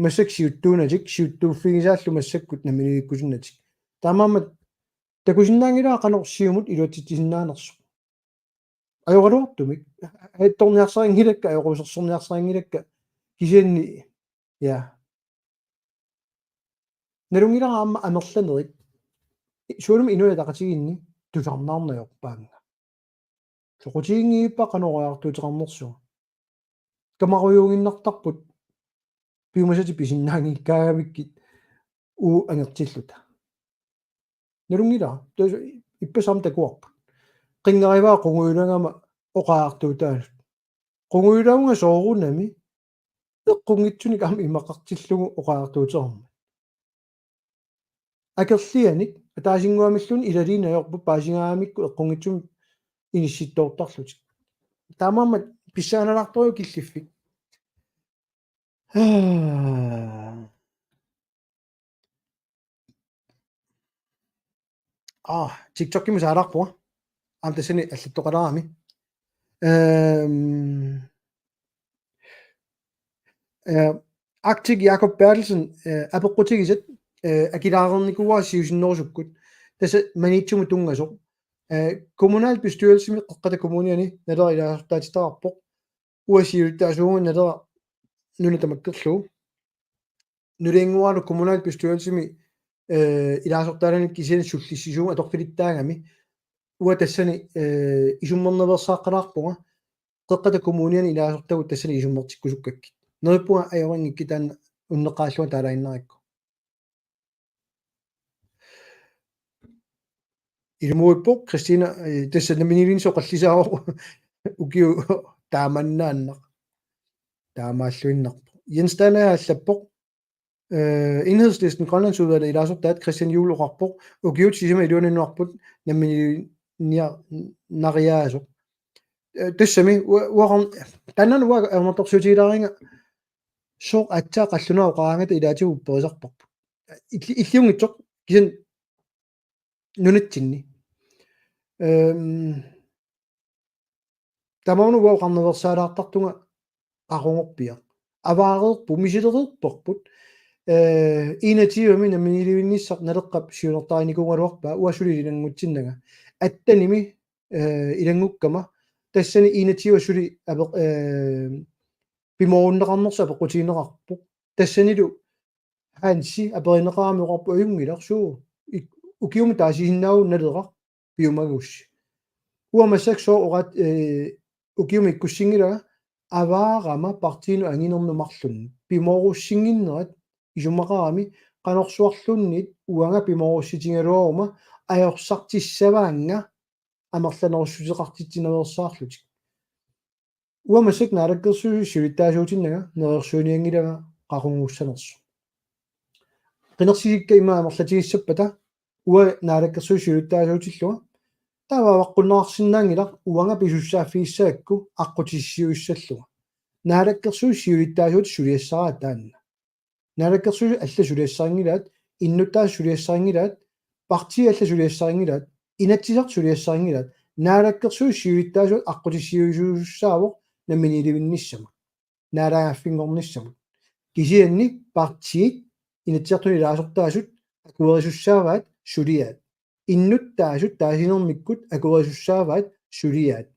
Massakkut siuttuunatik, siuttuuffigisaallu massakkut namminiivikkusunnatik. Taamaammat takusinnaanngilara qanoq Siumut iluatsitsisinnaanersoq. Ajoraluartumik. Ajattorniarsarinngilakka, ajoqusersorniarsarinngilakka. Kisianni, ja. Nalunngilara aamma amerlanerit. Sualumi Inuit Ataqatigiinni tusarnaarneq ajorpaannga. Soqutiginngivippara qanoq oqariartuuteqarnersunga. Kamarujuuginnartarput piumasatik pisinnaanngikkaangamikkit uagut angertilluta. Nalunngilara, tassa ippassaq aamma takuarput. Qinngarivara qungujulagama oqariartuutaanut. Qungujulavunga soorunami eqqunngitsunik aamma imaqartillugu oqariartuuteqarmat. Akerlianik ataasinnguamilluunniit ilalinneq ajorput paasingaangamikku eqqunngitsumik inissittoortarlutik. Taamaammat pissanganalaartorujuk killiffik. Ah, TikTokimi saalaarpunga. Aamma tassani allattoqalaarami. Ehm, eh, Arctic Jakob Berthelsen, eh, apeqqutigisat, eh, akilaareernikuuara siusinnerusukkut. Tassa Maniitsumut tunngasoq. Eh, kommunalbestyrelsimi Qeqqata Kommuniani Naleraq ilaasortaatitaqarpoq. Uanga siulittaasuuvunga Naleraq nuna tamakkerlugu. Nuliannguaralu kommunalbestyrelsimi, eh, ilaasortaalanik kisianni sullissisuuvunga atorfilittaagami. Uanga tassani, eh, isummernaveersaaqqalaarpunga. Qeqqata Kommuniani ilaasortagut tassani isummertikkusukkakkit. Neriuppunga ajorinngikkiit taanna unneqqarillunga taalaaginnarakku. Ilumuuppoq Kristina, eh, tassa namminiilivinnissaa oqallisaavoq ukiut taamannaannaq. Taamaalluinnarpoq. Jens Danager allappoq. Eh, Enhedslisten Grønlandsudvalget ilaasortaat Christian Juhl oqarpoq ukiut sisamat iluaninnguarput namminiilivinniar-, nariaasoq. Eh, tassami, ua-, uaqarn-, taanna uanga ajornartorsiutigilaaringa sooq aatsaat qallunaat oqaraangata ilaatigut upperisarparput. Illi-, illiunngitsoq, kisianni nunatsinni. Ehm, tamanna uanga oqarnaveersaalaartartunga aqunngorpiaq. Avaareerput, misilereerparput. Eh, enogtyvemi namminiilivinnissaq Naleqqap siunertariinikuugaluarpaa, uanga suli ilanngutsinnanga. Attenimi, eh, ilanngukkama, tassani enogtyve suli ape-, eh, pimoorunneqarnersoq apeqqutigineqarpoq. Tassanilu Hansi aperineqarami oqarpoq: Ajunngilaq, suu, ik-, ukiumut taasisinnaavoq Naleraq, piumagussi. Uanga massakkut sooq oqaat, eh, ukiumut ikkussinngilara, avaarama partiinut anginermut marlunnik. Pimoorussinnginnerat isumaqarami qanorsuarluunniit uanga pimoorussutigigaluaruma ajorsartissavaannga amerlanerussuteqartitsinerulersaarlutik. Uanga massakkut Naalakkersuisut siulittaasuutinnanga neriorsuinianngilanga qaqugussanersoq. Qinersisikka ima amerlatigissappata uanga Naalakkersuisut siulittaasuutillunga, taava avaqqunneqarsinnaanngilaq uanga pisussaaffigissagakku aqqutissiuissallunga. Naalakkersuisut siulittaasuutit suliassaraat taanna. Naalakkersuisut allat suliassarinngilaat, innuttaasut suliassarinngilaat, partiit allat suliassarinngilaat, Inatsisartut suliassarinngilaat, Naalakkersuisut siulittaasuat aqqutissiuisuussaavoq namminiilivinnissamut, naalagaaffinngornissamut. Kisianni partiit Inatsisartuni ilaasortaasut akuerisussaavaat suliaat. Innuttaasut taasinermikkut akuerisussaavaat suliaat.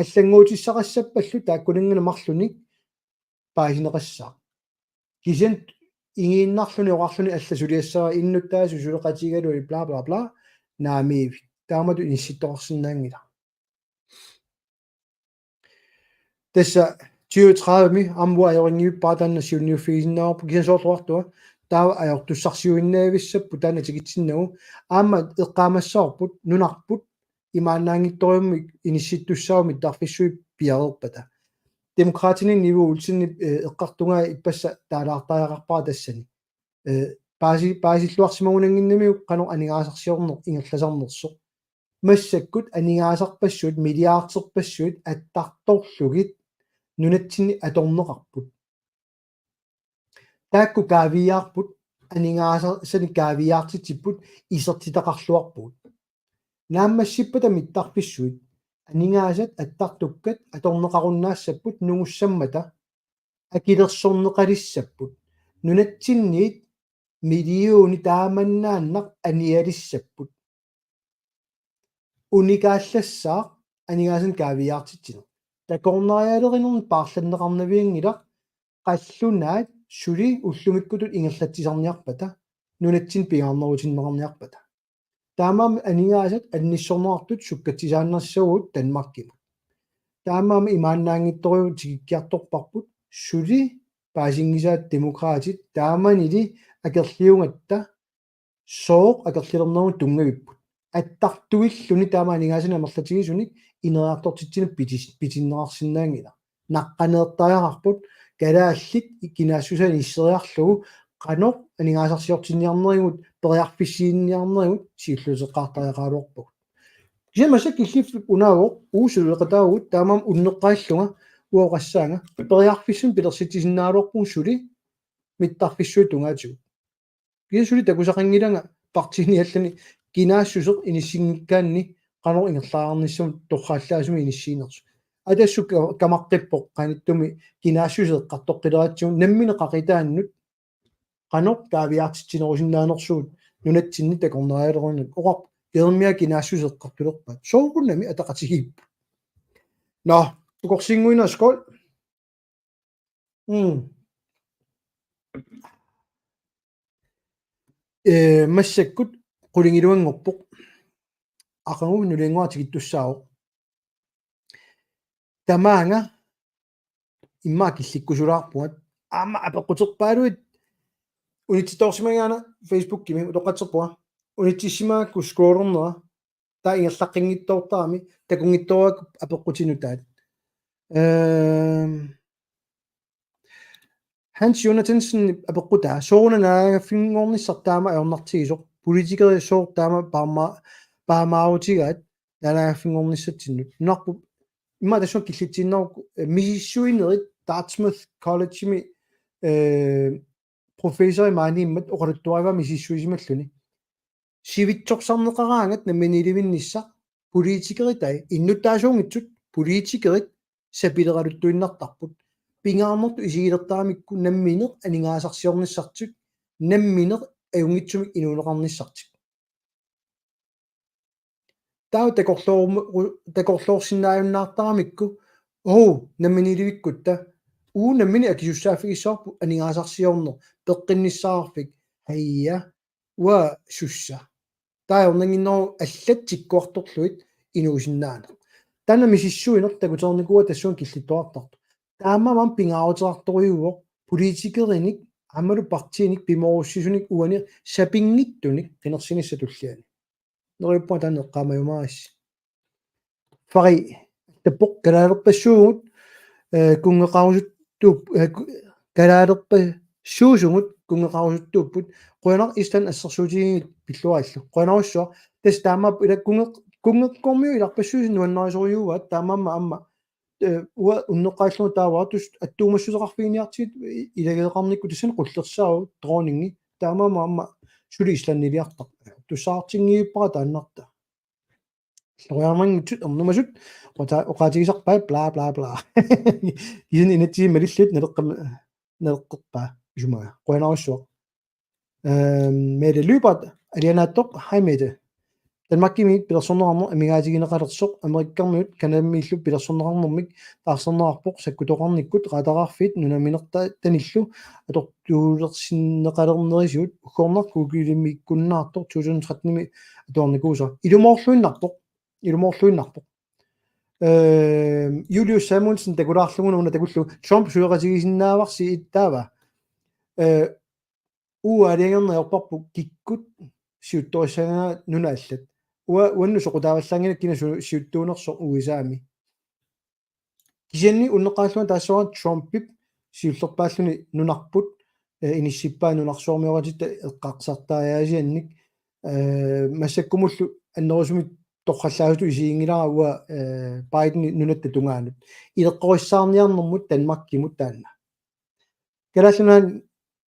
Allannguutissaqassappallu taakkuninnga marlunnik paasineqassaaq. Kisianni ingiinnarluni oqarluni allat suliassavaat, innuttaasut suleqatigalugit bla bla bla, naamiivik. Taamatut inissittoqarsinnaanngilaq. Tassa tyve tredivemi aamma uanga ajorinngivippara taanna siunniuffigisinnaavarput, kisianni soorlu oqartunga taava ajortussarsiuinnavissapput taanna tikitsinnagu, aamma eqqaamassavarput nunarput imaannaanngitsorujummik inissittussaavoq mittarfissuit piareerpata. Demokraatini Nivi Olsenip, eh, eqqartugaa ippassaq taalaartariaqarpara tassani. Eh, paasi-, paasilluarsimagunannginnamiuk qanoq aningaasarsiorneq ingerlasarnersoq. Massakkut aningaasarpassuit, milliarderpassuit attartorlugit nunatsinni atorneqarput. Taakku kaaviiaarput, aningaasanik kaaviiaartitsipput, isertitaqarluarpugut. Naammassippata mittarfissuit aningaasat attartukkat atorneqarunnaassapput nungussammata akilersorneqalissapput. Nunatsinniit millionit taamannaannaq anialissapput. Unikaallassaaq aningaasanik kaaviiaartitsineq. Takornarialerinermi paarlanneqarnavianngilaq qallunaat suli ullumikkutut ingerlatsisarniarpata, nunatsinni pingaarnerutinneqarniarpata. Taamaammat aningaasat annissorneqartut sukkatsisaannassagut Danmarkimut. Taamaammat imaannaanngitsorujummik tikikkiartorparput, suli paasinngisaat Demokraatit taamanili akerliugatta sooq akerlilernerup tunngavipput. Attartuilluni taama aningaasanik amerlatigisunik ineriartortitsineq pitis-, pitinneqarsinnaanngilaq. Naqqaneertariaqarput, kalaallit kinaassusaa inisseriarlugu qanoq aningaasarsiortinniarnerigut, periarfissiinniarnerigut siulliuteqqaartariaqaraluarpagut. Kisianni massakkut killiffik unaavoq, uagut suleqataavugut, taamaammat unneqqarillunga uanga oqassaanga, periarfissunik pilersitsisinnaagaluarpugut suli mittarfissuit tungaatigut. Kisianni suli takusaqanngilanga partiini allani kinaassuseq inissinngikkaanni qanoq ingerlaarnissamut torrallaasumik inissiinersoq. Atassut ka-, kamaqqippoq qanittumi kinaassuseq eqqartoqqileratsigu nammineq qaqitaannut qanoq kaaviiaartitsinerusinnaanersugut nunatsinni takornarialerinermut. Oqarpoq Jeremia kinaassuseq eqqartulerpaat. Soorunami ataqatigiipput. Nå, ukorsinnguina skål. Mm. Eh, massakkut qulingiluanngorpoq. Aqagu nuliannguaq tikittussaavoq. Tamaanga immaqa killikkusulaarpunga. Aamma apeqquterpaaluit unitsittoorsimagigaana Facebookimi utoqqatserpunga. Unitsissimagakku scrollernera. Taava ingerlaqqinngitsoortarami, takunngitsoorpakka apeqqutit nutaat. Ehm, Hans Jonathansen apeqqutaa: Sooruna naalagaaffinngornissaq taama ajornartigisoq? Politikerit sooq taama paama-, paamaarutigaat naalagaaffinngornissatsinnut? Nunarput immaqa tassunga killitsiinnarukku, eh, misissuinerit Dartmouth Collegemi, eh, professori maaniimmat oqaluttuarivaa misissuisimalluni. Sivitsorsarneqaraangat namminiilivinnissaq, politikerit, ai, innuttaasuunngitsut politikerit sapileraluttuinnartarput. Pingaarnertut isigilertaramikku nammineq aningaasarsiornissartik nammineq ajunngitsumik inuuneqarnissartik. Taava takorloormu-, takorloorsinnaajunnaartaramikku, oo, namminiilivikkutta, uu, nammineq akisussaaffigissavarput aningaasarsiorneq, peqqinnissaqarfik, haja, uanga sussa. Taava ajornannginneruvoq allat tikkuartorlugit inuusinnaaneq. Taanna misissuineq takutereernikuuara tassunga killittuartartoq. Taamaammat pingaaruteqartorujuuvoq politikerinik aammalu partiinik pimoorussisunik uani sapinngitsunik qinersinissaq tulliani. Neriuppunga taanna eqqaamajumaarissi. Fari, allappoq: Kalaalerpassuugut, eh, kunngeqarusuttuup-, eh, ku-, kalaalerpassuusugut kunngeqarusuttuupput. Qujanaq Island assersuutigigikkit, pilluarillu. Qujanarsuaq. Tassa taamaappoq, ila kunnge-, kunngekkormiut ilarpassuisa nuannarisorujuuaat, taamaammat aamma, eh, uanga unneqqarillunga taava tassa attuumassuteqarfiginiartigit i-, ilageeqarnikkut, tassani qullersaavoq dronningi, taamaammat aamma suli islandiliartarpoq. Tussaartinngivippara taannartaa. Alloriarmanngitsut ernumasut oqa-, oqaatigisarpaat, bla, bla, bla. Kisianni inatsisit malillutik naleqqam-, naleqqerpaa isumaga. Qujanarsuaq. Ehm, Mette Lyberth, alianaatsoq, hej Mette. Danmarkimiit pilersorneqarneq amigaatigineqalersoq, Amerikkarmiut Canadamiillu pilersorneqarnermik taarserneqarpoq sakkutoqarnikkut, radararfiit nunaminerta-, tanillu atortuulersinneqalernerisigut, uggornaq Googlemiikkunnaartoq to tusind tretten-imi atuarnikuusoq. Ilumoorluinnarpoq. Ilumoorluinnarpoq. Ehm, Julius Samuelsen takulaarlugu una takullugu: Trump suleqatigisinnaavarsi ittaava. Eh, uaaliangerneq ajorparput kikkut siuttorissagaat nunat allat. Ua-, uannut soqutaavallaanngilaq kina su-, siuttuunersoq U S A-mi. Kisianni unneqqarillunga taassavara Trumpip siullerpaalluni nunarput, eh, inissippaa nunarsuarmioqatitta eqqarsartariaasiannik, eh, massakkumullu annerusumik torrallaasutut isiginngilara uanga, eh, Biden nunatta tungaanut. Ileqqorissaarniarnermut Danmarkimut taanna. Kalaallit Nunaanni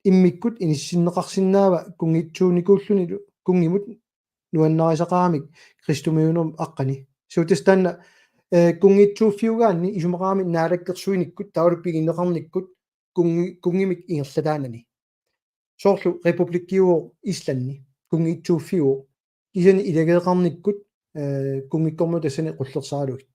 immikkut inissinneqarsinnaava kunngiitsuunikuullunilu kunngimut nuannarisaqaramik kristumiunermut aqqani. Suutissaq taanna, eh, kunngiitsuuffiugaanni isumaqarami naalakkersuinikkut taavalu pigineqarnikkut kunngi-, kunngimik ingerlataanani. Soorlu republikkiuvoq Islandi, kunngiitsuuffiuvoq. Kisianni ilageeqarnikkut, eh, kunngikkormiut tassani qullersaralugit.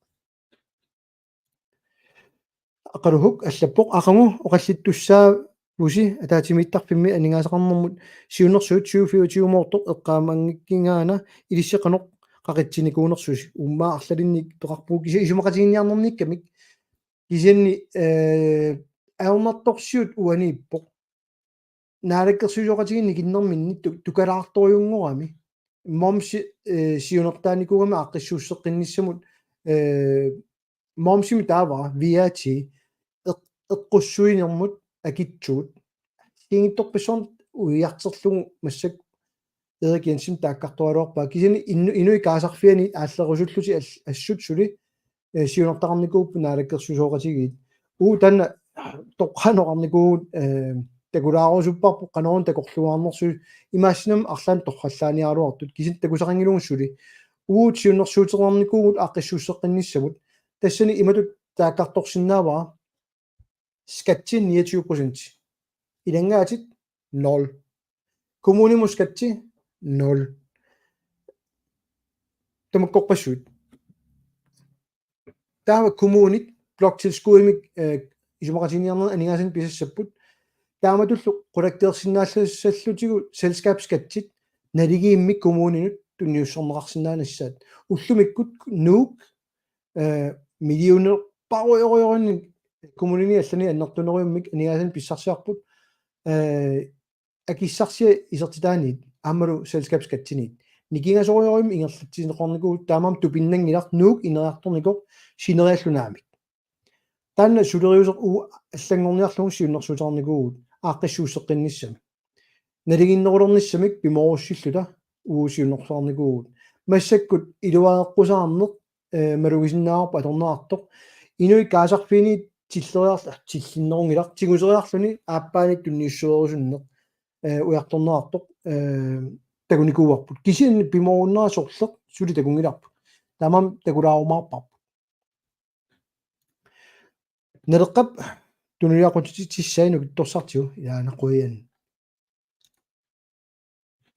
Aqaluhuk allappoq: Aqagu oqallittussaavusi ataatsimiittarfimmi aningaasaqarnermut siunnersuut syvogfyrre tiumoortoq eqqaamanngikkigaana, ilissi qanoq qaqitsinikuunersusi? Uummaa arlalinnik peqarpugut kisianni isumaqatiginninniarnernikkamik. Kisianni, eh, ajornartorsiut uaniippoq. Naalakkersuisooqatigiinni ikinnerminni tu-, tukalaartorujunngoramik. Momsi, eh, siunertaanikuugami aaqqissuusseqqinnissamut, eh, momsimi taava V A T eq-, eqqussuinermut akitsuut. Siingittorpassuarnik uiarterlugu massakkut Erik Jensen taakkartoraluarpaa. Kisianni inu-, inuit kaasarfianit aallerusullutik al-, assut suli, eh, siunertaqarnikuupput naalakkersuisooqatigiit. Uu, taanna toqqaannaq oqarnikuuvugut, eh, takulaarusupparput qanoruna takorluuarnersusi, imaassinnaavoq arlaannik torrallaaniaraluartut, kisianni takusaqanngilagut suli. Uu, siunnersuuteqarnikuuvugut aaqqissuusseqqinnissamut. Tassani imatut taakkartorsinnaavara: Skatti niogtyve procent. Ilanngaatit nul. Kommunimut skatti nul. Tamakkorpassuit. Taava kommunit bloktilskuddimik, eh, isumaqatiginninniarnerit aningaasanik pisassapput. Taamatullu qulakkeersinnaallussallutigu selskabsskattit naligiimmik kommuninut tunniussorneqarsinnaanissaq. Ullumikkut Nuuk, eh, millionerparujorujorujuinnik kommunini allani annertunerujummik aningaasanik pissarsivarput, eh, akissarsiat isertitaaniit aammalu selskabsskattiniit. Nikingasorujorujummik ingerlatsineqarnikuuvugut, taamaammat tupinnanngilaq Nuuk ineriartornikoq sineriallu naamik. Taanna suleriuseq uagut allanngorniarlugu siunnersuuteqarnikuuvugut aaqqissuusseqqinnissamik. Naliginnerulernissamik pimoorussilluta uagut siunnersuuteqarnikuuvugut. Massakkut iluareqqusaarneq, eh, malugisinnaavarput atorneqartoq. Inuit kaasarfiini tilleriarl-, tillinnerunngilaq, tiguseriarluni aappaanit tunniussuerusunneq, eh, ujartorneqartoq, eh, takunikuuarput. Kisianni pimoorunnera sorleq suli takunngilarput. Taamaammat takulaarumaarparput. Naleqqap tunuliaqutitissai nukittorsartigu, ilaana qujan.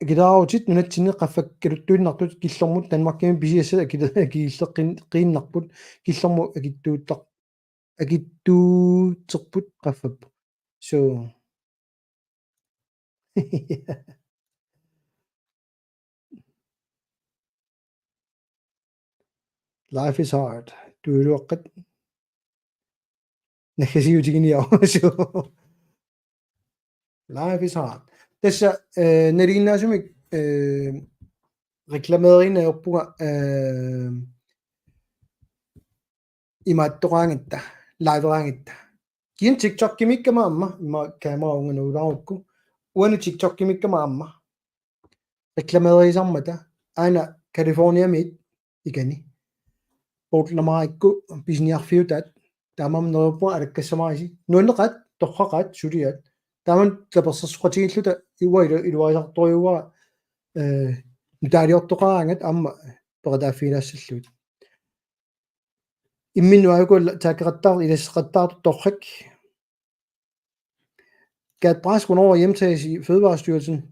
akilaarutit nunatsinni qaffakkaluttuinnartut killormut Danmarkimi pisiassat akile-, akilleqqin-, qiinnarput killormut akittuuttaq-, akittuuterput qaffappoq. So. Life is hard. Tuiluaqqat. Nakkasiutiginiarusuu. Life is hard. Tassa, eh, nalinginnaasumik, eh, reklameeriinnarpunga, eh, imaattoqaangatta, liveraangatta. Kisianni TikTokimiikkama aamma, ima kamera unganuulaarukku. Uani TikTokimiikkama aamma. Reklameeriisarmata, aana Californiamiit ikani. Portlamarikkut pisiniarfiutaat, taamaammat neriuppunga alakkassamaarisi. Nuanneqaat, torraqaat, suliaat. Taamaammat tapersersoqatigiilluta uanga ilu-, iluarisartorujuuara, eh, nutaaliortoqaraangat aamma peqataaffigilaassallugit. Imminnut aajuku taakkeqattaar-, ilasseqattaartut torrak. Gert Brask, hvornår hjemtages i Fødevarestyrelsen?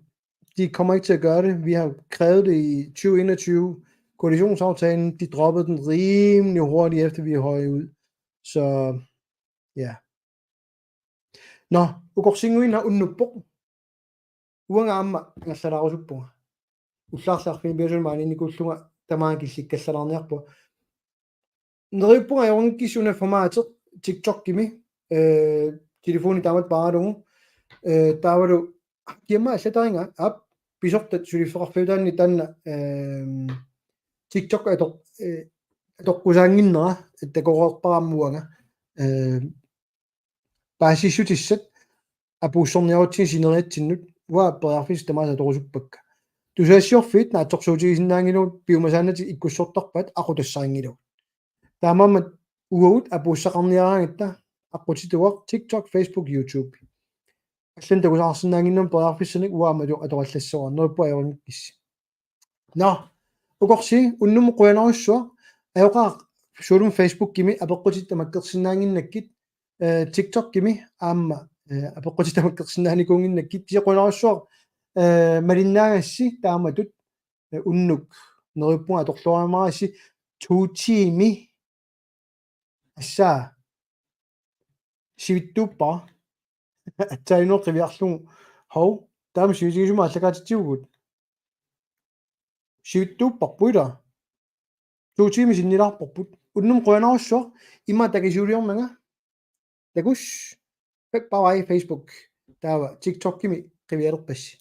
De kommer ikke til at gøre det. Vi har krævet det i tyve enogtyve. Koalitionsaftalen, de droppede den rimelig hurtigt, efter vi er høje ud. Så, ja. Nå, ukorsinnguinnaq unnuppoq. Uanga aamma angerlalaarusuppunga. Ullaarli arfineq-pingasunut maaniinnikuullunga tamaanga killikkallalaarniarpunga. Neriuppunga ajorunnaarpara una formateq TikTokimi, eh, telefoni taamatut paaralugu, eh, taavalu kiamma allatariga aap pisortat suliffeqarfiutaanni taanna, ehm, TikTok atoq-, eh, atoqqusaannginnera takoreerpara aamma uanga, eh, paasissutissat apuussorniarutsigit sineriatsinnut uanga periarfissat tamaasa atorusuppakka. Tusagassiorfiit naatsorsuutigisinnaanngilagut piumasaannatik ikkussortarpaat aqutassarinngilagut. Taamaammat uagut apuussaqarniaraangatta aqqutitugaq TikTok, Facebook, YouTube. Allanit takusaqarsinnaannginnamik periarfissanik uanga aamma atu-, atorallassavara neriuppunga ajorunnaarpara. Nå, ukorsi, unnummut qujanarsuaq, ajoqaaq, soorlumi Facebookimi apeqqutit tamakkersinnaannginnakkit, eh, TikTokimi aamma, eh, apeqqutit tamakkersinnaanikuunnginnakkit, kisianni qujanarsuaq, eh, malinnaagassi taamatut, eh, unnuk, neriuppunga atorluarumaarassi, to tiimi, Assaa. Sivitsuuppara. Aatsaannguaq qiviarlugu. Hov, taama sivisuumik aallakaatitsivugut. Sivitsuupparput ilaa. To tiimi sinnilaarparput. Unnummut qujanarsuaq. Immaqa takisuuliornanga. Takuss. Bye bye Facebook. Taava TikTokimi qivialerpassi.